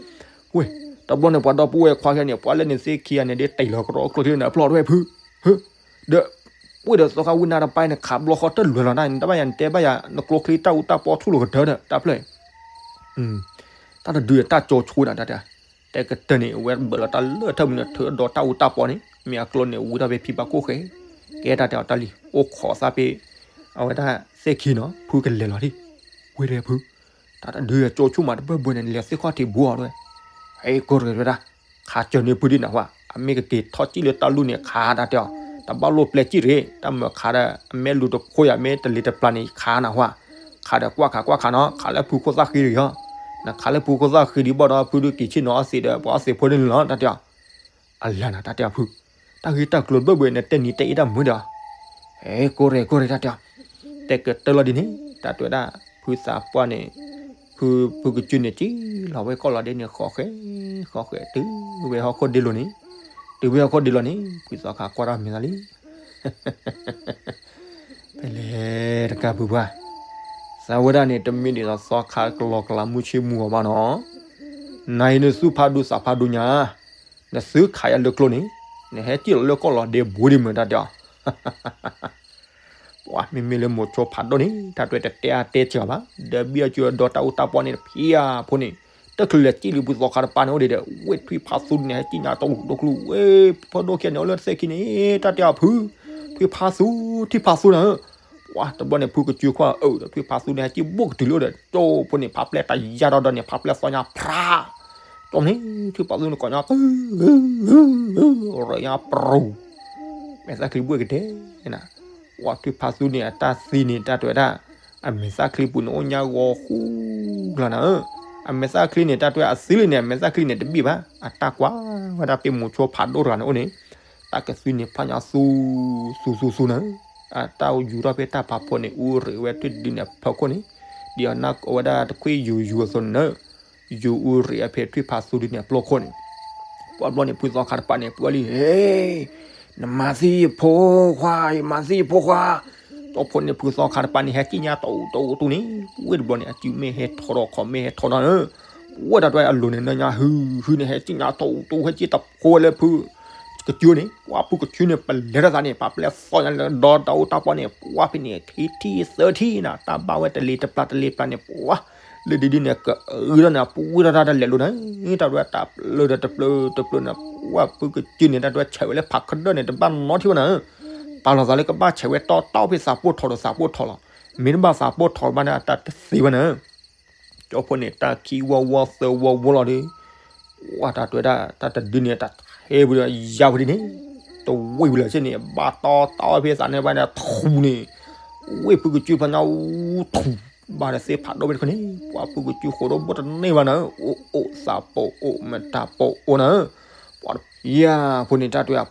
ဝ့ၢ် တဘျီန့ၣ် ပှၤဒီပုၢ်ဝဲၢ်ခွါခဲန့ၣ် ပှၤလၢန့ၣ်သ့ၣ်ခံဂၤန့ၣ် ဒ်တ့ၢ်လီၤကရီကျိချံန့ၣ် အဖျီၣ်တဝဲၢ်ဖု ဒီး ဝ့ၢ်ဒီးသီခါဝံနၤတပၤန့ၣ် ခးဘျီဃီတလွဲၤလီၤနၤ နတဘၣ်ယၤ နတဲဘၣ်ယၤ နကျိချံတၢ်အူတၢ်ပီထူၣ်လီၤကတၢၢ်ဒီး တၢ်ဖျၢၣ် တၢ်တဒုတၢ်ကၠီဆိနၤတၢ်တဲ, တဲကတၢၢ်န့ၣ် အဝဲဘၢၣ်လီၤတၢ်လၢထၢၣ်မုၢ်န့ၣ် ထုးဒီးတၢ်အူတၢ်ပီန့ၣ် မ့ၢ်အကျိန့ၣ် ဝံထီၣ်ဖဲဖံဘၣ်ခိၣ်ဃဲ, ကဲတၢ်တဲအီၤတၢ်လံ အိၣ်ခိးသးဖဲ အဝဲဒၣ်သ့ၣ်ခံနီၤ ဖုကလဲၤလီၤဒံး, ဝ့ၢ်ဒီးဖု တၢ်တဒုကၠီဆိမးတဘၢဘၢန့ၣ် လဲၤသ့ၣ်ခီၣ်ထံးဘိအီၤတဝဲ, ဟဲကိးရဲၣ်ဝဲဒၣ် ခးစၢၤန့ၢ်ဖုဒံးနၢ်ဟူဧါ, အမ့ၢ်ကက့ၤထီၣ်စံၣ်လၢတၢ်လူၢ်န့ၣ် ခးတၢ်တဲအီၤ, တဘၣ်လိၣ်ပျဲစံၣ်ရ့ၣ်, တၢ်မၢခးဒီး အမဲာ်လူၤတဖိယၤ မ့ၢ်တလ့ၤတပျၢ်န့ၣ် ခးနၢ်ဟူဧါ, ခးဒီးကွၢ်ခးကွၢ်ခးနီၤ, ခးလၢဖုခိၣ်သၣ်ဃံတဂ့ၤအီၤ, နခးလၢဖုခိၣ်သၣ်ဃံဒံးဘၣ်ဒီး ဖုဒုးက့ၤဆ့ၣ်နီၤအီၣ်စံးဒီး ပှၤအီၣ်စံးဖိန့ၣ်လီၤ တၢ်တဲအီၤ အလၢနၤတၢ်တဲအီၤဖု, တၢ်ဂ့ၢ်တၢ်ကျိၤဘၢဘၢအံၤ နတဲနံၤတဲအ့ၣ်တၢ်မုာ်ဒီး, ဟဲကိးရဲၣ်ကိးရဲၣ်တၢ်တဲအီၤ, တဲကတၢၢ်လီၤဒ်န့ၣ် တၢ်တဲဝဲဒၣ် ဖုသးပှၢ်န့ၣ်, ဖုဖုကစုန့ၣ် စံၣ်လီၤဝဲကီၢ်လီၤဒ့န့ၣ် ဃီဃဲ, ဃီဃဲ တုၤဝဲဟီၣ်ခိၣ်ဒ့လိၤန့ၣ်, တုၤဝဲဟီၣ်ခိၣ်ဒ့လိၤန့ၣ် ဖုသီခါကွၢ်တၢ်မဲာ်သးလံ ဖဲလဲၣ်တကးဖုပှၢ်, သးဝဲဒၣ်န့ၣ် တမ့ၢ်ဒ်သိးသီခါကလီၤကလးမုၢ်ဆ့ၣ်မူအီၤဘၣ်နီၤ, နၤအံၤနသူၣ်ဖးဒိၣ်သးဖးဒိၣ်ညါ, နသုခးယၤလၢကျိန့ၣ်, နဟဲစံၣ်လီၤလၢကီၢ်လီၤဒ့ဘူးဒံးမုာ်တၢ်တဲအီၤ, ပှၤမ့မ့ၢ်လၢမိၤဆိဖးဒိၣ်န့ၣ် တၢ်တဲတတဲအါတဲစှၤဘၣ်, ဒီးဘံအီၤကဒီးတၢ်အူတၢ်ပီန့ၣ်တဖံးဧါဖိန့ၣ်, တချုးလဲၤစံၣ်လံဖုသီခါတပၤန့ၣ်အိၣ်ဒံးဒီး ဝ့ၢ်ထွံၣ်ဖးသူန့ၣ် ဟဲစံၣ်ညါတအိၣ်တကျိ ဝ့ၢ်ဖးဒိၣ်ခံဂၤန့ၣ် အိၣ်လၢသ့ၣ်ခံန့ၣ် တၢ်တဲအီၤဖု, ထွံၣ်ဖးသူ, ထွံၣ်ဖးသူနၤဧၢ, ပှၤတဘျီန့ၣ် ဖုကစုခွါအၢဒီး ထွံၣ်ဖးသူန့ၣ် ဟဲစံၣ်ဘိၣ်ကတုၤလၢအိၣ်ဒီး ကၠိဖိန့ၣ် ဖးပျဲၢ်တၢ်ယါဒီးဒီးန့ၣ် ဖးပျဲၢ်သီညါဖြါ, ကၠိန့ၣ် ထွံၣ်ဖးသူန့ၣ် ကိးညါ ရၢၢ်ညါပရူၤ, မဲာ်သၣ်ချံဘှ့ၣ်ကတဲနၤ, ပှၤထွံၣ်ဖးသူန့ၣ် အတၢ်သံန့ၣ် တၢ်တဲဝဲဒၣ်, အမဲာ်သၣ်ချံပူၤန့ၣ် အိၣ်ညါဂီၤဃူလီၤနၤဧၢ, အမဲာ်သၣ်ချံန့ၣ် တၢ်တဲအသံလံန့ၣ် အမဲာ်သၣ်ချံန့ၣ် တဘံၣ်ဘၣ်, အတၢ်ကွၢ်ဝဲဒၣ်ပ့ၢ်မိၤဆိဖးဒိၣ်တဂၤန့ၣ်အိၣ်န့ၣ်, တၢ်ကသွံန့ၣ်ဖျါညါသူ, သူသူသူနၤဧၢ, အတၢ်ယူၤထီၣ်ဖဲတၢ်ဖးဖိန့ၣ် အူရံးဝဲထွံၣ်တဒုန့ၣ်အဖီခိၣ်န့ၣ်, ဒ်အီၤနၢ်ကီဝဲဒၣ်တခွံယူၤယူၤအသိးန့ၣ်နၤ ယူၤအူရံးအဖဲထွံၣ်ဖးသူဒုန့ၣ်အပျီခိၣ်န့ၣ်, ပှၤဘျီန့ၣ် ဖုသီခါတပၤန့ၣ် ပှၤလံ, ဟ့, နမၤသံယဖိခွါ, ယမၤသံယဖိခွါ, ကၠီဖိန့ၣ် ဖုသီခါတပၤန့ၣ် ဟဲစံၣ်ညါတအိၣ်တအိၣ်တူၢ်န့ၣ်, ဝ့ၢ်တဘျီန့ၣ် အစုမ့ၢ်ဟဲထီၣ်ဒီးခီၣ်မ့ၢ်ဟဲထီၣ်ဒီးနၤ, ပဝဲဒၣ်တဝဲအလိၤန့ၣ် နညါဟုဟုန့ၣ် ဟဲစံၣ်ညါတအိၣ်တူၢ် ဟဲစံၣ်တဖိဝဲလၢဖု ကစုန့ၣ်, ပှၤဖုကစုန့ၣ် ပလဲၤထီၣ်သးန့ၣ် ဖးပျဲၢ်သီညါလၢဒီတၢ်အူတၢ်ပီန့ၣ် ပှၤဖဲန့ၣ် ခံထံၣ်သၢထံၣ်နၤ, တၢ်ဘၣ်ဝဲတလ့ၤတပျၢ်တလ့ၤပျၢ်န့ၣ် ပှၤလၢဒ်ဒ်န့ၣ် ကအုဒီးနၤ ပဝဲဒၣ်တၢ်တလဲၤလိၤနၤ, တၢ်တဝဲတၢ်ပျၢၤဒီးတပျၢၤတပျၢၤနၤ, ပှၤဖုကစုန့ၣ် တၢ်တဝဲဆဲးဝဲလၢဖးခဒၢၣ်န့ၣ် တဘၣ်နီထံၣ်ဝဲနၤ, ပာ်လီၤသးလၢကဘၣ်ဆဲးဝဲတီတီဖဲသးပိၢ်ထီၣ်ဒီး သးပိၢ်ထီၣ်လီၤ, မ့ၢ်တဘၣ်သးပိၢ်ထီၣ်ဘၣ်န့ၣ် အတၢ်တသ့ဘၣ်နၤ ကၠီဖိန့ၣ် တၢ်ခံဝီဝီသၢဝီဝီလီၤဒီး, ပှၤတၢ်တဝဲဒၣ် တၢ်တဒုန့ၣ် တၢ်ဟဲဝံၤဒီးယါဝဲဒ်န့ၣ်, တဝံၤဝံၤလၢာ်ဆ့န့ၣ် ဘၣ်တီတီဖဲသးန့ၣ်ဘၣ်န့ၣ် ထူၣ်န့ၣ်, ဝ့ၢ်ဖုကစုဖးညါအူထူၣ်, ဘၣ်ဒီးသ့ၣ်ဖးဒိၣ်ဖဲတခီန့ၣ် ပှၤဖုကစုဃိးဒီဘိၣ်တန့ၢ်ဘၣ်နၤ, အိၣ်အိၣ်သးပိာ်အိၣ်မတၤပိာ်အိၣ်နၤ, ပှၤတဖံးဧါဖိန့ၣ် တၢ်တဝဲ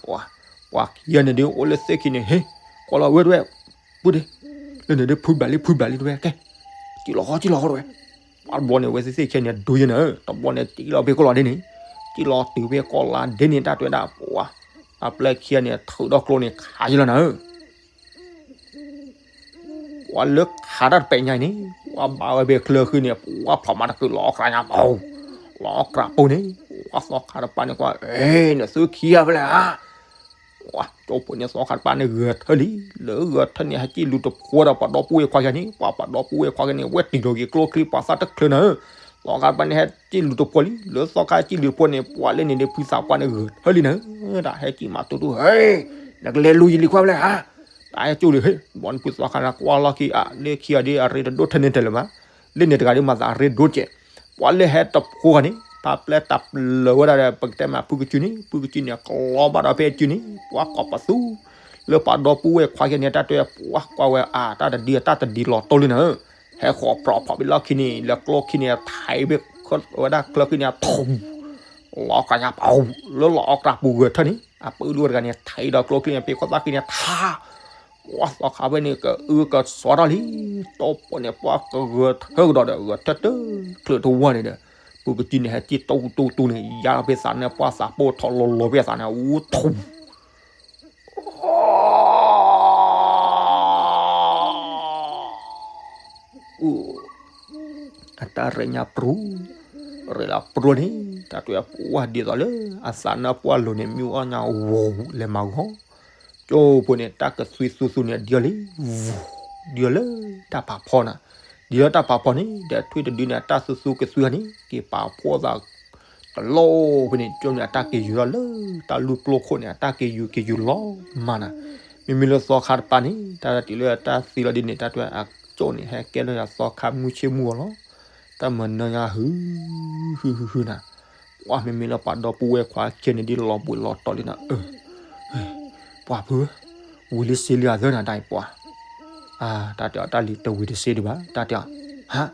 ပှၤခံဂၤန့ၣ်ဒုးအိၣ်လၢသ့ၣ်ခံန့ၣ် ဟ့ၣ်, ကွၢ်လီၤဝဲတဝဲ ပုၢ်ဒ့, လၢန့ၣ်ဒုးဖုဘၣ်လံ ဖုဘၣ်လံတဝဲ ကဲ, စံၣ်လီၤဃီ စံၣ်လီၤဃီတဝဲ, ပှၤတဘျီန့ၣ် ဝဲသ့ၣ်သ့ၣ်ခံန့ၣ် ဒိယဲနၤ, တဘျီန့ၣ် စံၣ်လီၤဖဲကီၢ်လီၤဒ့န့ၣ်, စံၣ်လီၤတုၤဖဲကီၢ်လီၤဒ့န့ၣ် တၢ်တဝဲဒၣ် ပှၤ, အပျဲၢ်ခံဂၤန့ၣ် ထုးဒီးကျိန့ၣ် ခးယလီၤနၤဧၢ ပှၤလၢခးတၢ်တပဲာ်ညါအံၤန့ၣ် ပှၤဘၣ်ဝဲဖဲချၢဃုန့ၣ် ပှၤဖျိးမၤတကုာ်လီၤအီၣ်ကြၢးညါပူၤ, လီၤအီၣ်ကြၢးပူၤန့ၣ် ပှၤသီခါတပၤန့ၣ်ကွၢ် အဲ နသုခံဂၤဖဲလဲၣ်ဧါ ကၠိဖိန့ၣ်သီခါတပၤန့ၣ်ဂဲၤထၢၣ်လံ, လၢဂဲၤထၢၣ်န့ၣ် ဟဲစံၣ်လူၤတဖိဒီးပှၤဒီပုၢ်ဝဲၢ်ခွါယၤန့ၣ် ပှၤပှၤဒီပုၢ်ဝဲၢ်ခွါယၤန့ၣ် ဝဲတံၢ်လီၤက့ၤကျိချံပှၤသၣ်တချုးနၤဧၢ, သီခါတပၤန့ၣ် ဟဲစံၣ်လူၤတဖိလံ, လၢသီခါစံၣ်လူၤတဖိန့ၣ် ပှၤလၢန့ၣ်ဒီးဖုသးပှၢ်န့ၣ်ဂဲၤထၢၣ်လံနၤဧၢ, တၢ်ဟဲစံၣ်မၤတူတူ ဟဲ နကလဲၤလူၤယလံၤခွါဖဲလဲၣ်ဧါ, တၢ်ဟဲကၠိလံ ဟဲ ဘီန့ၣ်ဖုသီခါန့ၣ် ကွၢ်လီၢ်ခံအါ လၢခံဂၤဒီးအရ့တဒိၣ်ထဲန့ၣ်တလဲၤဘၣ်, လၢန့ၣ်တဂၤဒီးမၤသးအရ့ဒိၣ်ကဲး, ပှၤလၢဟဲတဖိဂၤန့ၣ် တၢ်ပျဲတၢ်ပျၢၤဝဲဒၣ်ဒီး ပကတဲမးဖုကစုန့ၣ် ဖုကစုန့ၣ် ကလီဘၣ်ဒီးဖဲအစုန့ၣ် ပှၤကိးပသူ လၢပှၤဒီပုၢ်ဝဲၢ်ခွါယၤန့ၣ် တၢ်တဲပှၤကွၢ်ဝဲအါ တၢ်တဒုအတၢ်တဒုလီၤတိၢ်လံနၤဧၢ, ဟဲဃီၤပြီဖီးဘ့ၣ်လီၢ်ခံန့ၣ် လၢကျိခံန့ၣ် ထံးဘ့ၣ်ဝဲဒၣ်ချၢခံန့ၣ် ထူး လီၤကညါပူၤ လၢလီၤအီၣ်ကြၢးပူၤဂဲၤထၢၣ်န့ၣ် အပုၢ်ဒိၣ်တဂၤန့ၣ် ထံးဒီးကျိချံန့ၣ် ဖဲခိၣ်သၣ်ခံန့ၣ် ထါ ပှၤသီခါဖဲန့ၣ်ကအုကစီထီၣ်လံ, တိၢ်ပိာ်န့ၣ် ပှၤကဂဲၤထၢၣ်ကဒီးဒီး ဂဲၤထၢၣ်တချုးတဝီန့ၣ်ဒီး ဖုကစုန့ၣ် ဟဲစံၣ်တူတူတူန့ၣ် ယါလီၤဖဲသးန့ၣ် ပှၤသးပိၢ်ထီၣ်လီၤလီၤဖဲသးန့ၣ် အူထူ အတၢ်ရဲၣ်ညါပြူၤ, ရဲၣ်လၢပြူၤန့ၣ် တၢ်တဲပှၤဒ်သိးလၢ အသးနါပှၢ်လိၤန့ၣ် မ့ၢ်အီၣ်ညါဝူၤလဲၤမၤဂီၤ, ကၠိဖိန့ၣ် တၢ်ကသွံသူသူန့ၣ် ဒ်အီၤလံ, ဒ်အီၤလၢတၢ်ပာ်ဖီနၤ, ဒ်အီၤလၢတၢ်ပာ်ဖီန့ၣ် ဒီးထွံၣ်တဒုန့ၣ် အတၢ်သူသူကသွံအီၤန့ၣ် က့ၤပာ်ဖှိၣ်သး တလိၣ်ဖဲန့ၣ် ကၠိန့ၣ် အတၢ်က့ၤယုာ်ထီၣ်လၢ တၢ်လူၢ်ကျိခိၣ်န့ၣ် အတၢ်က့ၤယုာ်က့ၤယုာ်လီၤမးနၤ, မ့မ့ၢ်လၢသီခါတပၤန့ၣ် တၢ်တုၤလၢတၢ်သံလီၤဒ်န့ၣ် တၢ်တဲအကၠိန့ၣ် ဟဲကဲထီၣ်ယၤသီခါမုၢ်ဆ့ၣ်မုၢ်ဂီၤလီၤ, တၢ်မၤနၢၤညါဟု ဟုဟုဟုနၤ, ပှၤမ့မ့ၢ်လၢပှၤဒီပုၢ်ဝဲၢ်ခွါခဲန့ၣ်ဒ်လီၤဘှံးလီၤတီၤလံနၤ, ပှၤဖု ဝံၤလံစ့လံအသၢနၤတၢ်အံၤပှၤ, တၢ်တဲအီၤတၢ်လံၤတဝံၤတစ့ဒံးဘၣ် တၢ်တဲအီၤ, ဟါ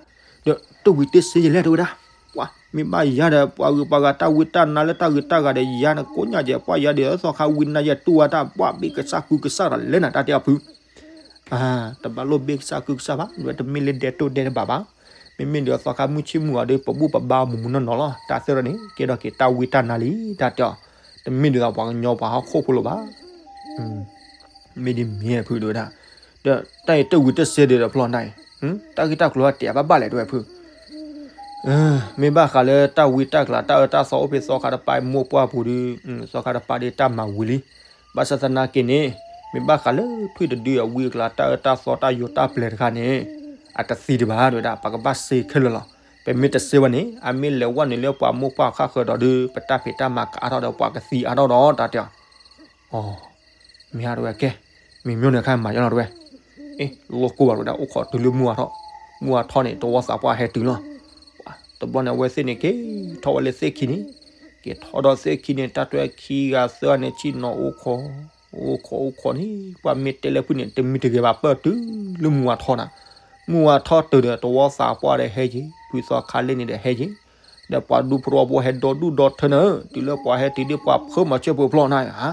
ဒီးတဝံၤတစ့ယလဲၣ်တဝဲဒၣ်, ပှၤမ့ၢ်ဘၣ်ယၤဒီး ပှၤဂုၤပှၤဂၤတၢ်ဝံတၢ်နါလၢတၢ်ဂုၤတၢ်ဂၤဒီး ယၤနကိးညါကဲး ပှၤယၤဒီးသီခါဝံနါယဲတူၢ်ဝဲတၢ် ပှၤဘ့ၣ်ကစၢ်ကုကစၢ်ဒီးလဲၣ်နၤ တၢ်တဲအီၤဖု တဘၣ်လိၣ်ဘ့ၣ်ကစၢ်ကုကစၢ်ဘၣ် ဒ်ဝဲတမ့ၢ်လၢဒဲးတိၢ်ဒဲးတဘၣ်ဘၣ်, မ့မ့ၢ်ဒီးသီခါမုၢ်ဆ့ၣ်မုၢ်ဂီၤဒီး ပဘူၣ်ပဘါမူးမူးနီၢ်နီၢ်လီၤ တၢ်သ့ၣ်ဒီးန့ၣ် ကဲထီၣ်က့ၤတၢ်ဝံတၢ်နါလံ တၢ်တဲအီၤ, တမ့ၢ်ဒ်သိးပှၤကညီပှၤဟီၣ်ခိၣ်ဖိလၢၤဘၣ် မ့ၢ်ဒ်မ့ၢ်ဖုဒိၣ်ဝဲဒၣ်, ဒီးတၢ်အံၤတဝံၤတစဲးဒံးဒီးဖျီနၤအံၤ, တၢ်ဂ့ၢ်တၢ်ကျိၤတတဲဘၣ်ဘၣ်လဲၣ်တဝဲဖု, မ့ၢ်ဘၣ်ဃးလၢတၢ်ဝံတၢ်ကျါ တၢ်အၢတၢ်သီအိၣ်ဖဲသီခါတပၤမိၢ်ပှၢ်ပူၤဒီး, သီခါတပၤဒီးတၢ်မၤဝံၤလံ, ဘၣ်ဆၣ်သနာ်က့န့ၣ်, မ့ၢ်ဘၣ်ဃးလၢထွံၣ်တဒုအဝံအကျါ တၢ်အၢတၢ်သီတၢ်ယိၤတၢ်ပျဲၤတခါန့ၣ်, အတသံဒံးဘၣ်ဒိၣ်ဝဲဒၣ် ပကဘၣ်စ့ခဲလၢာ်လီၤ, ပမ့ၢ်တစ့ဝဲန့ၣ် အမ့ၢ်လဲၤဝဲန့ၣ်လၢပှၤမိၢ်ပှၢ်ခါဃၢၤဒီးဒီး ပတၢ်ဖံးတၢ်မၤကအါထီၣ်ဒီးပှၤကသံအါထီၣ်ဒီး တၢ်တဲအီၤ အီ, မ့ၢ်ဟါတဝဲကဲ, မ့ၢ်မ့ၢ်န့ၣ်ခါမၤယါလီၤတဝဲ, အ့ လိၣ်ကိၢ်ဘၣ်တဝဲဒၣ် အိၣ်ခိးတုၤလၢမုၢ်အါထီၣ်, မုၢ်အါထီၣ်န့ၣ် တဝီသးပှၢ်ဟဲတုၤလီၤ, တဘျီန့ၣ် အဝဲသ့ၣ်န့ၣ်က့ၤထီၣ်ဝဲလၢသ့ၣ်ခံန့ၣ်, က့ၤထီၣ်ဒီးသ့ၣ်ခံန့ၣ် တၢ်တွဲခံဂၤသၢဂၤန့ၣ် ဆ့ၣ်နီၤအိၣ်ခိး, အိၣ်ခိးအိၣ်ခိးန့ၣ် ပှၤမ့ၢ်တဲလၢဖုန့ၣ် တမံၤတဂ့ၤဘၣ်ပၢၢ်တုၤလၢမုၢ်အါထီၣ်နၤ, မုၢ်အါထီၣ်တုၤဒီး တဝီသးပှၢ်ဒီးဟဲက့ၤ, ဖုသီခါလ့ၣ်န့ၣ်ဒီးဟဲက့ၤ ဒီးပှၤဒူဖိတဝီဖိဟဲဒီဒူၣ်ဒီထၢနၤ, တုၤလၢပှၤဟဲတုၤဒ်ပှၤဖၢမၤဆၢပှဲၤဖျီနၤဧါ,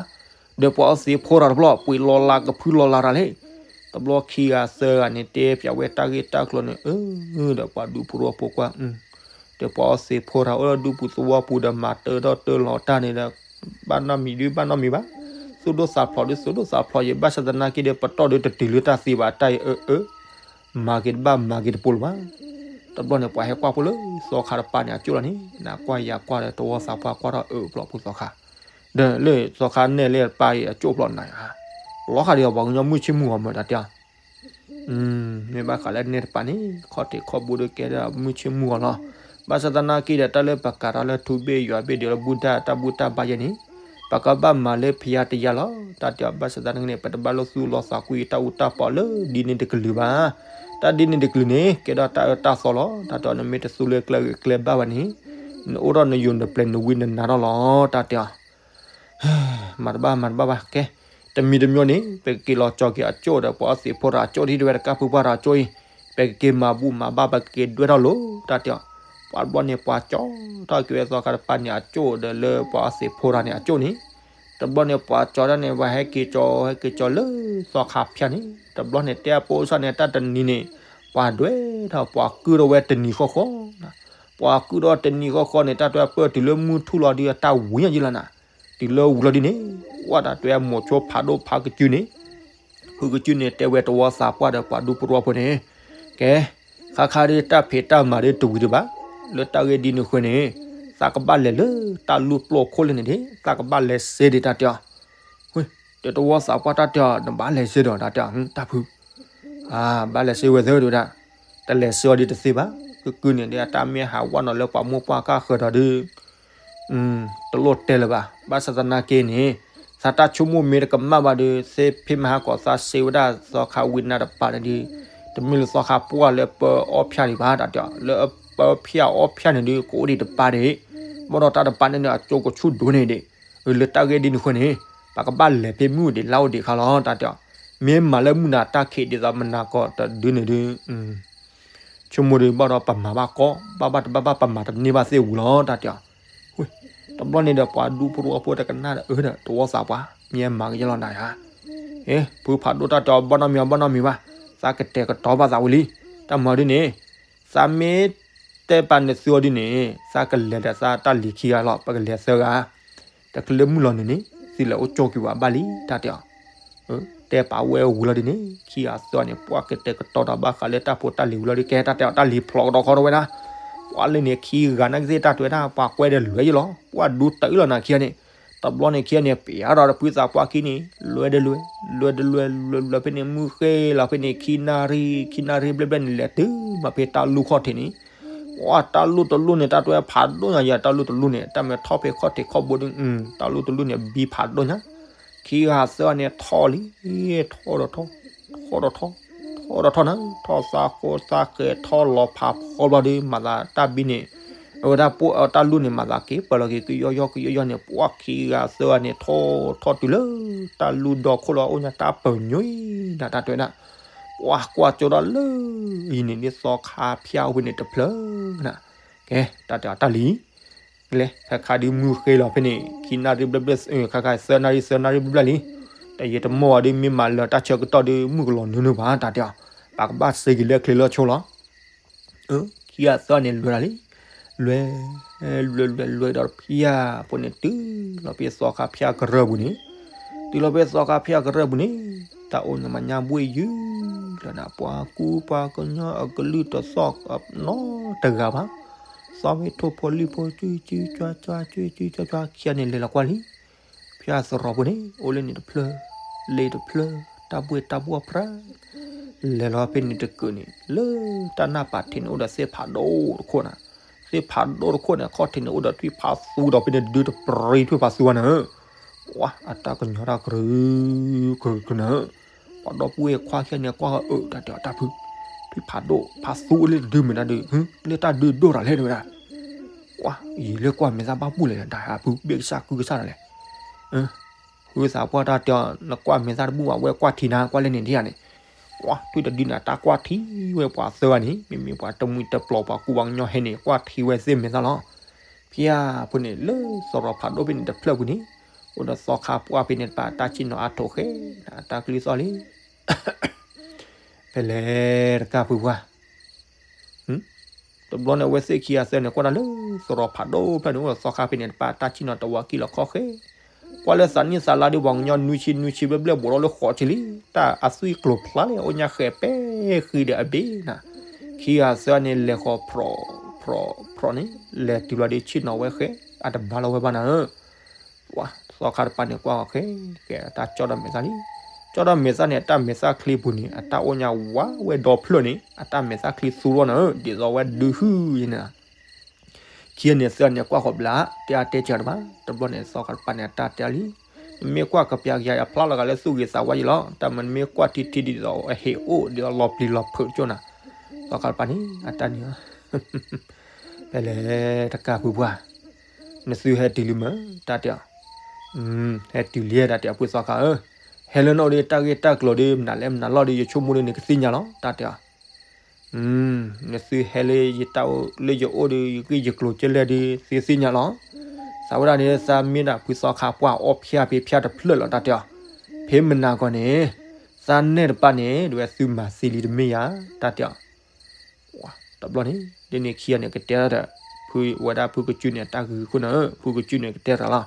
ဒီးပှၤအီသံးဖိတၢ်တဖျီ ပှ့ၤလီၤလးကဖုလီၤလးတၢ်လံ, တဘျီခံဂၤသၢဂၤန့ၣ် တဲပၠးဝဲတၢ်ဂ့ၢ်တၢ်ကျိၤန့ၣ်, ဒီးပှၤဒူဖိတဝီဖိကွၢ်, ဒီးပှၤအီသံးဖိတၢ်အိၣ်လၢဒူပူၤသဝီပူၤဒီးမၤတၢထီၣ်တၢလီၤတၢ်န့ၣ်ဒီး ဘၣ်နီတမံၤဒုးဘၣ်နီတမံၤဘၣ်, သူၣ်ဒိၣ်သးဖျိးဒုးသူၣ်ဒိၣ်သးဖျိးယံၤ ဘၣ်ဆၣ်သနာ်က့ဒီး ပတီၢ်ဒုးတတုၤလၢတၢ်သံဘၣ်တၢ်အံၤအၢအၢ မၤက့ၤတဘၣ်မၤက့ၤတပိၤလၢၤဘၣ်. တဘျီန့ၣ် ပှၤဟဲကွၢ်ဖိလၢသီခါတပၤန့ၣ်အကၠိၢ်လီၤန့ၣ် နကွၢ်ယၤကွၢ်ဒီးတဝီသးပှၢ်ကွၢ်ထီၣ်အၢဖျိးဖုသီခါ, ဒီးလၢသီခါနဲၣ်လၢတပၤအံၤအကၠိၢ်ဖျိးနၤဧါ, လီၤဃာ်ဒီးပှၤကညီမုၢ်ဆ့ၣ်မုၢ်ဂီၤမၢတၢ်တဲအီၤ မ့ၢ်ဘၣ်ဃးလၢနဲၣ်တပၤန့ၣ် ခီၣ်ထံးခီၣ်ဘိဒုးကဲဒၣ်မုၢ်ဆ့ၣ်မုၢ်ဂီၤလီၤ. ဘၣ်ဆၣ်သနာ်က့ဒီး တၢ်လၢပကၤထီၣ်လၢထူဘ့ၣ်ယွၤဘ့ၣ်ဒ်လၢဘူၣ်တၢ်တၢ်ဘူၣ်တၢ်ဘါယဲန့ၣ် ပကဘၣ်မၤလၢဖယါတယါလီၤ. တၢ်တဲအီၤ ဘၣ်ဆၣ်သနာ်က့န့ၣ် ပတဘၣ်လိၣ်သူၣ်လီၤသးကွံတၢ်အူတၢ်ပီးလၢဒ်န့ၣ်တကလုာ်ဘၣ်. တၢ်ဒ်န့ၣ်တကလုာ်န့ၣ် ကဲထီၣ်တၢ်အၢတၢ်သီလီၤ. တၢ်တဲအီၤ နမ့ၢ်တသူလၢကျဲဂ့ၤကျဲဘၣ်ဘၣ်န့ၣ် နအိၣ်ထီၣ်နယိာ်နပျဲၤနဝံနနါထီၣ်လီၤ. တၢ်တဲအီၤ မၤတဘၣ်မၤတဘၣ်ဘၣ်ကဲ, တမံၤတမံၤန့ၣ် ပကက့ၤလီၤကၠီၤက့ၤအကၠိၣ်ဒီး ပှၤအီသံးဖိတၢ်အကၠိၣ် ထံၣ်တဝဲတကၢ်ဖုပှၢ်တၢ်အကၠိၣ်အံၤ, ပကက့ၤမၤဘူၣ်မၤဘါ ပကက့ၤဒွဲၣ်ထီၣ်လိာ် တၢ်တဲအီၤ. ပှၤတဘျီန့ၣ် ပှၤကၠီထီၣ်က့ၤဝဲသီခါတပၤန့ၣ်အကၠိၣ်ဒီးလၢပှၤအီသံးဖိတၢ်န့ၣ်အကၠိၣ်န့ၣ်, တဘျီန့ၣ် ပှၤကၠီတၢ်န့ၣ် ပှၤဟဲက့ၤကၠီ ဟဲက့ၤကၠီလၢသီခါဖၠါန့ၣ်, တဘျီန့ၣ် တဲအပိစၢ်န့ၣ် တၢ်တနံၤန့ၣ် ပှၤဒွဲၣ်ထီၣ် ပှၤကုၢ်ထီၣ်ဝဲတနံၤဃီဃီ ပှၤကုၢ်ထီၣ်တနံၤဃီဃီန့ၣ် တၢ်တဲပၢၢ်တုၤလၢမုၢ်ထူၣ်လီၤဒုး တၢ်ဝံၤညါယံၤလီၤနၤ, တုၤလၢဝံၤလီၤဒုးန့ၣ် ဝဲတၢ်တဲမိၤဆိဖးဒိၣ်ဖးကစုန့ၣ်, ဖုကစုန့ၣ်တဲဝဲတဝီသးပှၢ်ဒီးပှၤဒူပရိဝီဖိန့ၣ်, ကဲ, ခါခါဒ်တၢ်ဖံးတၢ်မၤဒ်တဝံၤဒံးဘၣ်, လၢတၢ်ဂ့ၢ်ဒ်န့ၣ်အဃိန့ၣ်, သးကဘၣ်လဲၤလၢတၢ်လူၢ်ပျီၢ်ခိၣ်လၢန့ၣ်ဒၣ်, သးကဘၣ်လဲၤစ့ဒံးတၢ်တဲအီၤ, တဲတဝီသးပှၢ်တၢ်တဲအီၤ နဘၣ်လဲၤစ့ဒီးတၢ်တဲအီၤ တၢ်ဖု ဘၣ်လဲၤစ့ဝဲသၢဒံးဒၣ်, တလဲၤစ့အီၤဒ်တသ့ဘၣ်, ကုကုန့ၣ်ဒ်အတၢ်မ့ၢ်ဟးဝဲနီၤလၢပှၤမိၢ်ပှၢ်ကၢ်ဃၢၤဒီးဒုး တလိၣ်တဲလၢၤဘၣ်, ဘၣ်ဆၣ်သနာ်က့န့ၣ်, သးတၢ်ဆိကမိၣ်မ့ၢ်တကမၣ်ဘၣ်ဒီး သ့ဖဲမဟါကီးသးစ့ဝဲဒၣ်သီခါဝံၤနၤတပၤန့ၣ်ဒီး, တမ့ၢ်လၢသီခါပှၢ်လၢပအီၣ်ဖၠၣ်ဒံးဘၣ်တၢ်တဲအီၤ, လၢပအီၣ်ဖၠၣ်အီၣ်ဖၠၣ်န့ၣ်ဒီး ကအိၣ်ဒံးတပၤဒံး, ဘၣ်ဒီးတၢ်တပၤန့ၣ်န့ၣ် အကၠိကဆူၣ်ဒိၣ်န့ၣ်ဒံး, လၢတၢ်ဂ့ၢ်ဒ်န့ၣ်အဃိန့ၣ်, ပကဘၣ်လဲၤဖဲမုၢ်အိၣ်ဒံးလါအိၣ်ဒံးခါလီၤတၢ်တဲအီၤ, မ့ၢ်မၤလၢမုၢ်နၤတၢ်ခံးဒ်သိးမနၤကီးတဒုန့ၣ်ဒီး ဆိကမိၣ်ဒီးဘၣ်ဒီးပမၤဘၣ်ကီ, ဘၣ်ဘၣ်တဘၣ်ဘၣ်ပမၤတန့ၢ်ဘၣ်သ့ၣ်ဝံၤလီၤတၢ်တဲအီၤ, တဘျီန့ၣ်ဒီးပှၤဒူပရိဝီဖိတကနၣ်ဒီးအၢဒီးတဝီသးပှၢ်, မ့ၢ်မၤကယဲလီၤနၤဧါ, ဖုဖးဒိၣ်တၢ်တဲအီၤ ဘၣ်နီတမံၤဘၣ်နီတမံၤဘၣ်, သးကတဲာ်ကတီၤဘၣ်သးဝံၤလံ, တၢ်မၤဒ်န့ၣ်, သးမ့ၢ်တဲပာ်နသုအီၤဒ်န့ၣ်, သးကလဲၤဒီးသးတၢ်လံၤခံဂၤလီၤ, ပကလဲၤသၢဂၤ တချုးလၢမုၢ်လီၤနုာ်န့ၣ်, သုလဲၤအိၣ်ကၠီက့ၤဝဲဘၣ်လံတၢ်တဲအီၤ, တဲပာ်ဝဲဝံၤလီၤဒ်န့ၣ်, ခံဂၤသၢဂၤန့ၣ် ပှၤကတဲာ်ကတီၤဒီးဘၣ်ဃးလၢတၢ်ဖိတၢ်လံၤဝံၤလီၤဒီး ကဲတၢ်တဲအီၤတၢ်လံၤဖျိးကဒီးခီတဝဲဒၣ်, ပှၤလၢန့ၣ်ခံဂၤနာ်က့သ့ၣ်တၢ်တဲဝဲဒၣ် ပှၤကွဲဒီးလွဲယလီၤ, ပှၤဒူတအုလီၤနၤခံဂၤန့ၣ်, တဘျီန့ၣ်ခံဂၤန့ၣ် ပျးဒီးတဖုသးပှၢ်ခံန့ၣ်, လွဲဒီးလွဲ, လွဲလွဲဖဲန့ၣ် မုၢ်ဃ့လီၤဖဲန့ၣ် ခံနၣ်ရံၣ်, ခံနၣ်ရံၣ်ဘျဲၣ်ဘျဲၣ်န့ၣ် လဲၤတုၤမးဖဲတၢ်လူၢ်ခီၣ်ထံးန့ၣ် ပှၤတၢ်လူၢ်တလူၢ်န့ၣ် တၢ်တဲဝဲဖးဒိၣ်ညါယၤ တၢ်လူၢ်တလူၢ်န့ၣ် တၢ်မ့ၢ်ထီၣ်ဖဲခီၣ်ထံးခီၣ်ဘိဒုး, တၢ်လူၢ်တလူၢ်န့ၣ် ဘံဖးဒိၣ်ညါ, ခံဂၤသၢဂၤန့ၣ်ထီၣ်လံ, ထီၣ်ဒီးထီၣ်, ထီၣ်ဒီးထီၣ်, ထီၣ်ဒီးထီၣ်နၤ, ထီၣ်သးဃိသးဃဲၤ ထီၣ်လီၤဖးဖီဘျီဒီး မၤသးတၢ်ဘံန့ၣ်, အဝဲဒၣ်ပှၤတၢ်လူၢ်န့ၣ် မၤသးက့ၤပၢၢ်လီၤက့ၤ ကယီယီကယီယီန့ၣ် ပှၤခံဂၤသၢဂၤန့ၣ် ထီၣ်ထီၣ်တုၤလၢ တၢ်လူၢ်ဒီခိၣ်လီၤအိၣ်ညါတၢ်ပၢၢ်ညွံနၤ တၢ်တဲဝဲဒၣ် ပှၤကွၢ်ကၠိဒီးလၢ အံၤန့ၣ်ဒ်သီခါဖၠါအိၣ်ဖဲန့ၣ်တဖျၢၣ်နၤ, ကဲ တၢ်တဲအီၤတၢ်လံၤ, ကလဲၤခါခါဒုးမုၢ်ဃ့လီၤဖဲန့ၣ် ခံနၣ်ရံၣ်ဘျဲၣ်ဘျဲၣ်, ခါခါသၢနၣ်ရံၣ်သၢနၣ်ရံၣ်ဘျဲၣ်ဘျဲၣ်လံ, တယံာ်တမီၢ်ဘၣ်ဒုးမ့ၢ်မၤလၢတၢ်ဆၢကတီၢ်ဒုး မုၢ်ကလီၤနုာ်နုာ်ဘၣ် တၢ်တဲအီၤ, ပကဘၣ်စ့က့ၤလၢချ့လၢဆိလီၤ ခံဂၤသၢဂၤန့ၣ်လွဲၤလီၤလံ, လွဲၤ, လွဲၤလွဲၤလွဲၤဒီးဖၠါဖိန့ၣ် တုၤလီၤဖဲသီခါဖၠါကရၢၢ်ပူၤန့ၣ်, တုၤလီၤဖဲသီခါဖၠါကရၢၢ်ပူၤန့ၣ်, တၢ်အိၣ်ညါမၤညါဘှ့ၣ်ယုၢ်လီၤနၤ ပှၤကူပှၤကညီအကလုၢ်တသီၣ်နီတဂၤဘၣ်, သီမ့ၢ်ထိၣ်ဖိလံၣ်ဖိ ကၠူကၠူကၠွါကၠွါ ကၠူကၠူကၠွါကၠွါ ခံဂၤန့ၣ်လဲၤလီၤကွၢ်လံ ဖၠါသရီဖိန့ၣ် အိၣ်လၢန့ၣ်တဖျၢၣ်, လ့တဖျၢၣ်, တၢ်ဘှ့ၣ်တၢ်ဘှီၣ်ဖြါ, လဲၤလီၤဖဲန့ၣ်တကုာ်န့ၣ် လၢတၢ်နၢ်ပာ်ထံးန့ၣ်အိၣ်ဒီးသ့ၣ်ဖးဒိၣ်တခိၣ်နၤ, သ့ၣ်ဖးဒိၣ်တခိၣ်န့ၣ် အခီၣ်ထံးန့ၣ်အိၣ်ဒီးထွံၣ်ဖးသူဒီးဖဲန့ၣ်ဒုးတပြံထွံၣ်ဖးသူနၤ, ပှၤအတၢ်ကညီၤတၢ်ကရၢကရိနၤ, ပှၤဒီပုၢ်ဝဲၢ်ခွါခံဂၤန့ၣ်ကွၢ်အၢ တၢ်တဲအီၤတၢ်ဖု, ထွံၣ်ဖးဒိၣ်ဖးသူအိၣ်လၢတဒုမဲာ်တၢ်ဒုး, လၢတၢ်ဒုးဒိၣ်တၢ်လဲၣ်တဲဝဲဒၣ် ပှၤ ယံာ်လၢကွၢ်မဲာ်သၣ်ဘၣ်ဘူၣ်လဲၣ် တၢ်ဟးဖုဘ့ၣ်ကစၢ်ကုကစၢ်တၢ်လဲၣ်, ဖုသးပှၢ်တၢ်တဲအီၤ နကွၢ်မဲာ်သၣ်တဘူၣ်ဘၣ် ဝဲကွၢ်ထံနၤ ကွၢ်လၢန့ၣ်ဒ်ယၤန့ၣ်, ပှၤထွံၣ်တဒုန့ၣ် အတၢ်ကွၢ်ထံဝဲပှၤသၢဂၤန့ၣ် မ့မ့ၢ်ပှၤတမှံၤတပျီၤပှၤကူပှၤကညီဟဲန့ၣ် ကွၢ်ထံဝဲသ့ၣ်မဲာ်သၣ်လီၤ, ဖၠါဖိန့ၣ် လၢသရီဖးဒိၣ်ဖဲန့ၣ်တဖျၢၣ်ပူၤန့ၣ်, အိၣ်ဒီးသီခါပှၢ်ဖဲန့ၣ်တပၤ တၢ်ဆ့ၣ်နီၤအါထိးဃဲ အတၢ်ကလုၢ်သီၣ်လံ ဖဲလဲၣ်တကၢ်ဖုပှၢ်, တဘျီန့ၣ် အဝဲသ့ၣ်ခံဂၤသၢဂၤန့ၣ် ကွၢ်တၢ်လၢသရီဖးဒိၣ်ဖျၢၣ်န့ၣ် အိၣ်ဒီးသီခါဖဲန့ၣ်တပၤ တၢ်ဆ့ၣ်နီၤတဝီကံၢ်လီၤခီဃဲ, ကွၢ်လၢသးနံၣ်သးလါဒီး ပှၤကညီနွံဆံနွံဆံဘျဲၣ်ဘျဲၣ် ဘူးထီၣ်လၢဃိးဆံလံ, တၢ်အသွံၣ်ကျိၤဖျါလံ အိၣ်ညါဃဲးပဲဃံဒီးအဘ့ၣ်နၤ, ခံဂၤသၢဂၤန့ၣ် လဲၤဃီၤဖြီၣ်ဖြီၣ်ဖြီၣ်န့ၣ် လဲၤတုၤလီၤဒီးဆ့ၣ်နီၤဝဲဃဲ အတဘါလီၤဝဲဘၣ်နၤဧၢ ပှၤသီခါတပၤန့ၣ် ကွၢ်ဃီၤဃဲ ဃဲအတၢ်ကၠီဒီးမဲာ်သၣ်လံ, ကၠီဒီးမဲာ်သၣ်န့ၣ် အတၢ်မဲာ်သၣ်ချံပူၤန့ၣ် အတၢ်အိၣ်ညါဝါဝဲဒီဖျၢၣ်န့ၣ် အတၢ်မဲာ်သၣ်ချံသူရီနၤဧၢ ဒ်သိးဝဲဒုးဟုၣ်ယဲန့ၣ်, ခံဂၤန့ၣ်သၢဂၤန့ၣ် ကွၢ်ဃီၤဘျး တဲအါတဲစှၤတဘၣ်, တဘျီန့ၣ် သီခါတပၤန့ၣ် အတၢ်တဲလံ, နမ့ၢ်ကွၢ်ကပျးကယၤ အဖျါလီၤဂာ်လၢသူၣ်ဂ့ၤသးဝါယံလီၤ, တၢ်မနုၤနမ့ၢ်ကွၢ်ထံထံဒ်သိးအဟ့ၣ်အိၣ် ဒ်သိးလီၤပျံၤလီၤဖုးကၠိနၤ, သီခါတပၤန့ၣ် အတၢ်န့ၣ် ဖဲလဲၣ်တကၢ်ဖုပှၢ်, နသုဟဲတုၤလံမ့ၢ် တၢ်တဲအီၤ, ဟဲတုၤလံ တၢ်တဲအီၤ ဖုသီခါဧၢ, ဟဲလၢနအိၣ်ဒီး တၢ်ဂ့ၢ်တၢ်ကျိၤဒီး မနုၤလဲၣ်မနုၤလီၤဒီး ယဆိကမိၣ်ဒီး နကသ့ၣ်ညါလီၤ တၢ်တဲအီၤ, နသုဟဲလၢယတၢ်အိၣ်လၢယအိၣ်ဒီး ယဂ့ၢ်ယကျိၤကဲလဲၣ်ဒီး သုသ့ၣ်ညါလီၤ, သးဝဲဒၣ်န့ၣ် သးမ့ၢ်ဒၣ်ဖုသီခါပှၢ်အီၣ်ဖၠါဖဲဖၠါတဖျၢၣ်လီၤ တၢ်တဲအီၤ, ဖဲမနၤကီၢ်န့ၣ် သးနဲၣ်တပၤန့ၣ် ဒ်ဝဲသုမၤသံလံတမ့ၢ်ယၤ တၢ်တဲအီၤ တဘျီန့ၣ် ဒ်န့ၣ်ခံဂၤန့ၣ် ကတဲဒီး ဖုဝဲဒၣ်ဖုကစုန့ၣ် တၢ်ဂုာ်ခိၣ်နၤဧၢ ဖုကစုန့ၣ် ကတဲတၢ်လီၤ,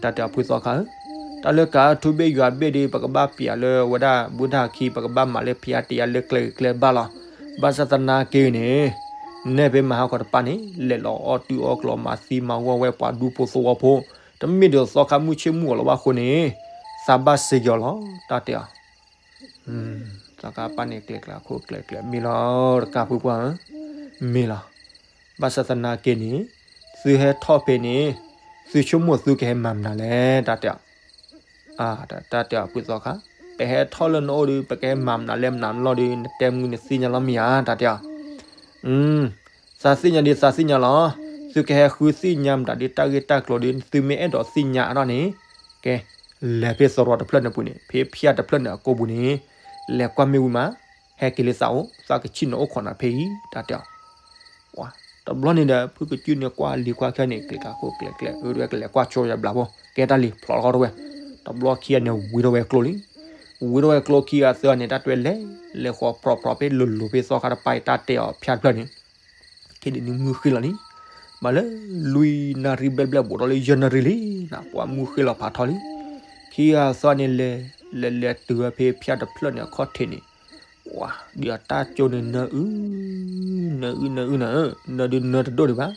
တၢ်တဲအီၤဖုသီခါဧၢ, တၢ်လၢကးထူဘ့ၣ်ယွၤဘ့ၣ်ဒီး ပကဘၣ်ပျးလၢဝဲဒၣ် ဘူးဒၣ်ခံ ပကဘၣ်မၤလၢဖံးအါတံးအါလၢကျဲဂ့ၤကျဲဘၣ်လီၤ. ဘၣ်ဆၣ်သနာ်က့န့ၣ် နဲဖဲမဟါခီတပၤန့ၣ် လဲၤလီၤအီၣ်တုၤအီၣ်ကျီၤ မၤသံမၤဝီဝဲပှၤဒူဖိသဝီဖိ, တမ့ၢ်ဒီးသီခါမုၢ်ဆ့ၣ်မုၢ်ဂီၤလီၤဘၣ်အဃိန့ၣ် သးဘၣ်စ့ၢ်ကီးလီၤ တၢ်တဲအီၤ. သီခါပၢ်န့ၣ် ကျဲကျဲခိၣ်ကျဲကျဲ မ့ၢ်လီၤ တကးဖုပှၢ်ဧၢ, မ့ၢ်လီၤ. ဘၣ်ဆၣ်သနာ်က့န့ၣ် သုဟဲထီၣ်ဖဲန့ၣ် သုဆိကမိၣ်သုကဟဲမၤမနုၤလဲၣ် တၢ်တဲအီၤ. တၢ်တဲအီၤဖုသီခါ, ပဟဲထီၣ်လၢနအိၣ်ဒီး ပကဟဲမၤမနုၤလဲၣ်မနုၤလီၤဒီး နတဲမုၢ်နသ့ၣ်ညါလီၤမ့ၢ်ဧါ တၢ်တဲအီၤ. သးသ့ၣ်ညါဒ်သးသ့ၣ်ညါလီၤ. သုကဟဲဃုသ့ၣ်ညါမတၤဒ်တၢ်ဂ့ၢ်တၢ်ကျိၤဒီး သုမ့ၢ်အဲၣ်ဒိးသ့ၣ်ညါအါထီၣ်န့ၣ်, ကဲ, လဲၤဖဲသရိာ်တဖျၢၣ်န့ၣ်အပူၤန့ၣ် ဖဲဖၠၣ်တဖျၢၣ်န့ၣ်အကိာ်ပူၤန့ၣ်, လဲၤကွၢ်မ့ၢ်ဝံၤမး, ဟဲက့ၤလၢသးအိၣ် သးကဆံၣ်နအိၣ်ခိးနၤဖဲအံၤ တၢ်တဲအီၤ. တဘျီန့ၣ်ဒီး ဖုကစုန့ၣ်ကွၢ်လံၤကွၢ်ခဲန့ၣ် ကျဲၤကးခိၣ်ကျဲၤကျဲၤ အၢတဝဲကလဲၤကွၢ်ဆိယၤဘျးဖိ ကဲတၢ်လံၤဖျိးထီၣ်တဝဲ, တဘျီခံဂၤန့ၣ်ဝံၤထီၣ်ဝဲကျိလံ. ဝံၤထီၣ်ဝဲကျိခံဂၤသၢဂၤန့ၣ် တၢ်တဲဝဲလဲၤ, လဲၤဃီၤပြီၤပြီၤဖဲလိၤလိၤဖဲသီခါတပၤအံၤ တၢ်တဲအီၤဖၠၣ်တဖျၢၣ်န့ၣ် ခဲဒၣ်န့ၣ်မုၢ်ဃ့လီၤလံ. မၤလၢလွံၢ်နၣ်ရံၣ်ဘျဲၣ်ဘျဲၣ်ဘူးထီၣ်လၢယဲၢ်နၣ်ရံၣ်လံ, နကွၢ်မုၢ်ဃ့လီၤဖးထီလံ. ခံဂၤသၢဂၤန့ၣ်လဲၤ, လဲၤလဲၤတုၤဝဲဖဲဖၠၣ်တဖျၢၣ်န့ၣ်အခီၣ်ထံးန့ၣ်, ပှၤဒ်အတၢ်ကၠိန့ၣ်နၢအုၣ်, နၢအုၣ်နၢအုၣ်နၤဧၢ, နၢဒုးနၢတဒိၣ်ဒံးဘၣ်.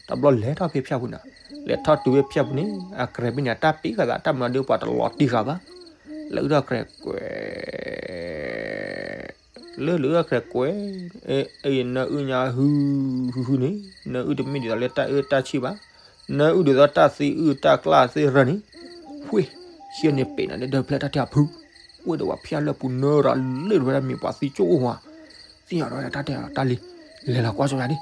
တဘျီလဲၤထီၣ်ဖဲဖၠၣ်ပူၤန့ၣ်, လဲၤထီၣ်တုၤဖဲဖၠၣ်ပူၤန့ၣ် အကြဲးဘ့ၣ်န့ၣ် အတၢ်ပ့ၤဃာ်သး တၢ်မၤဒုးပှၤတလီၤတံၢ်ဃာ်ဘၣ်. လဲၤအုၣ်ထီၣ်ကြဲးကွဲး လၢလၢအကြဲးကွဲး, နၢအုၣ်ညါဟုဟုဟုန့ၣ်, နၢအုၣ်တမ့ၢ်ဒ်သိးလၢတၢ်အၢတၢ်ဆံးဘၣ်, နၢအုၣ်ဒ်သိးတၢ်သံအုၣ်တၢ်ကျၢ်သ့ၣ်ရၢန့ၣ်, ဝ့ၢ်, ဆံန့ၣ်ပ့ၤနၤလၢဒၢဖျၢၣ်တၢ်တဲအဖု, ဝ့ၢ်ဒီးပှၤဖၠၣ်လၢပူၤနၢရၤလၢတဝဲဒၣ်မ့ၢ်ပှၤသံကၠိအိၣ်ဧါ, သ့ၣ်ညါဒီးတၢ်တဲတၢ်လံ, လဲၤလီၤကွၢ်ဆိယၤလံ.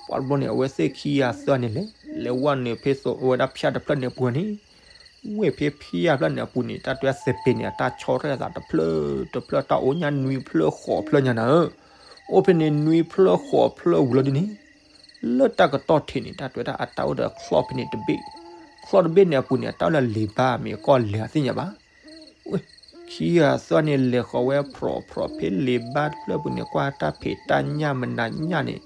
ပှၤတဘျီန့ၣ် အဝဲသ့ၣ်ခံဂၤသၢဂၤန့ၣ်လဲၤ, လဲၤဝဲန့ၣ်ဖဲသိးဝဲဒၣ်ဖၠၣ်တဖျၢၣ်န့ၣ်အပူၤန့ၣ် ဝ့ၢ်ဖဲဖၠၣ်ဖျၢၣ်န့ၣ်အပူၤန့ၣ် တၢ်တဲသပ့ၤန့ၣ် အတၢ်ဆီရဲၣ်သးတဖျၢၣ်တဖျၢၣ် တၢ်အိၣ်ညါနွံဖျၢၣ်ဃိးဖျၢၣ်ညါနၤဧၢ, အိၣ်ဖဲန့ၣ်နွံဖျၢၣ်ဃိးဖျၢၣ်ဝံၤလီၤဒ်န့ၣ်, လၢတၢ်ကတီၢ်ထံးန့ၣ် တၢ်တဲဝဲဒၣ်အတၢ်အိၣ်ဒီးချီၣ်ဖဲန့ၣ်တဘ့ၣ်, ချီၣ်တဘ့ၣ်န့ၣ်အပူၤန့ၣ် အတၢ်အိၣ်လၢလံာ်ဘါမ့ၢ်ကီၢ်လဲၤအသ့ၣ်ညါဘၣ်. ဝ့ၢ်, ခံဂၤသၢဂၤန့ၣ် လဲၤဃီၤဝဲပြီၤပြီၤဖဲလံာ်ဘါတဖျၢၣ်ပူၤန့ၣ် ကွၢ်တၢ်ဖံးတၢ်ညၣ်မနုၤညၣ်န့ၣ်,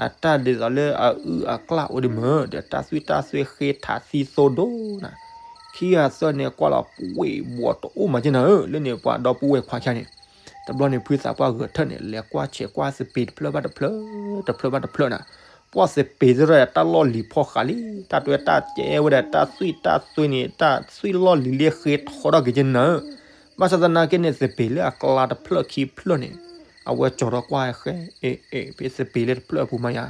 အတၢ်ဒ်သိးလၢအအုၣ်အကျၢ်အိၣ်ဒံးမ့ၢ် ဒီးတၢ်သွံၣ်တၢ်သွဲဃ့ထးသံသိဒိၣ်နၤ, ခံဂၤသၢဂၤန့ၣ် ကွၢ်လီၤပှ့ၤဘှီးတအိၣ်မးက့နၤဧၢ, လၢန့ၣ်ပှၤဒီပုၢ်ဝဲၢ်ခွါခံဂၤန့ၣ်, တဘျီန့ၣ်ဖုသးပှၢ်ဂဲၤထၢၣ်န့ၣ် လဲၤကွၢ်ဆဲးကွၢ်သပ့ၤတဖျၢၣ်ဘၣ်တဖျၢၣ်, တဖျၢၣ်ဘၣ်တဖျၢၣ်နၤ, ကွၢ်သပ့ၤသရၢၣ်တၢ်လီၢ်လံၤဖီၣ်ဃာ်လံ, တၢ်တဲဝဲတၢ်ကဲဝဲဒီးတၢ်သွံၣ်တၢ်သွဲန့ၣ် တၢ်သွံၣ်လီၢ်လံၤလၢဃ့ထီထီၣ်က့ၤက့နၤဧၢ, ဘၣ်ဆၣ်သနာ်က့န့ၣ် သပ့ၤလၢအကျါတဖျၢၣ်ခံဖျၢၣ်န့ၣ်, အဝဲကၠီၤထီၣ်ကွၢ်ဃဲ, အ့ အ့ ဖဲသပ့ၤလၢတဖျၢၣ်အပူၤမးယါ,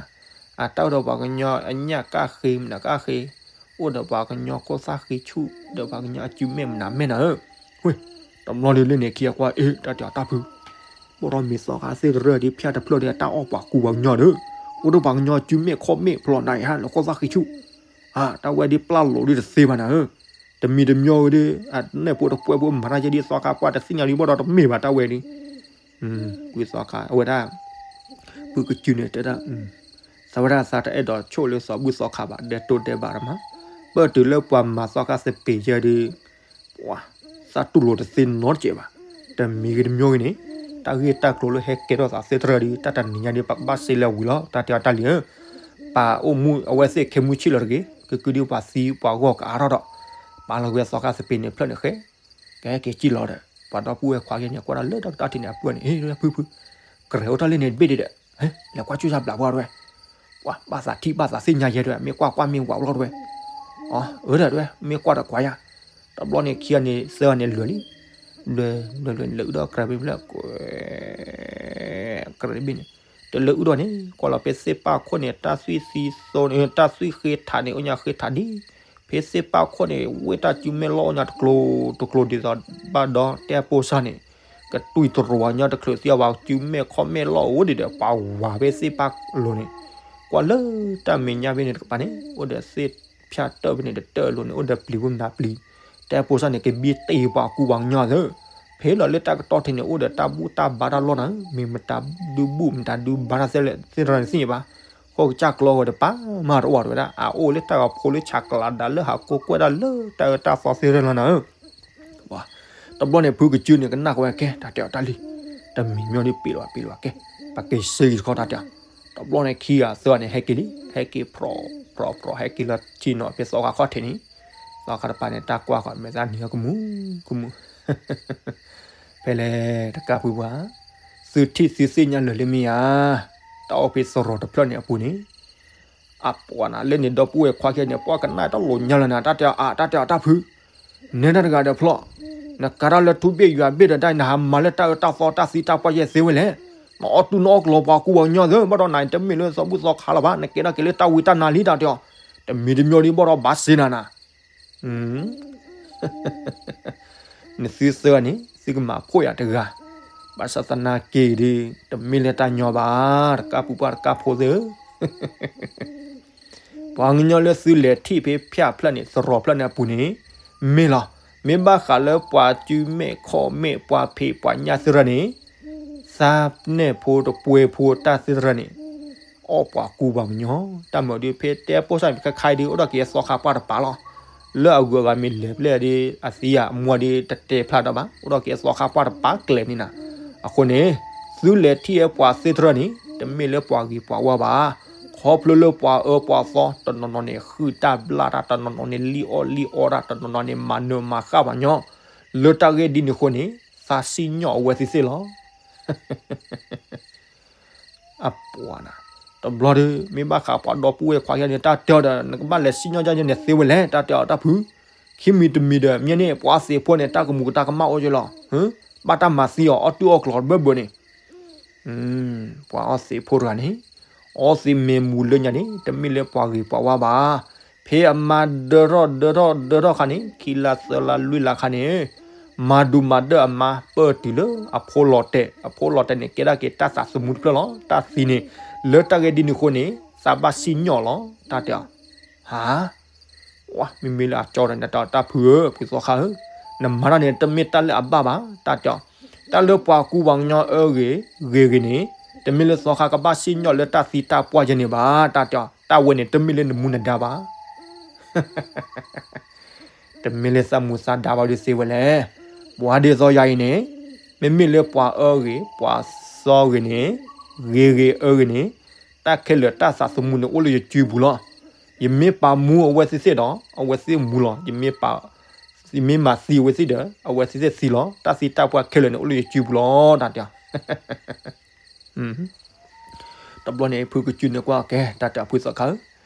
အတၢ်အိၣ်ဒီးပှၤကညီအညၣ်ကၣ်ဃ့မနုၤကၣ်ဃ့, အိၣ်ဒီးပှၤကညီခိၣ်သၣ်ဃံဆူၣ်, ဒီးပှၤကညီအစုမဲာ်မနုၤမဲာ်နၤဧၢ, ဝ့ၢ်, တဘျီဒ်လၢန့ၣ်ခံဂၤကွၢ် အ့ တၢ်တဲအီၤတၢ်ဖု ဘၣ်ဒီးမ့ၢ်သီခါသ့ၣ်တရၢၣ်ဒီးဖၠၣ်တဖျၢၣ်ဒီး အတၢ်အီၣ်ပှၤကူပှၤကညီဒီး, အိၣ်ဒီးပှၤကညီစုမဲာ်ခီၣ်မဲာ်ဖျိးနၤအံၤဟါ လၢခိၣ်သၣ်ဃံဆူၣ်, အါ တၢ်ဝဲဒ်ပျၢ်လိာ်ဒ်တသ့ဘၣ်နၤဧၢ, တမံၤတမံၤဝဲဒီး အနဲၣ်ဖိတပှဲၤဖိမၤတၢ်ယဲဒ်သီခါပှၢ်တသ့ၣ်ညါဒ်ဘၣ်ဒီးတမ့ၢ်ဘၣ်တၢ်ဝဲဒ်, ဝံသီခါအဝဲဒၣ် ဖုကစုန့ၣ်တဲဒၣ် သးဝဲဒၣ်သးတအဲၣ်ဒိးဆိၣ်လၢသီဘူၣ်သီခါဘၣ် ဒဲတိၢ်ဒဲဘၣ်တမး, ပၢၢ်တုၤလၢပှၤမၤသီခါသပ့ၤယဲဒ်, ပှၤ, သးတူၢ်လိာ်တသ့နီတစဲးဘၣ်, တမံၤဂ့ၤတမံၤဂ့ၤန့ၣ်, တၢ်ဂ့ၢ်တၢ်ကျိၤလၢဟဲကဲထီၣ်သးသ့တရၢၣ်ဒီး တၢ်တနံၤညါဒီး ပကဘၣ်စ့လၢဝံၤလီၤ တၢ်တဲအီၤတၢ်လံဧၢ, ပာ်အိၣ်မူအဝဲသ့ၣ်ခဲမုၢ်ဆ့ၣ်လီၤတဂ့ၤ, ကကုဒုပှၤသံပှၤဂီၢ်ကအါထီၣ်ဒီး, ပာ်လီၤဝဲသီခါသပ့ၤန့ၣ်ဖျၢၣ်န့ၣ်ဃဲ ကဟဲက့ၤစံၣ်လီၤဒီး ပှၤဒီပုၢ်ဝဲၢ်ခွါက့န့ၣ် ကွၢ်ဒၣ်လၢတၢ်ကတီၢ်ထံးန့ၣ် အပုၢ်န့ၣ် ဟ့ၣ်ဖုဖု, ကြဲးအိၣ်ထီၣ်လၢန့ၣ်တဘ့ၣ်ဒံးဒီး, လဲၤကွၢ်ကၠူၣ်စၢ်ဘျးပှၤတဝဲ, ပှၤဘၣ်သးထံၣ်ဘၣ်သးသ့ၣ်ညါယဲတဝဲ မ့ၢ်ကွၢ်ကွၢ်မ့ၢ်ဝးလီၤတဝဲ, အၢ ဒီးတဝဲ မ့ၢ်ကွၢ်ဒီးကွၢ်ယါ, တဘျီန့ၣ်ခံဂၤန့ၣ် သၢဂၤန့ၣ်လဲၤလံ, လဲၤလဲၤလဲၤလဲၤအုၣ်ဒီးကြဲးဘ့ၣ်ဖျၢၣ် ကွဲး ကြဲးဘ့ၣ်န့ၣ်, တလဲၤအုၣ်ဒီးန့ၣ် ကွၢ်လီၤဖဲသ့ၣ်ပၣ်ခိၣ်န့ၣ် တၢ်သွံၣ်သံသိန့ၣ် တၢ်သွံၣ်ဃ့ထးန့ၣ် အိၣ်ညါဃ့ထးဒ် ဖဲသ့ၣ်ပၣ်ခိၣ်န့ၣ် ဝ့ၢ်တၢ်စုမဲာ်လီၢ်အိၣ်ညါတကျိၤတကျိၤဒ်သိးဘၣ်ဒီး တဲပိၢ်စၢ်န့ၣ် ကတွံၢ်တရီၤညါတချုးသံအဝဲစုမဲာ်ခီၣ်မဲာ်လီၢ်အိၣ်ဒံးဒီး ပှၤဝးဖဲသ့ၣ်ပၣ်လိၤန့ၣ်, ကွၢ်လၢတၢ်မဲာ်ညါဖဲန့ၣ်တကပၤန့ၣ် အိၣ်ဒီးသ့ၣ်ဖၠၣ်တၢၢ်ဖဲန့ၣ်တတၢၢ်လိၤန့ၣ် အိၣ်ဒီးပျံၤဖိမနုၤပျံၤ, တဲပိၢ်စၢ်န့ၣ် ကဘံတ့ၢ်ပှၤကူပှၤကညီသ့ ဖဲလီၤလၢတၢ်ကတီၢ်ထံးန့ၣ် အိၣ်ဒီးတၢ်ဘူၣ်တၢ်ဘါတၢ်လီၢ်နၤဧၢ, မ့ၢ်မတၤဒုးဘူၣ်မတၤဒုးဘါတၢ်သ့လဲၣ် သ့ၣ်တရၢၣ်န့ၣ်သ့ၣ်ညါဘၣ်, ဃိကစၢ်ကျီဝဲတပၤမးတအိၣ်တဝဲဒၣ် အအိၣ်လၢတၢ်ဂီၤဖိလၢဆးကျးဒါလၢဟးကိးကွဲၢ်ဒၣ်လၢတၢ်အၢတၢ်သီသ့ၣ်တရၢၣ်လီၤနၤဧၢ, တဘျီန့ၣ် ဖုကစုန့ၣ် ကနၣ်ဃီဝဲကဲ တၢ်တဲအီၤတၢ်လံ, တမံၤမံၤဒ်ပ့ၤလီၤပ့ၤလီၤကဲ, ပက့ၤစ့ဂံၤတခီတၢ်တဲအီၤ, တဘျီန့ၣ်ခံဂၤသၢဂၤန့ၣ် ဟဲက့ၤလံ, ဟဲက့ၤပြီၤပြီၤပြီၤ ဟဲက့ၤလီၤဆ့ၣ်နီၤဖဲသီခါခီၣ်ထံးန့ၣ်, သီခါတပၤန့ၣ် တၢ်ကွၢ်ဃီၤမဲာ်သၣ်နံၤဟီကမူၤကမူၤ, ဖဲလဲၣ်တကးဖုပှၤ, သုထံၣ်သုသ့ၣ်ညါလၢာ်လၢမ့ၢ်ဧါ, တၢ်အိၣ်ဖဲသရိာ်တဖျၢၣ်န့ၣ်အပူၤန့ၣ် အပှၤနၤလၢန့ၣ်ဒီပုၢ်ဝဲၢ်ခွါခဲန့ၣ် ပှၤကနၣ်တၢ်လီၤညါလီၤနၤ တၢ်တဲအီၤအါ တၢ်တဲအီၤတၢ်ဖု, နဲဒၣ်တဂၤဒီးဖျီၣ်, နကါထီၣ်လၢထူဘ့ၣ်ယွၤဘ့ၣ်ဒီးတၢ် နဟးမၤလၢတၢ်အၢတၢ်သီတၢ်သံတၢ်ပှၢ်ယဲၢ်သ့ဝဲလဲၣ်, နအီၣ်တူၢ်နအီၣ်ကလီပှၤကူပှၤကညီသ့ ဘၣ်ဒီးနၤတမ့ၢ်လၢသီဘူၣ်သီခါလၢၤဘၣ် နကဲထီၣ်က့ၤလၢတၢ်ဝံတၢ်နါလံ တၢ်တဲအီၤ, တမံၤတမံၤဒီးဘၣ်ဒီးဘၣ်စ့နၤနၤ နသုသၢဂၤန့ၣ် သုကမၤဖှိၣ်ယၤတဂၤ, ဘၣ်ဆၣ်သနာ်က့ဒီး တမ့ၢ်လၢတၢ်ညီဘၣ်, တကးပူၤပှၤတကးဖိသ့ၣ်ဧၢ, ပှၤကညီလၢသုလဲၤထံၣ်ဖဲဖၠၣ်ဖျၢၣ်န့ၣ် သရိာ်ဖျၢၣ်န့ၣ်အပူၤန့ၣ် မ့ၢ်လီၤ, မ့ၢ်ဘၣ်ဃးလၢပှၤစုမဲာ်ခီၣ်မဲာ်ပှၤဖံးပှၤညၣ်သ့ၣ်တဖၣ်န့ၣ် သးနဲၣ်ဖိတပှဲၤဖိတၢ်သ့ၣ်တဖၣ်န့ၣ် အီၣ်ပှၤကူပှၤကညီ, တၢ်မၤဒုးဖဲတဲပိၢ်စၢ်န့ၣ် ခဲခါအံၤဒုး အိၣ်ဒီးက့ၤသီခါပှၢ်တပၤလီၤ. လၢအဂုၤအဂၤမ့ၢ်လဲၤဖျဲၣ်ဒုး အသံဧါ အမူဒုးတတဲဖျါဒီးဘၣ်, အိၣ်ဒီးက့ၤသီခါပှၢ်တပၤကျဲၤန့ၣ်နၤ. အဃိန့ၣ် သုလဲၤထံၣ်အပှၤသ့ၣ်တဖၣ်န့ၣ် တမ့ၢ်လၢပှၤဂ့ၤပှၤဝါဘၣ်. ခီဖျိလၢပှၤအၢပှၤသီ တနီၤနီၤန့ၣ် ဟုၣ်တၢ်ဘျၣ်တၢ်, တနီၤနီၤန့ၣ် လံၣ်အီၣ်လံၣ်အီတၢ်, တနီၤနီၤန့ၣ် မၤနၢၤမၤဃၣ်ပှၤကညီ, လၢတၢ်ဂ့ၢ်ဒ်န့ၣ်အဃိန့ၣ် သးစံၣ်ညီၣ်အဝဲသ့ၣ်သ့ၣ်လီၤ. အပှၤနၤ, တဘျီဒီး မ့ၢ်ဘၣ်ဃးပှၤဒီပုၢ်ဝဲၢ်ခွါခဲန့ၣ် တၢ်တဲအီၤဒီး နကဘၣ်လဲၤစံၣ်ညီၣ်ဒ်န့ၣ်သ့ဝဲလဲၣ် တၢ်တဲအီၤတၢ်ဖု, ခံမံၤတမံၤဒီး မ့ၢ်န့ၣ် ပှၤအီသံးဖိန့ၣ် တၢ်ကမူးကတၢ်ကမၣ်အိၣ်က့လီၤ. ဘၣ်တၢ်မၤသံအီၤ အီၣ်တူၢ်အီၣ်ကျီၤတဘၢဘၢန့ၣ် ပှၤအီသံးဖိတဂၤန့ၣ် အီသံးမ့ၢ်မူၤလၢညါန့ၣ် တမ့ၢ်လၢပှၤဂ့ၤပှၤဝါဘၣ်. ဖဲအမါဒၢထီၣ်ဒၢထီၣ်ဒၢထီၣ်ခါန့ၣ် ခံလါသၢလါလွံၢ်လါခါန့ၣ် မၤဒူးမၤဒၢအမါပၢၢ်တုၤလၢအဖိလီၤတဲာ်, အဖိလီၤတဲာ်န့ၣ် ကဲဒၣ်က့ၤတၢ်သးသမူတဖျၢၣ်လီၤ. တၢ်သံန့ၣ် လၢတၢ်ဂ့ၢ်ဒ်န့ၣ်အဃိန့ၣ် သးဘၣ်စံၣ်ညီၣ်လီၤ တၢ်တဲအီၤ. ဟါ မ့မ့ၢ်လၢအကၠီဒီး နတၢ်တၢ်ဖုဧၢ ဖုသီခါဧၢ, နမၤတၢ်န့ၣ် တမ့ၢ်တၢ်လၢအဘၣ်ဘၣ် တၢ်တဲအီၤ. တၢ်လၢပှၤကူပှၤကညီအၢဂ့ၤ ဂ့ၤဂ့ၤန့ၣ် တမ့ၢ်လၢသီခါကဘၣ်စံၣ်ညီၣ်လၢတၢ်သံတၢ်ပှၢ်ယဲန့ၣ်ဘၣ် တၢ်တဲအီၤ. တၢ်ဝဲန့ၣ် တမ့ၢ်လၢနမူနဒါဘၣ် တမ့ၢ်လၢသးမူသးဒါဘၣ်ဒုးသ့ဝဲလဲၣ်. ပှၤဒ်သိးယၤအံၤန့ၣ် မ့မ့ၢ်လၢပှၤအၢဂ့ၤ ပှၤသီဂ့ၤန့ၣ် ဂ့ၤဂ့ၤအၢဂ့ၤန့ၣ် တၢ်ခဲလၢာ်တၢ်သးသမူန့ၣ်အိၣ်လၢယစုပူၤလီၤ. ယမ့ၢ်ပာ်မူအဝဲသ့ၣ်သ့ၣ်ဒီး အဝဲသ့ၣ်မူလီၤ. ယမ့ၢ်ပာ် ယမ့ၢ်မၤသံအဝဲသ့ၣ်ဒီး အဝဲသ့ၣ်သ့ၣ်သံလီၤ. တၢ်သံတၢ်ပှၢ်ခဲလၢာ်န့ၣ်အိၣ်လၢယစုပူၤလီၤ တၢ်တဲအီၤ. တဘျီန့ၣ် ဖုကစုန့ၣ်ကွၢ်ကဲ တၢ်တဲအီၤ ဖုသီခါဧၢ,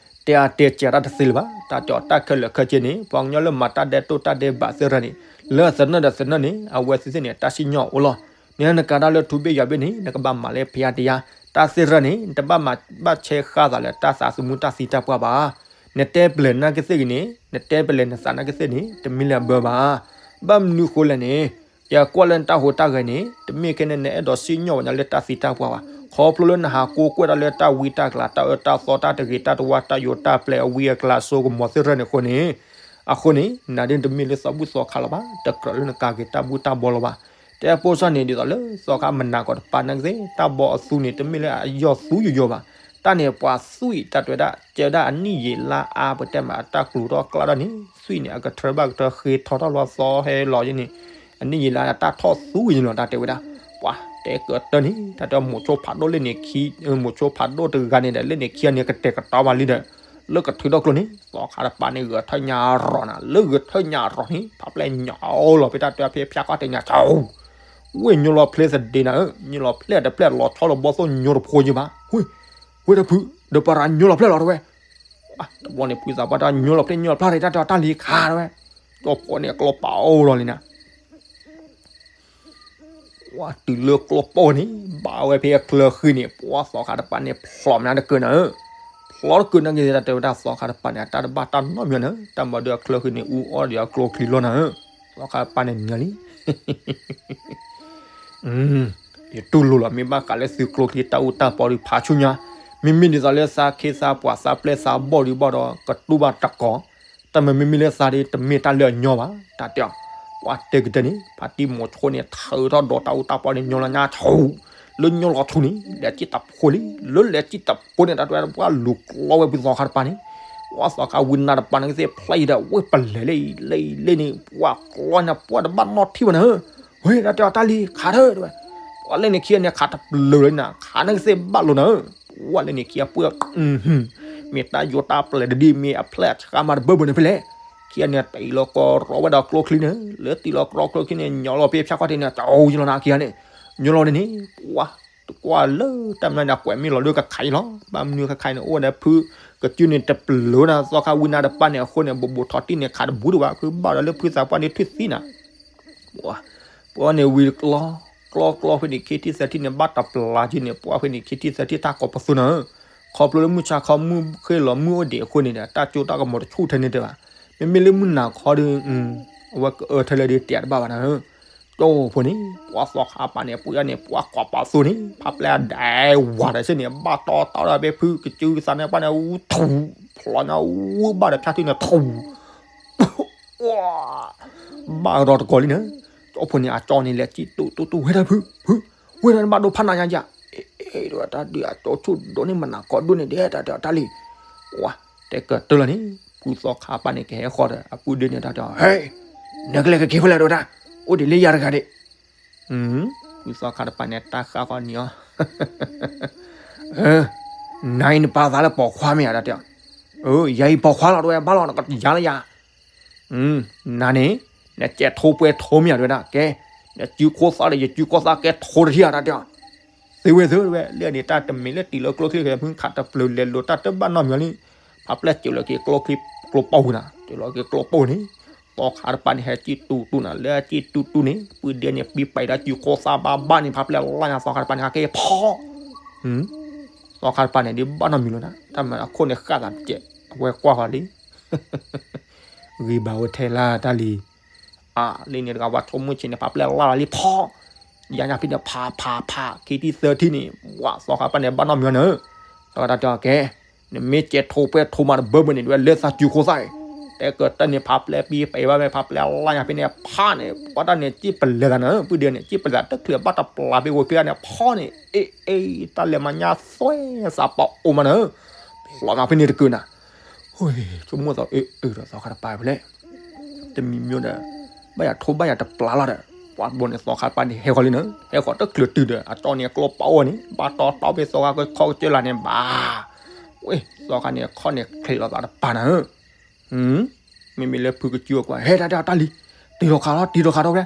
တဲအါတဲစဲးတၢ်တသ့လၢၤဘၣ် တၢ်တဲအီၤ. တၢ်ခဲလၢာ်ခဲဆ့န့ၣ် ပှၤကညီလၢမၤတၢ်ဒဲးတိၢ်တၢ်ဒဲးဘးသ့ၣ်တဖၣ်န့ၣ် လၢသနၢၣ်ဒီးသနၢၣ်န့ၣ် အဝဲသ့ၣ်သ့ၣ်န့ၣ် တၢ်စံၣ်ညီၣ်အိၣ်လီၤ. နနကါဒၣ်လၢထူဘ့ၣ်ယွၤဘ့ၣ်န့ၣ် နကဘၣ်မၤလၢဖဲအါတယါ တၢ်သ့ၣ်တဖၣ်န့ၣ် နတဘၣ်မၤဘၣ်ဆဲးဃာ်သးလၢတၢ်သးသမူတၢ်သံတၢ်ပှၢ်ဘၣ်. နတဲပလဲၤနာ်က့သ့ၣ်ဂ့ၤန့ၣ် နတဲပလဲၤနသးနာ်က့သ့ၣ်န့ၣ် တမ့ၢ်လၢအဘၢဘၣ်. ဘၣ်မနုၤဃိလဲၣ်န့ၣ် ယကွၢ်လၢနတၢ်ဟူးတၢ်ဂဲၤန့ၣ် တမ့ၢ်ခဲန့ၣ် နအဲၣ်ဒိးစံၣ်ညီၣ်ဝဲဒၣ်လၢတၢ်သံတၢ်ပှၢ်ဘၣ်. ခီဖျိလၢနဟးကိးကွဲၢ်တၢ်လၢတၢ်ဝံတၢ်ကျး တၢ်အၢတၢ်သီ တၢ်တဂ့ၤတၢ်တဝါ တၢ်ယိၤတၢ်ပျဲၤ အဝံအကျါ အစိကမီၤသ့ၣ်တဖၣ်န့ၣ်အဃိန့ၣ်, အဃိန့ၣ် နၤဒ်တမ့ၢ်လၢသီဘူၣ်သီခါလၢၤဘၣ်, တကြၢးလၢနကၤက့ၤတၢ်ဘူၣ်တၢ်ဘီလၢၤဘၣ်. တဲပိၢ်စၢ်န့ၣ် ဒ်သိးလၢသီခါမနၤကီးတပၤနာ်က့သ့ၣ် တၢ်ဘီအသူန့ၣ် တမ့ၢ်လၢအယီၢ်သူယိယိဘၣ်. တၢ်န့ၣ်ပှၤသွံၣ်တၢ်တဲဝဲဒၣ် ကဲဝဲဒၣ်အနံၣ်ယံာ်လါအါ ပတဲမး အတၢ်ကျူးထီၣ်ကျါထီၣ်န့ၣ် သွံၣ်န့ၣ် အကထၢဘၣ်ကထၢ ဃ့ထီထီၣ်လီၤသီဟဲလီၤယဲန့ၣ် အနံၣ်ယံာ်လါအတၢ်ထီၣ်သူယဲန့ၣ်လီၤ တၢ်တဲဝဲဒၣ်. ပှၤတဲကတၢၢ်န့ၣ် တၢ်တဲမိၤဆိဖးဒိၣ်လၢန့ၣ်ခံ, မိၤဆိဖးဒိၣ်တဂၤန့ၣ်ဒီး လၢန့ၣ်ခံဂၤန့ၣ် ကတဲာ်ကတီၤဘၣ်လံဒီး လၢကထုးထီၣ်ကျိန့ၣ် သီခါတပၤန့ၣ် ဂဲၤထၢၣ်ညါရီၤနၤ, လၢဂဲၤထၢၣ်ညါရီၤန့ၣ် ဖးပျဲၢ်ညါလီၤ ဖဲတၢ်တဲဖဲဖၠၣ်ကီၢ်တဲညါ ဝ့ၢ်ညိလီၤဖျဲၣ်သဒ့နၤဧၢ, ညိလီၤဖျဲၣ်တဖျဲၣ်လီၤဆီလီၤဘီသိၣ်ညိတဖိယဲဘၣ်. ဝ့ၢ်, ဝ့ၢ်တဖု, ဒီးပရၤညိလီၤဖျဲၣ်လီၤတဲဝဲ. တဘျီန့ၣ် ဖုသးပှၢ်တၢ်ညိလီၤဖျဲၣ်ညိလီၤဖျါ တၢ်တဲတၢ်လံၤခးတဲဝဲ. ကၠီဖီန့ၣ် အကျီပာ်အိၣ်လီၤလံနၤ ပှၤတုၤလၢကျီပီၢ်န့ၣ် ဘၣ်ဝဲဖဲအချၢဃံန့ၣ် ပှၤသီခါတပၤန့ၣ် ဖျိးမနုၤတကၢၢ်နၤဧၢ, ဖျိးတကၢၢ်နာ်က့ တၢ်တဲဝဲဒၣ်သီခါတပၤန့ၣ် အတၢ်တဘၣ်တၢ်နီတမံၤနၤဧၢ, တၢ်မၤဒုးအချၢဃံန့ၣ် အူအီၣ်ဒီးအကျိချံလီၤနၤဧၢ, သီခါတပၤန့ၣ်နၤလံ ယတူၢ်လိာ်လီၤ မ့ၢ်ဘၣ်ဃးလၢသုကျိချံတၢ်အူတၢ်ပီဒီးဖးဆူညါ, မ့မ့ၢ်ဒ်သိးလၢသးခ့သးပှၤသးပျဲၢ်သးဘီၣ်ဒံးဘၣ်ဒီး ကတူၢ်ဘၣ်တကီး, တၢ်မၤမ့မ့ၢ်လၢသးဒီး တမ့ၢ်တၢ်လၢအညီဘၣ်, တၢ်တဲအီၤ, ပှၤတဲကတၢၢ်န့ၣ် ဖါတံၢ်မိၤဆိန့ၣ် ထုးထီၣ်ဒီးတၢ်အူတၢ်ပီန့ၣ် ညီလီၤညါဆူ, လၢညီလီၤဆူန့ၣ် လဲၤစံၣ်တဖိလံ, လၢလဲၤစံၣ်တဖိန့ၣ် တၢ်တဲဝဲဒၣ်ပှၤလူၤကျီဝဲဖုသီခါတပၤန့ၣ်, ပှၤသီခါဝံနၤတပၤန့ၣ်ကသ့ၣ်ဖျါယံၤဒီး ဝ့ၢ်ပလဲၤလၢအံၤလၢအံၤလၢန့ၣ် ပှၤကျီန့ၣ် ပှၤတဘၣ်နီၣ်ထံၣ်ဘၣ်နၤဧၢ, ဝ့ၢ် တၢ်တဲအီၤတၢ်လံၤခးထၢၣ်တဲဝဲ, ပှၤလၢန့ၣ်ခံဂၤန့ၣ် ခးတပျုာ်လၢၤနၤ ခးန့ၣ်ကသ့ၣ်ဘၣ်လိာ်နၤဧၢ, ပှၤလၢန့ၣ်ခံဂၤပှၢ် မ့ၢ်တၢ်ယိၤတၢ်ပျဲၢ်တဒ်မ့ၢ်အဖျဲၣ်အဆှါမးတဘၢဘၢန့ၣ်ဖဲလဲၣ်, ခံဂၤန့ၣ်တံၢ်လီၤကရီဝဲဒီးကျိချံန့ၣ်, လၢတံၢ်လီၤကရီကျိချံန့ၣ် ညီလီၤဖဲဖၠၣ်ခီၣ်ထံးန့ၣ် တအိၣ်ယလီၤနၤခံဂၤန့ၣ်, ညီလီၤန့ၣ်န့ၣ် ပှၤတကွၢ်လၢတၢ်မျၢ်န့ၣ် ကွဲးမ့ၢ်လီၤဒိၣ်ကခးအံၤလီၤ. ဘၣ်မနုၤခါခါအံၤန့ၣ် အိၣ်ဝဲဒၣ်ဖုကစုန့ၣ်တပျိၤနၤ သီခါဝံနၤတပၤန့ၣ် အဃိန့ၣ် ဘိးဘိးထီၣ်တံၢ်န့ၣ် ခးတဘူးတဘၣ် ခုဘၣ်ဒီးလၢဖုသးပှၢ်န့ၣ်ထွံၣ်သံနၤ ပှၤန့ၣ်ဝံၤကျီ, ကျီကျီဖဲန့ၣ် ခံထံၣ်သၢထံၣ်န့ၣ် ဘၣ်တပျၢ်က့န့ၣ် ပှၤဖဲန့ၣ် ခံထံၣ်သၢထံၣ်တၢ်ကိးပသူနၤဧၢ, ခီဖျိလၢမုၢ်ဆါခီမုၢ်ဃ့ၢ်လီၤမုၢ်အိၣ်ဒံးအဃိန့ၣ်ဒီး တၢ်ကၠိတၢ်ကမီၤတဆူၣ်ထဲန့ၣ်တဲဘၣ်, မ့မ့ၢ်လၢမုၢ်နၤခီဒီး အဝဲကအၢထဲလဲၣ်ဒီးတဲတဘၣ်ဘၣ်နၤဧၢ, ကၠိဖိန့ၣ် ပှၤသီခါပၤန့ၣ် ပှၤန့ၣ် ပှၤကိးပသူန့ၣ် ဖးပျဲၢ်ဒဲးဝၤဒီးစ့ၢ်န့ၣ် ဘၣ်တီတီဒီးဖဲဖုကစုသးန့ၣ်ပှၤန့ၣ် ထူၣ်, ဖျိညါဝံၤဘၣ်ဒီးဖၠၣ်ထံန့ၣ် ထူၣ် ဘၣ်ရီတကိးလံန့ၣ်, ကၠိဖိန့ၣ် အကၠီန့ၣ်လဲၤစံၣ်တူၢ်တူၢ်တူၢ် ဝဲဒၣ်ဖု, ဖု, ဝဲဒၣ်နဘၣ်ဒိဖးနၤညါယၤ, အ့ အ့ တၢ်ဒုးအကၠီဆူၣ်ဒိၣ်န့ၢ်မနၤကိးဒိၣ်န့ၣ်ဒဲး တၢ်တဲအီၤတၢ်လံ, ဝါ, တဲကတၢၢ်လီၤန့ၣ် ဖုသီခါပၤန့ၣ် ကဟဲဃီဒီး အပုၢ်ဒ့န့ၣ် တၢ်တဲအီၤ ဟဲ, နကလဲၤကက့ၤဖဲလဲၣ်ဒိၣ်တၢ်, အိၣ်ဒံးလၢယၤတဂၤဒံး ဖုသီခါတပၤန့ၣ် တၢ်ဃၣ်ဃီန့ၣ်အီၤ, နၤအံၤနပာ်သးလၢပိာ်ခွါမ့ၢ်ဧါ တၢ်တဲအီၤ, ယၤအံၤပိာ်ခွါလီၤ တဝဲဘၣ်လီၤ နကယၤလၢယၤ, နၤန့ၣ် နကဲထိပှဲၤထိမ့ၢ်ဧါ တဝဲဒၣ် ကဲ, နစုခိၣ်သၣ်ဒီး ယစုခိၣ်သၣ်ကဲထိတထံၣ်ဧါ တၢ်တဲအီၤ, သ့ဝဲသ့ဝဲ လၢန့ၣ် တၢ်တမ့ၢ်လၢတံၢ်လီၤကျိချံ မုၢ်ခးတပျၢၤလဲၤလိာ်တၢ်တဘၣ်နီတမံၤလံ, ဖးပျဲၢ်စၢၤလီၤက့ၤကျိချံကျိပီၢ်ပူၤနၤ စၢၤလီၤက့ၤကျိပီၢ်ပူၤန့ၣ်, သီခါတပၤန့ၣ် ဟဲစံၣ်တူၢ်တူၢ်နၤ လၢအစံၣ်တူၢ်တူၢ်န့ၣ် ပုၢ်ဒ့န့ၣ် ပံပာ်ဒီးစုခိၣ်သၣ်ဘၣ်ဘၣ်န့ၣ် ဖးပျဲၢ်လၢညါ သီခါတပၤန့ၣ် ဟဲက့ၤဖီ သီခါတပၤန့ၣ် ဒ်ဘၣ်နီတမံၤလီၤနၤ တၢ်မၤအခိၣ်န့ၣ်ဃၣ်သးတကဲး အဝဲကွၢ်ဃီၤလံ, ဂ့ၤဘၣ်ဝဲထဲလၢတၢ်လံ, အါ လၢန့ၣ်တဂၤဝဲဆိကမိၣ်ဆ့ၣ်န့ၣ် ဖးပျဲၢ်လၢလီၤလံဖီ, ယၤညါဖဲန့ၣ် ဖးဖးဖး ခံထံၣ်သၢထံၣ်န့ၣ် ဝါ သီခါတပၤန့ၣ် ဘၣ်နီတမံၤလီၤနၤ, သီခါတပၤတဲအီၤကဲ, နမ့ၢ်ကဲထိပှဲၤထိမးတဘၢဘၢန့ၣ် ဒ်ဝဲလဲၤသးစုခိၣ်သၣ်အံၤ, တဲကတၢၢ်န့ၣ် ဖးပျဲၢ်ပံပာ်ဘၣ်မ့ၢ် ဖးပျဲၢ်လၢညါဖဲန့ၣ် ဖးန့ၣ် ပှၤတၢ်န့ၣ် စံၣ်ပလဲၤသးနၤ ပုၢ်ဒ့န့ၣ် စံၣ်ပလဲၤသးတချုးဘၣ်တပျၢ်ဖဲဂီၤချံန့ၣ် ဖီန့ၣ် အ့ အ့ တၢ်လဲၤမၤညါသွဲသးပှၤအိၣ်မးနၤ, ဖျိမးဖဲန့ၣ်တကုာ်နၤ, ဆိကမိၣ်သီ အ့ အ့ ဒီးသီခါတပၤဖဲလဲၣ် တမံၤမံၤဒီး ဘၣ်ယၤထိဘၣ်ယၤတပျၢ်လီၤဒီး ပှၤဘိန့ၣ်သီခါတပၤန့ၣ် ဟဲဃီၤလံနၤ, ဟဲဃီၤတချုးတုၤဒီး အကၠီန့ၣ်ကျိပီၢ်ဝဲန့ၣ် ဘၣ်တီတီဖဲသီခါခီကစၢၢ်လၢ်န့ၣ် ဘၣ်, ဝဲ သီခါန့ၣ် ခီၣ်န့ၣ်ချံးလီၤသးတပၤနၤဧၢ မ့မ့ၢ်လၢဖုကစုအကွၢ် ဟဲတၢ်တၢ်တၢ်လံ, တံၢ်လီၤခးလီၤ တံၢ်လီၤခးဒီးဝဲ,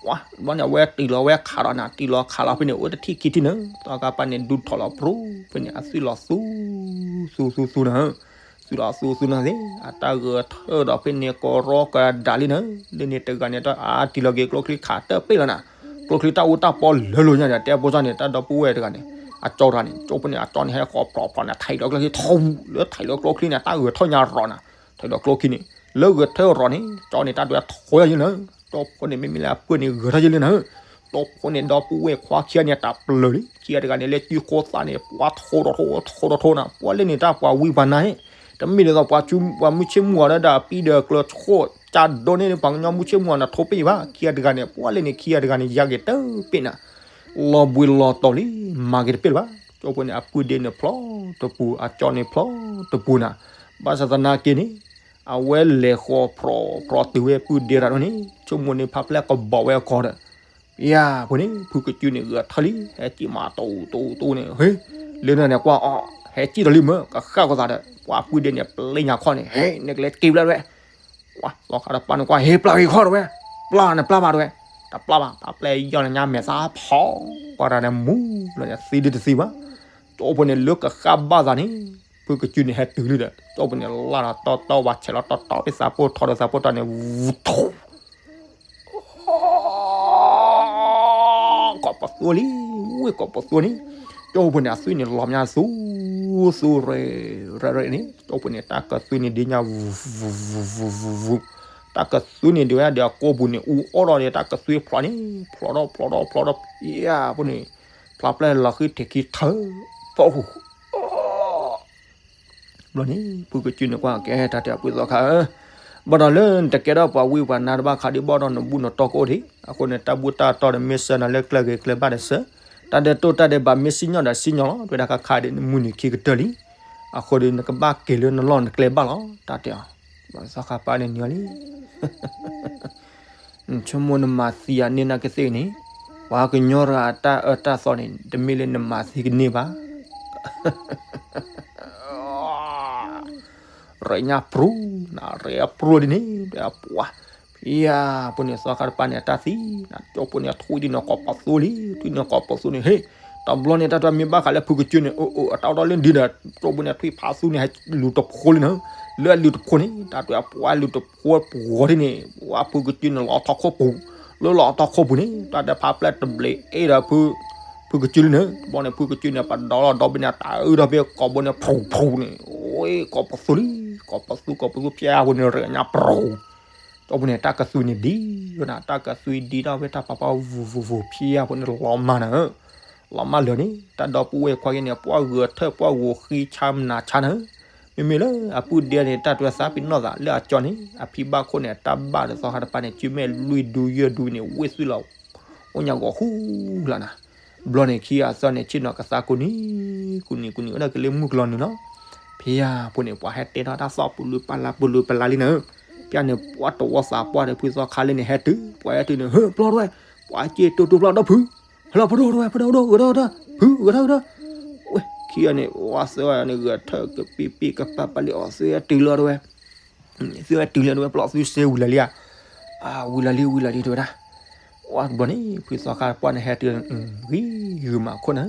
ဝါ ဘျီန့ၣ် အဝဲတံၢ်လီၤဝဲခးလီၤနၤ တံၢ်လီၤခးလီၤဖဲန့ၣ် အိၣ်တထံၣ်ခံထံၣ်နၤ သီခါတပၤန့ၣ် ဒုးထီၣ်လီၤပြူ ဖဲန့ၣ် အသွံၣ်လီၤသူ သူသူသူနၤ, သွံၣ်လီၤသူသူနၤသ့ အတၢ်ဂဲၤထၢၣ်ဒီးဖဲန့ၣ် ကရီကဒါလံနၤ, လၢန့ၣ်တဂၤန့ၣ် တၢ်အါတံၢ်လီၤက့ၤကျိချံခးတပ့ၢ်လီၤနၤ, ကျိချံတၢ်အူတၢ်ပီလၢလိာ်ညါဒီး တဲဖိသၣ်န့ၣ် တၢ်ဒီပုၢ်ဝဲၢ်တဂၤန့ၣ် အကၠီတဂၤန့ၣ် ကၠီဖိန့ၣ် အကၠီန့ၣ် ဟဲဃီၤဖျိးဖျိးန့ၣ် ထံၣ်လီၤကျိချံထီၣ်ဝူၤ လၢထံၣ်လီၤကျိချံန့ၣ် တၢ်ဂဲၤထၢၣ်ညါရီၤနၤ, ထံၣ်လီၤကျိချံန့ၣ် လၢဂဲၤထၢၣ်ရီၤန့ၣ် ကၠီန့ၣ် တၢ်ဒွဲထီၣ်ယါယါနၤ, ကၠီဖိန့ၣ် မ့မ့ၢ်လၢအပၢၢ်န့ၣ် ဂဲၤထီၣ်ယါလံနၤ, ကၠီဖိန့ၣ် ဒီပုၢ်ဝဲၢ်ခွါခံဂၤန့ၣ် တၢ်ပျၢၤလံ ခံဂၤတဂၤန့ၣ် လၢစုခိၣ်သၣ်န့ၣ် ပှၤထိးထီၣ်ထိး ထိးထီၣ်ထိးနၤ ပှၤလၢန့ၣ်တၢ်ပှၤဝံပှၤနါန့ၣ်, တမ့ၢ်ဒ်သိးပှၤမုၢ်ဆ့ၣ်မုၢ်ဂီၤလၢဒၣ်ပံဒီးကျၢၤဆိၣ် ကၢ်ဒိၣ်န့ၢ်ပှၤကညီမုၢ်ဆ့ၣ်မုၢ်ဂီၤန့ၣ် ထိးပ့ၢ်ဘၣ် ခံဂၤတဂၤန့ၣ် ပှၤလၢန့ၣ် ခံဂၤတဂၤန့ၣ် ယါက့ၤတပ့ၢ်နၤ, လီၤဘှံးလီၤတီၤလံ မၤက့ၤတပ့ၢ်လၢၤဘၣ်, ကၠီဖိန့ၣ် အပုၢ်ဒ့န့ၣ်ဖျိတပူၤ အကၠီန့ၣ်ဖျိတပူၤနၤ, ဘၣ်ဆၣ်သနာ်က့န့ၣ် အဝဲလဲၤဃီၤဖျိးဖျိးတုၤဝဲပုၢ်ဒ့တၢ်ဒိၣ်န့ၣ် ဆိကမိၣ်န့ၣ် ဖးပျဲၢ်ကဘီၣ်ဝဲအကီၢ်ဒီး ယၤဖိန့ၣ် ဖုကစုန့ၣ် ဂဲၤထၢၣ်လံ ဟဲစံၣ်မးတူတူတူန့ၣ် ဟ့ လၢနၤန့ၣ်ကွၢ်အီၤ ဟဲစံၣ်ဒီးလံမၢ ကဃၣ်ကသးဒီး ပှၤပုၢ်ဒ့န့ၣ် ပျ့ညါခီၣ်န့ၣ် ဟ့ နကလဲၤက့ၤဖျဲးဝဲ ပှၤသီခါတပၤန့ၣ်ကွၢ် ဟ့ ပျၢ်ဂ့ၤခီၣ်တဝဲ ပျၢ်နပျၢ်ဘၣ်တဝဲ တပျၢ်ဘၣ် ဖးပျဲၢ်ယီၢ်လၢညါမဲာ်သၣ်ဖီ ပှၤတဂၤန့ၣ်မူလၢညါသံဒ်တသံဘၣ် ကၠီဖိန့ၣ် လၢကဃၣ်ဘၣ်သးန့ၣ် ဖုကစုန့ၣ် ဟဲတုၤလံဒီး ကၠီဖိန့ၣ် လၢ်ဒီးတီတီဝဲ ဆဲးလီၤတီတီဖဲသးပိၢ်ထီၣ်ဒီးသးပိၢ်ထီၣ်န့ၣ် ဝူထိ ကိးပသူလံ ဝ့ၢ်ကိးပသူန့ၣ် ကၠီဖိန့ၣ် အသွံၣ်န့ၣ်လီၤမးသူ သူရဲၣ်ရဲၣ်န့ၣ် ကၠီဖိန့ၣ် တၢ်ကသွံၣ်န့ၣ်ဒ့ညါ ဝူ ဝူ ဝူ ဝူ တၢ်ကသွံၣ်န့ၣ်ဒ့ဝဲဒၣ်ဒီးအကိာ်ပူၤန့ၣ် အူအီၣ်ဒီးန့ၣ် တၢ်ကသွံၣ်ဖျိးန့ၣ် ဖျိးထီၣ်ဖျိးထီၣ်ဖျိးထီၣ် ယဲၢ်ဖိန့ၣ် ဖျါပျဲၢ်လီၤဃံထံးခံထၢ ပှၤ ဘျီန့ၣ် ဖုကစုန့ၣ်ကွၢ်ကဲ တၢ်တဲအပုၢ်သီခါဧၢ, ဘၣ်ဒီးလၢနတကဲထီၣ်ပှၤဝံပှၤနါတဘၣ်ခါဒံးဘၣ်ဒီး နဘူၣ်နတီၢ်ကအိၣ်ဒံး, အဃိန့ၣ် တၢ်ဘူၣ်တၢ်တီၢ်ဒီးမ့ၢ်စၢၤနၤလၢကျဲဂ့ၤကျဲဘၣ်ဒီးစၢၤ, တၢ်ဒဲးတိၢ်တၢ်ဒဲးဘးမ့ၢ်စံၣ်ညီၣ်ဒီးစံၣ်ညီၣ်လီၤ, တဝဲဒၣ်ခါခါဒံးနမုၢ်နံၤခံကတၢၢ်လံ, အဃိဒီးနကဘၣ်က့ၤလၢနလီၢ်နကျဲဘၣ်လီၤ, တၢ်တဲအီၤ, သီခါပာ်န့ၣ်နံၤလံ နဆိကမိၣ်နမၤသံယၤန့ၢ်နၤကသ့ၣ်န့ၣ်, ပှၤကညီတဂၤအတၢ်အၢတၢ်သီန့ၣ် တမ့ၢ်လၢနမၤသံကန့ၢ်ဘၣ်. ရဲၣ်ညါပြူၤ, နရဲၣ်ပြူၤဒ်န့ၣ် ဒီးပှၤ ဖံယၤဖိန့ၣ် သီခါတပၤန့ၣ် အတၢ်သံ, နကၠိဖိန့ၣ် ထွံၣ်ဒ်န့ၣ် ကိးပသူလံ, ထွံၣ်န့ၣ်ကိးပသူန့ၣ် ဟ့ၣ်, တဘျီန့ၣ် တၢ်တဲမ့ၢ်ဘၣ်ဃးလၢဖုကစၢၢ်န့ၣ် အတၢ်အိၣ်ဒီးလၢဒ်ဒီး ကၠိဖိန့ၣ် ထွံၣ်ဖးသူန့ၣ် ဟဲလူၤတဖိလံနၤ, လၢအလူၤတဖိန့ၣ် တၢ်တဲအပှၤလူၤတဖိပှီၤဒ်န့ၣ် ဝဲဖုကစၢၢ်န့ၣ်လီၤထီၣ်ခိၣ်ပူၤ, လၢလီၤထီၣ်ခိၣ်ပူၤန့ၣ် တၢ်တဲဖးဖျဲၣ်တဘျီအ့ဒီး ဖုကစၢၢ်လံနၤ, တဘျီန့ၣ် ဖုကစၢၢ်န့ၣ် ပဒီလီၤဒီဘ့ၣ်န့ၣ် တၢ်အုၣ်ဒီဘ့ၣ်ကိးဘိန့ၣ် ဖရူၤဖရူၤန့ၣ် အိၣ်ကိးပသူလံ, ကိးပသူ ကိးပသူဖံယၤဖိန့ၣ် ရဲၣ်ညါပြူၤ, ကၠိဖိန့ၣ် တၢ်ကသွံန့ၣ်ဒ်ဝဲဒၣ် တၢ်ကသွံဒ်ဒီးဝဲတၢ်ပာ်ပာ်ဝူၤဝူၤဝူၤ ဖံယၤဖိန့ၣ် လီၤမၢ်နၤ, လီၤမၢ်လၢာ်န့ၣ် တၢ်ဒီပုၢ်ဝဲၢ်ခွါက့န့ၣ် ပှၤဂဲၤထၢၣ် ပှၤဂဲၤဃံဆါမနၤဆါနၤ, မ့မ့ၢ်လၢအပုၢ်ဒဲန့ၣ် တၢ်တွဲသးပ့ၤနီၣ်သးလၢအကၠီန့ၣ် အဖံဘၣ်ခိၣ်န့ၣ် တၢ်ဘၣ်ဒီးသီခါတပၤန့ၣ် စုမဲာ်လွံၢ်ဒူယဲၢ်ဒူန့ၣ် ဝ့ၢ်သွံၣ်လီၤ အိၣ်ညါဂီၤဃူလီၤနၤ, ဘျီန့ၣ်ခံအသီန့ၣ် ဆ့ၣ်နီၤကသးကိးနံၤ ကိးနံၤ ကိးနံၤ အိၣ်ဒၣ်က့ၤလၢမုၢ်ကလီၤနုာ်လီၤ, ဖံယၤဖိန့ၣ် ပှၤဟဲတဲထီၣ်တၢ်သီပူၤလုၢ်ပလၢ်ပူၤလုၢ်ပလၢ်လံနၤ, ဖံယၤန့ၣ် ပှၤတဝီသးပှၢ်ဒီးဖုသီခါလၢန့ၣ် ဟဲတုၤ ပှၤဟဲတုၤန့ၣ် ဟၢ ပျီထီၣ်ဝဲ, ပှၤက့ၤတိၢ်တိၢ်ပျီဒီးဖု ဟဲလီၤပဒိၣ်တဝဲ ပဒိၣ်ဒိၣ်ဂဲၤထၢၣ်ဂဲၤထၢၣ် ဖုဂဲၤထၢၣ်ဂဲၤထၢၣ်, ဝဲခံဂၤန့ၣ် ဝဲသ့ၣ်ဂၤန့ၣ် ဂဲၤထၢၣ်ကပ့ၢ်ပ့ၢ်ကပၤပာ်လံ အီၤသ့ၣ်ဝဲတုၤလီၤတဝဲ, သ့ၣ်ဝဲတုၤလီၤတဝဲ ပျီသ့ၣ်ဝံၤလီၤလံဧါ, ဝံၤလီၤလံဝံၤလီၤလံတဝဲဒၣ်, ဝဲဘျီန့ၣ် ဖုသီခါပှၢ်န့ၣ်ဟဲတုၤ ဂံၢ်ဂုာ်မးခိၣ်နၤ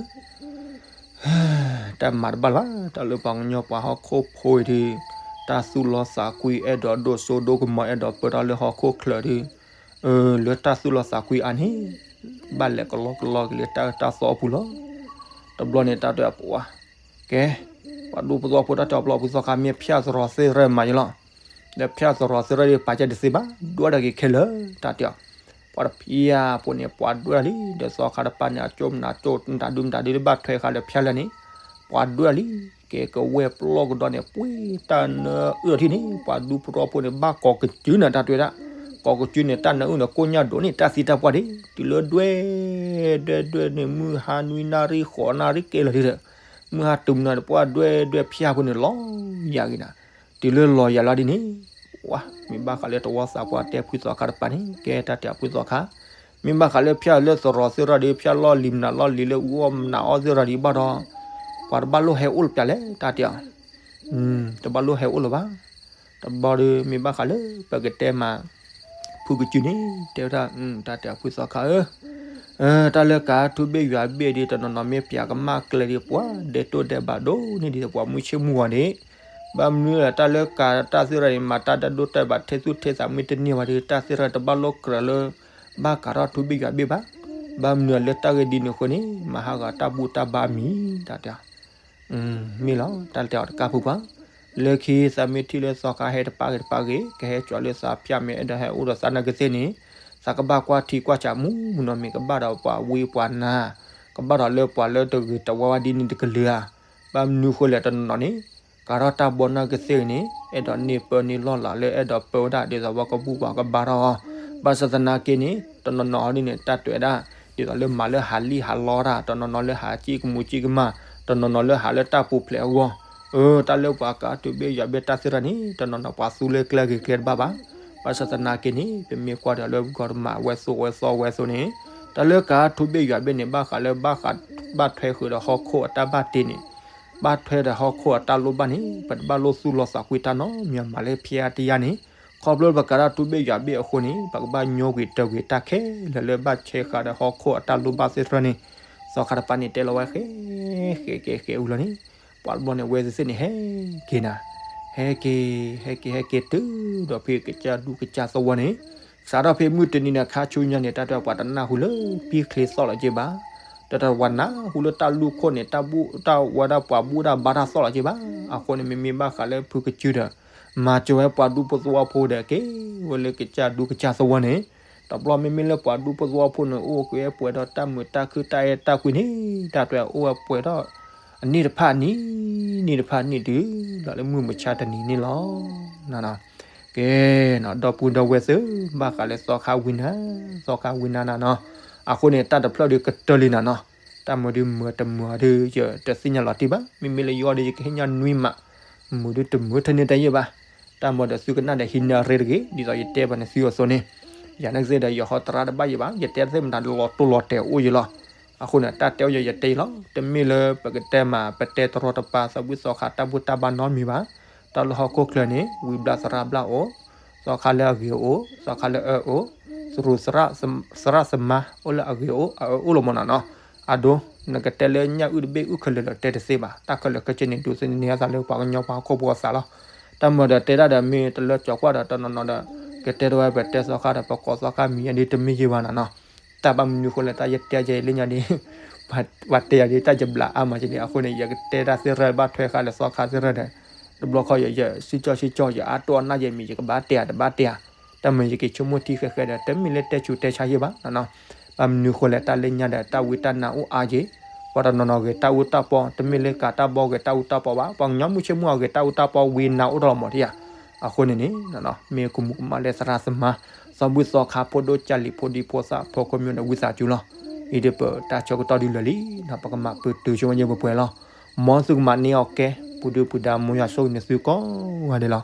တၢ်မၤတဘၣ်လၢၤဘၣ် တၢ်လၢပှၤကညီပှၤဟီၣ်ခိၣ်ဖိအံၤဒီး တၢ်သူၣ်လီသးကွံအဲၣ်ဒိးဒိၣ်စိဒိၣ်ကမီၤ အဲၣ်ဒိးပၢတၢ်လၢဟီၣ်ခိၣ်ချၢဒီး လၢတၢ်သူၣ်လီသးကွံအါန့ၣ် ဘၣ်လဲၤကလီကလီက့ၤလၢတၢ်အၢတၢ်သီအပူၤလီၤ. တဘျီန့ၣ်တၢ်တဲအပှၤ ကဲ ပှၤဒူဖိသဝီဖိတၢ်တဲအပျီဖုသီခါ မ့ၢ်ဖၠၣ်သရီသ့ၣ်ရဲၣ်မးယလီၤ. ဒီးဖၠၣ်သရီသ့ၣ်ရဲၣ်ဒီး ပာ်ကဲတသ့ဘၣ် ဒွဲၣ်ဒီးက့ၤခဲလၢာ်တၢ်တဲအီၤ, ပှၤတဖံယၤဖိန့ၣ် ပှၤဒွဲၣ်လံ ဒီးသီခါတပၤန့ၣ် အကၠိမနၤကၠိ မတၤဒုမတၤဒုလၢဘၣ်ထွဲဃာ်ဒီးဖၠၣ်လၢာ်န့ၣ် ပှၤဒွဲၣ်လံ ကဲကဝဲၢ်ပျီကဒီးန့ၣ် ပှ့ၤတၢ်နၢအုၣ်ထံၣ်န့ၣ် ပှၤဒူဖိသဝီဖိန့ၣ် ဘၣ်ကိးကစုၤနၤတၢ်တဲဝဲဒၣ်, ကိးကစုၤန့ၣ် တၢ်နၢအုၣ်န့ၣ် ကိညၢ်ဒိးန့ၢ်တၢ်သံတၢ်ပှၢ်ဒၣ်, တုၤလၢဒွဲၣ် ဒွဲၣ်ဒွဲၣ်န့ၣ် မုၢ်ဟါနွံနၣ်ရံၣ်ဃိးနၣ်ရံၣ်ကဲလီၤဒၣ်ဒီး မုၢ်ဟါတုၤမနုၤန့ၣ် ပှၤဒွဲၣ်ဒွဲၣ်ဖၠၣ်ဖိန့ၣ် လီၤယၤဂ့ၤနၤ, တုၤလၢလီၤယၤလီၤဒ်န့ၣ် ဝဲ မ့ၢ်ဘၣ်ဃးလၢတဝီသးပှၢ်တဲဖုသီခါတပၤန့ၣ် ကဲတၢ်တဲအီၤဖုသီခါ, မ့ၢ်ဘၣ်ဃးလၢဖၠၣ်လၢသရီသ့ၣ်ရဲၣ်ဒီး ဖၠၣ်လီၢ်လံၤမနုၤလီၢ်လံၤလၢအူအီၣ်မနုၤအီၣ်သ့ၣ်ရဲၣ်ဒီးဘၣ်ဒီး ပှၤတဘၣ်လိၣ်ဟဲအိၣ်လၢပျၢၤလဲၣ် တၢ်တဲအီၤ, တဘၣ်လိၣ်ဟဲအိၣ်လၢၤဘၣ်, တဘျီဒီး မ့ၢ်ဘၣ်ဃးလၢပကတဲမး ဖုကစုၤန့ၣ် တဲဝဲဒၣ် တၢ်တဲအီၤဖုသီခါဧၢ တၢ်လၢကးထူဘ့ၣ်ယွၤဘ့ၣ်ဒီး တနီၤနီၤမ့ၢ်ပျးကမၣ်ကျဲဒီး ပှၤဒဲးတိၢ်ဒဲးဘးဒိၣ်န့ၢ်ဒံးပှၤမုၢ်ဆ့ၣ်မုၢ်ဂီၤန့ၣ်, ဘၣ်မနုၤလဲၣ် တၢ်လၢကးတၢ်သ့ၣ်တဖၣ်န့ၣ် မၤတၢ်ဒဲးတိၢ်ဒဲးဘးထဲသူၣ်ထဲသးမ့ၢ်တန့ၢ်ဘၣ်ဒီး တၢ်သ့ၣ်တဖၣ်တဘၣ်လိၣ်ကြၢးလၢ ဘၣ်ကးထီၣ်ထူဘ့ၣ်ယွၤဘ့ၣ်ဘၣ်. ဘၣ်မနုၤလၢတၢ်ဂ့ၢ်ဒ်န့ၣ်အဃိန့ၣ် မၤဟးဂီၤတၢ်ဘူၣ်တၢ်ဘါအမံၤ တၢ်တဲ မ့ၢ်လီၤ တၢ်တဲအီၤတကးဖုပှၤ, လၢခံသးမ့ၢ်ထံၣ်လၢသီခါဟဲတပာ်ဂ့ၤတပာ်ဂ့ၤ ကဟဲကၠီလၢသးဖၠၣ်မ့ၢ်အဲၣ်ဒိးဟဲအိၣ်ဒီးသးနာ်က့သ့ၣ်န့ၣ် သးကဘၣ်ကွၢ်ထံကွၢ်ဆးမူမူနီၤ မ့ၢ်ကဘၣ်ဒီးပှၤဝံပှၤနါ, ကဘၣ်ဒီးလၢပှၤလၢတဂ့ၤတဝါဝါဒ်န့ၣ်တကလုာ်ဧါ. ဘၣ်မနုၤဃိလဲၣ်တနီၤနီၤန့ၣ် ကးထီၣ်တၢ်ဘီနာ်က့သ့ၣ်န့ၣ် အဲၣ်ဒိးန့ၢ်ပၢန့ၢ်လီၢ်လၤလၢအဲၣ်ဒိးပၢဝဲဒၣ်ဒ်သိးပှၤကဘူၣ်ပှၤကဘါထီၣ်အီၤ, ဘၣ်ဆၣ်သနာ်က့န့ၣ် တနီၤနီၤဒ်န့ၣ် တၢ်တဲဝဲဒၣ် ဒ်သိးလၢမၤလၢဟးလံၣ်ဟးလီတၢ်, တနီၤနီၤလၢဟးစံၣ်ကမူစံၣ်ကမၣ်, တနီၤနီၤလၢဟးလၢတၢ်ပူၤဖျဲးအဂီၢ်, အၢ တၢ်လၢပှၤကးထူဘ့ၣ်ယွၤဘ့ၣ်တၢ်သ့ၣ်တဖၣ်န့ၣ် တနီၤနီၤပှၤသူလၢကျဲဂ့ၤကျဲတဘၣ်ဘၣ်. ဘၣ်ဆၣ်သနာ်က့န့ၣ် ပမ့ၢ်ကွၢ်ဒီးလၢပကီၢ်တမးဝဲသိးဝဲသီဝဲသိးန့ၣ် တၢ်လၢကးထူဘ့ၣ်ယွၤဘ့ၣ်န့ၣ် ဘၣ်ဃးလၢဘၣ်ဃး ဘၣ်ထွဲဃုာ်ဒီးဟီၣ်ခိၣ်အတၢ်ဘၣ်တ့န့ၣ် ဘၣ်ထွဲဒီးဟီၣ်ခိၣ်အတၢ်လိၣ်ဘၣ်န့ၣ် ပတဘၣ်လိၣ်သူၣ်လီၤသးကွံတၢ်နီတမံၤမးလၢဖဲအါတယါန့ၣ်, ခီဖျိပကးထီၣ်ထူဘ့ၣ်ယွၤဘ့ၣ်အဃိန့ၣ် ပကဘၣ်ညိကွံာ်တၢၤကွံာ်တၢ်ခဲလၢာ်လၢဘၣ်ဆဲးဃာ်ဒီးဟီၣ်ခိၣ်အတၢ်လိၣ်ဘၣ်သ့ၣ်တဖၣ်န့ၣ်, သီခါတပၤန့ၣ်တဲလီၤဝဲဃဲ ဃဲကဲဃဲအူလီၤန့ၣ်, ပှၤတဘျီန့ၣ် ဝဲသ့ၣ်သ့ၣ်န့ၣ် ဟဲက့ၤနၤ, ဟဲက့ၤ ဟဲက့ၤ ဟဲက့ၤတုၤဒီးဖဲကစၢ်ဒူကစၢ်သဝီန့ၣ်, စးထီၣ်ဖဲမုၢ်တနံၤန့ၣ် ခါဆူညါန့ၣ် တၢ်တဲပှၤတနၢ်ဟူလၢပံၣ်ချ့သီၣ်လီၤက့ၤဘၣ်, တၢ်တဲပှၤနၢ်ဟူလၢတၢ်လူၢ်ခိၣ်န့ၣ် တၢ်ဘူၣ်တၢ်ဝဲဒၣ်ပှၤဘူၣ်တၢ်ဘါတၢ်သီၣ်လီၤက့ၤဘၣ်. အဃိန့ၣ် မ့မ့ၢ်ဘၣ်ဃးလၢဖုကစုဒီး မၤစၢၤဝဲပှၤဒူဖိသဝီဖိဒီးက့ၤဝဲလၢကစၢ်ဒူကစၢ်သဝီန့ၣ်, တဘျီမ့မ့ၢ်လၢပှၤဒူဖိသဝီဖိန့ၣ် အိၣ်က့ၤဝဲပှဲၤဒီးတၢ်မုာ်တၢ်ခုၣ်တၢ်အဲၣ်တၢ်ကွံန့ၣ် တၢ်တဲအိၣ်ဝဲပှဲၤဒီး အနံၣ်တဖၣ်နံၣ်, နံၣ်တဖၣ်နံၣ်တုၤ လီၤလၢမုၢ်မဆါတနံၤန့ၣ်လီၤ. ကဲနီၤ ဒီပုၢ်ဒီဝဲၢ်သ့ၣ်, ဘၣ်ဃးလၢသီခါဝံၤနၤ, သီခါဝံၤနၤနၤနီၤ, အဃိန့ၣ် တၢ်တဖျၢၣ်ဒုးကတၢၢ်လံနၤနီၤ, တၢ်မၤဒုးမုာ်တမုာ်ဒုး ယတသ့ၣ်ညါလီၤတံၢ်ဘၣ်, မ့မ့ၢ်လၢယအိၣ်ဒီးယကဟ့ၣ်ညါနွံမး, မုာ်ဒုးတမုာ်ထဲန့ၣ်တယံာ်ဘၣ်, တၢ်မၤဒီးသုကနၣ်ဒီးဟံးန့ၢ်ရ့တဂ့ၤ, ဒ်သိးယတဲဘၣ်န့ၣ်သုအသိးန့ၣ်, ယၤန့ၣ်ကသ့ၣ်ဒီးယဟီတရါတဘၣ်ယံၤဘၣ်, ယတဲသ့ၣ်မတၤလီၤတိၢ်လီၤတဲာ်အိၣ်ယံၤလီၤ. အဃိန့ၣ် တၢ်တဲအိၣ်ယံၤယတဲယံၤလီၤ, တမ့ၢ်လၢပကတဲမး ပတဲတရီတပါသးဝံၣ်သီခါတၢ်ဘူၣ်တၢ်ဘါနီတမံၤဘၣ်, တ တၢ်လၢဟီၣ်ခိၣ်ချၢန့ၣ် ဝံဘျၣ်သရၣ်ဘျၣ်အိၣ်, သီခါလၢအဂ့ၤအိၣ်, သီခါလၢအအၢအိၣ်, သရူးသရၣ်သမါအိၣ်လၢအဂ့ၤအိၣ် အအၢအိၣ်လီၤမၢ်နီၤနီၤ. အဒိ နကတဲလၢညၣ်အုၣ်တဘ့ၣ်အုၣ်ခဲလၢာ်ဒီးတဲတသ့ဘၣ်. တၢ်ခဲလၢာ်ခဲဆ့န့ၣ် ဒိးသန့ၤအသးလၢပှၤကညီပှၤဟီၣ်ခိၣ်ဖိအသးလီၤ. တၢ်မၤဒီးတဲတၢ်ဒီးမ့ၢ်တလၢကၠီၤကွၢ်ဒီးတနီၤနီၤဒီး ကတဲတဝဲ ပတဲသီခါဒီး ပကိးသီခါမံၤညါဒ်တမ့ၢ်ယဲဘၣ်နီၤနီၤ. တၢ်ဘၣ်မနုၤဃိလဲၣ် တၢ်ယတဲယဲလၢညါဒ် ပှၤတဲယၤဒ်တၢ်ယဘျးအါမးကလံ အဃိန့ၣ် ယကတဲတၢ်သ့ၣ်ရၢဘၣ်ထွဲဃာ်လၢသီခါသ့ၣ်ရၢဒီး တဘျီခီယစံၣ်ကၠီၣ်စံၣ်ကၠီၣ် ယအါတိၢ်အနၢ်ယဲမံၤ ယကဘၣ်တဲဧါတဘၣ်တဲဧါ. တၢ်မ့ၢ်ယက့ၤဆိကမိၣ်ထံဃဲဃဲဒီး တမ့ၢ်လၢတဲဆူးတဲဆါယဲဘၣ်နီၤနီၤ. ဘၣ်မနုၤဃိလဲၣ် တၢ်လၢညါဒီး တၢ်ဝံတၢ်နါအိၣ်အါက့ၤ, ပှၤတနီၤနီၤဂဲၤတၢ်အူတၢ်ပီ, တမ့ၢ်လၢကးတၢ်ဘီဂဲၤတၢ်အူတၢ်ပီဘၣ်, ပှၤကညီမုၢ်ဆ့ၣ်မုၢ်အဂဲၤတၢ်အူတၢ်ပီဝံနါအိၣ်ထီၣ်လီၤမးထံဧါ. အဃိန့ၣ်န့ၣ် မ့ၢ်ကမူးကမၣ်လၢသရၣ်သမါ သီဘူၣ်သီခါ ဖိဒိၣ်ကၢ်လံၤ ဖိဒံဖိသၣ် ဖိခိၣ်မိၢ်ဒီးဝံသးစူၤလီၤ. အံၤဒ်ပတၢ်ဆၢကတီၢ်ဒုးလၢာ်လံ, ပကမၤပတုာ်ဆိဝဲယဲပှဲၤပှဲၤလီၤ. မ်သုကမၤန့ၢ်အီၤကဲ ပူၤဒုပူၤဒါ မ်ယွၤဆိၣ်ဂ့ၤန့ၢ်သုကိးဂၤဒဲးလီၤ.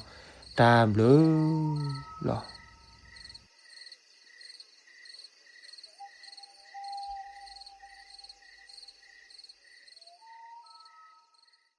တၢ်ဘျုးလီၤ.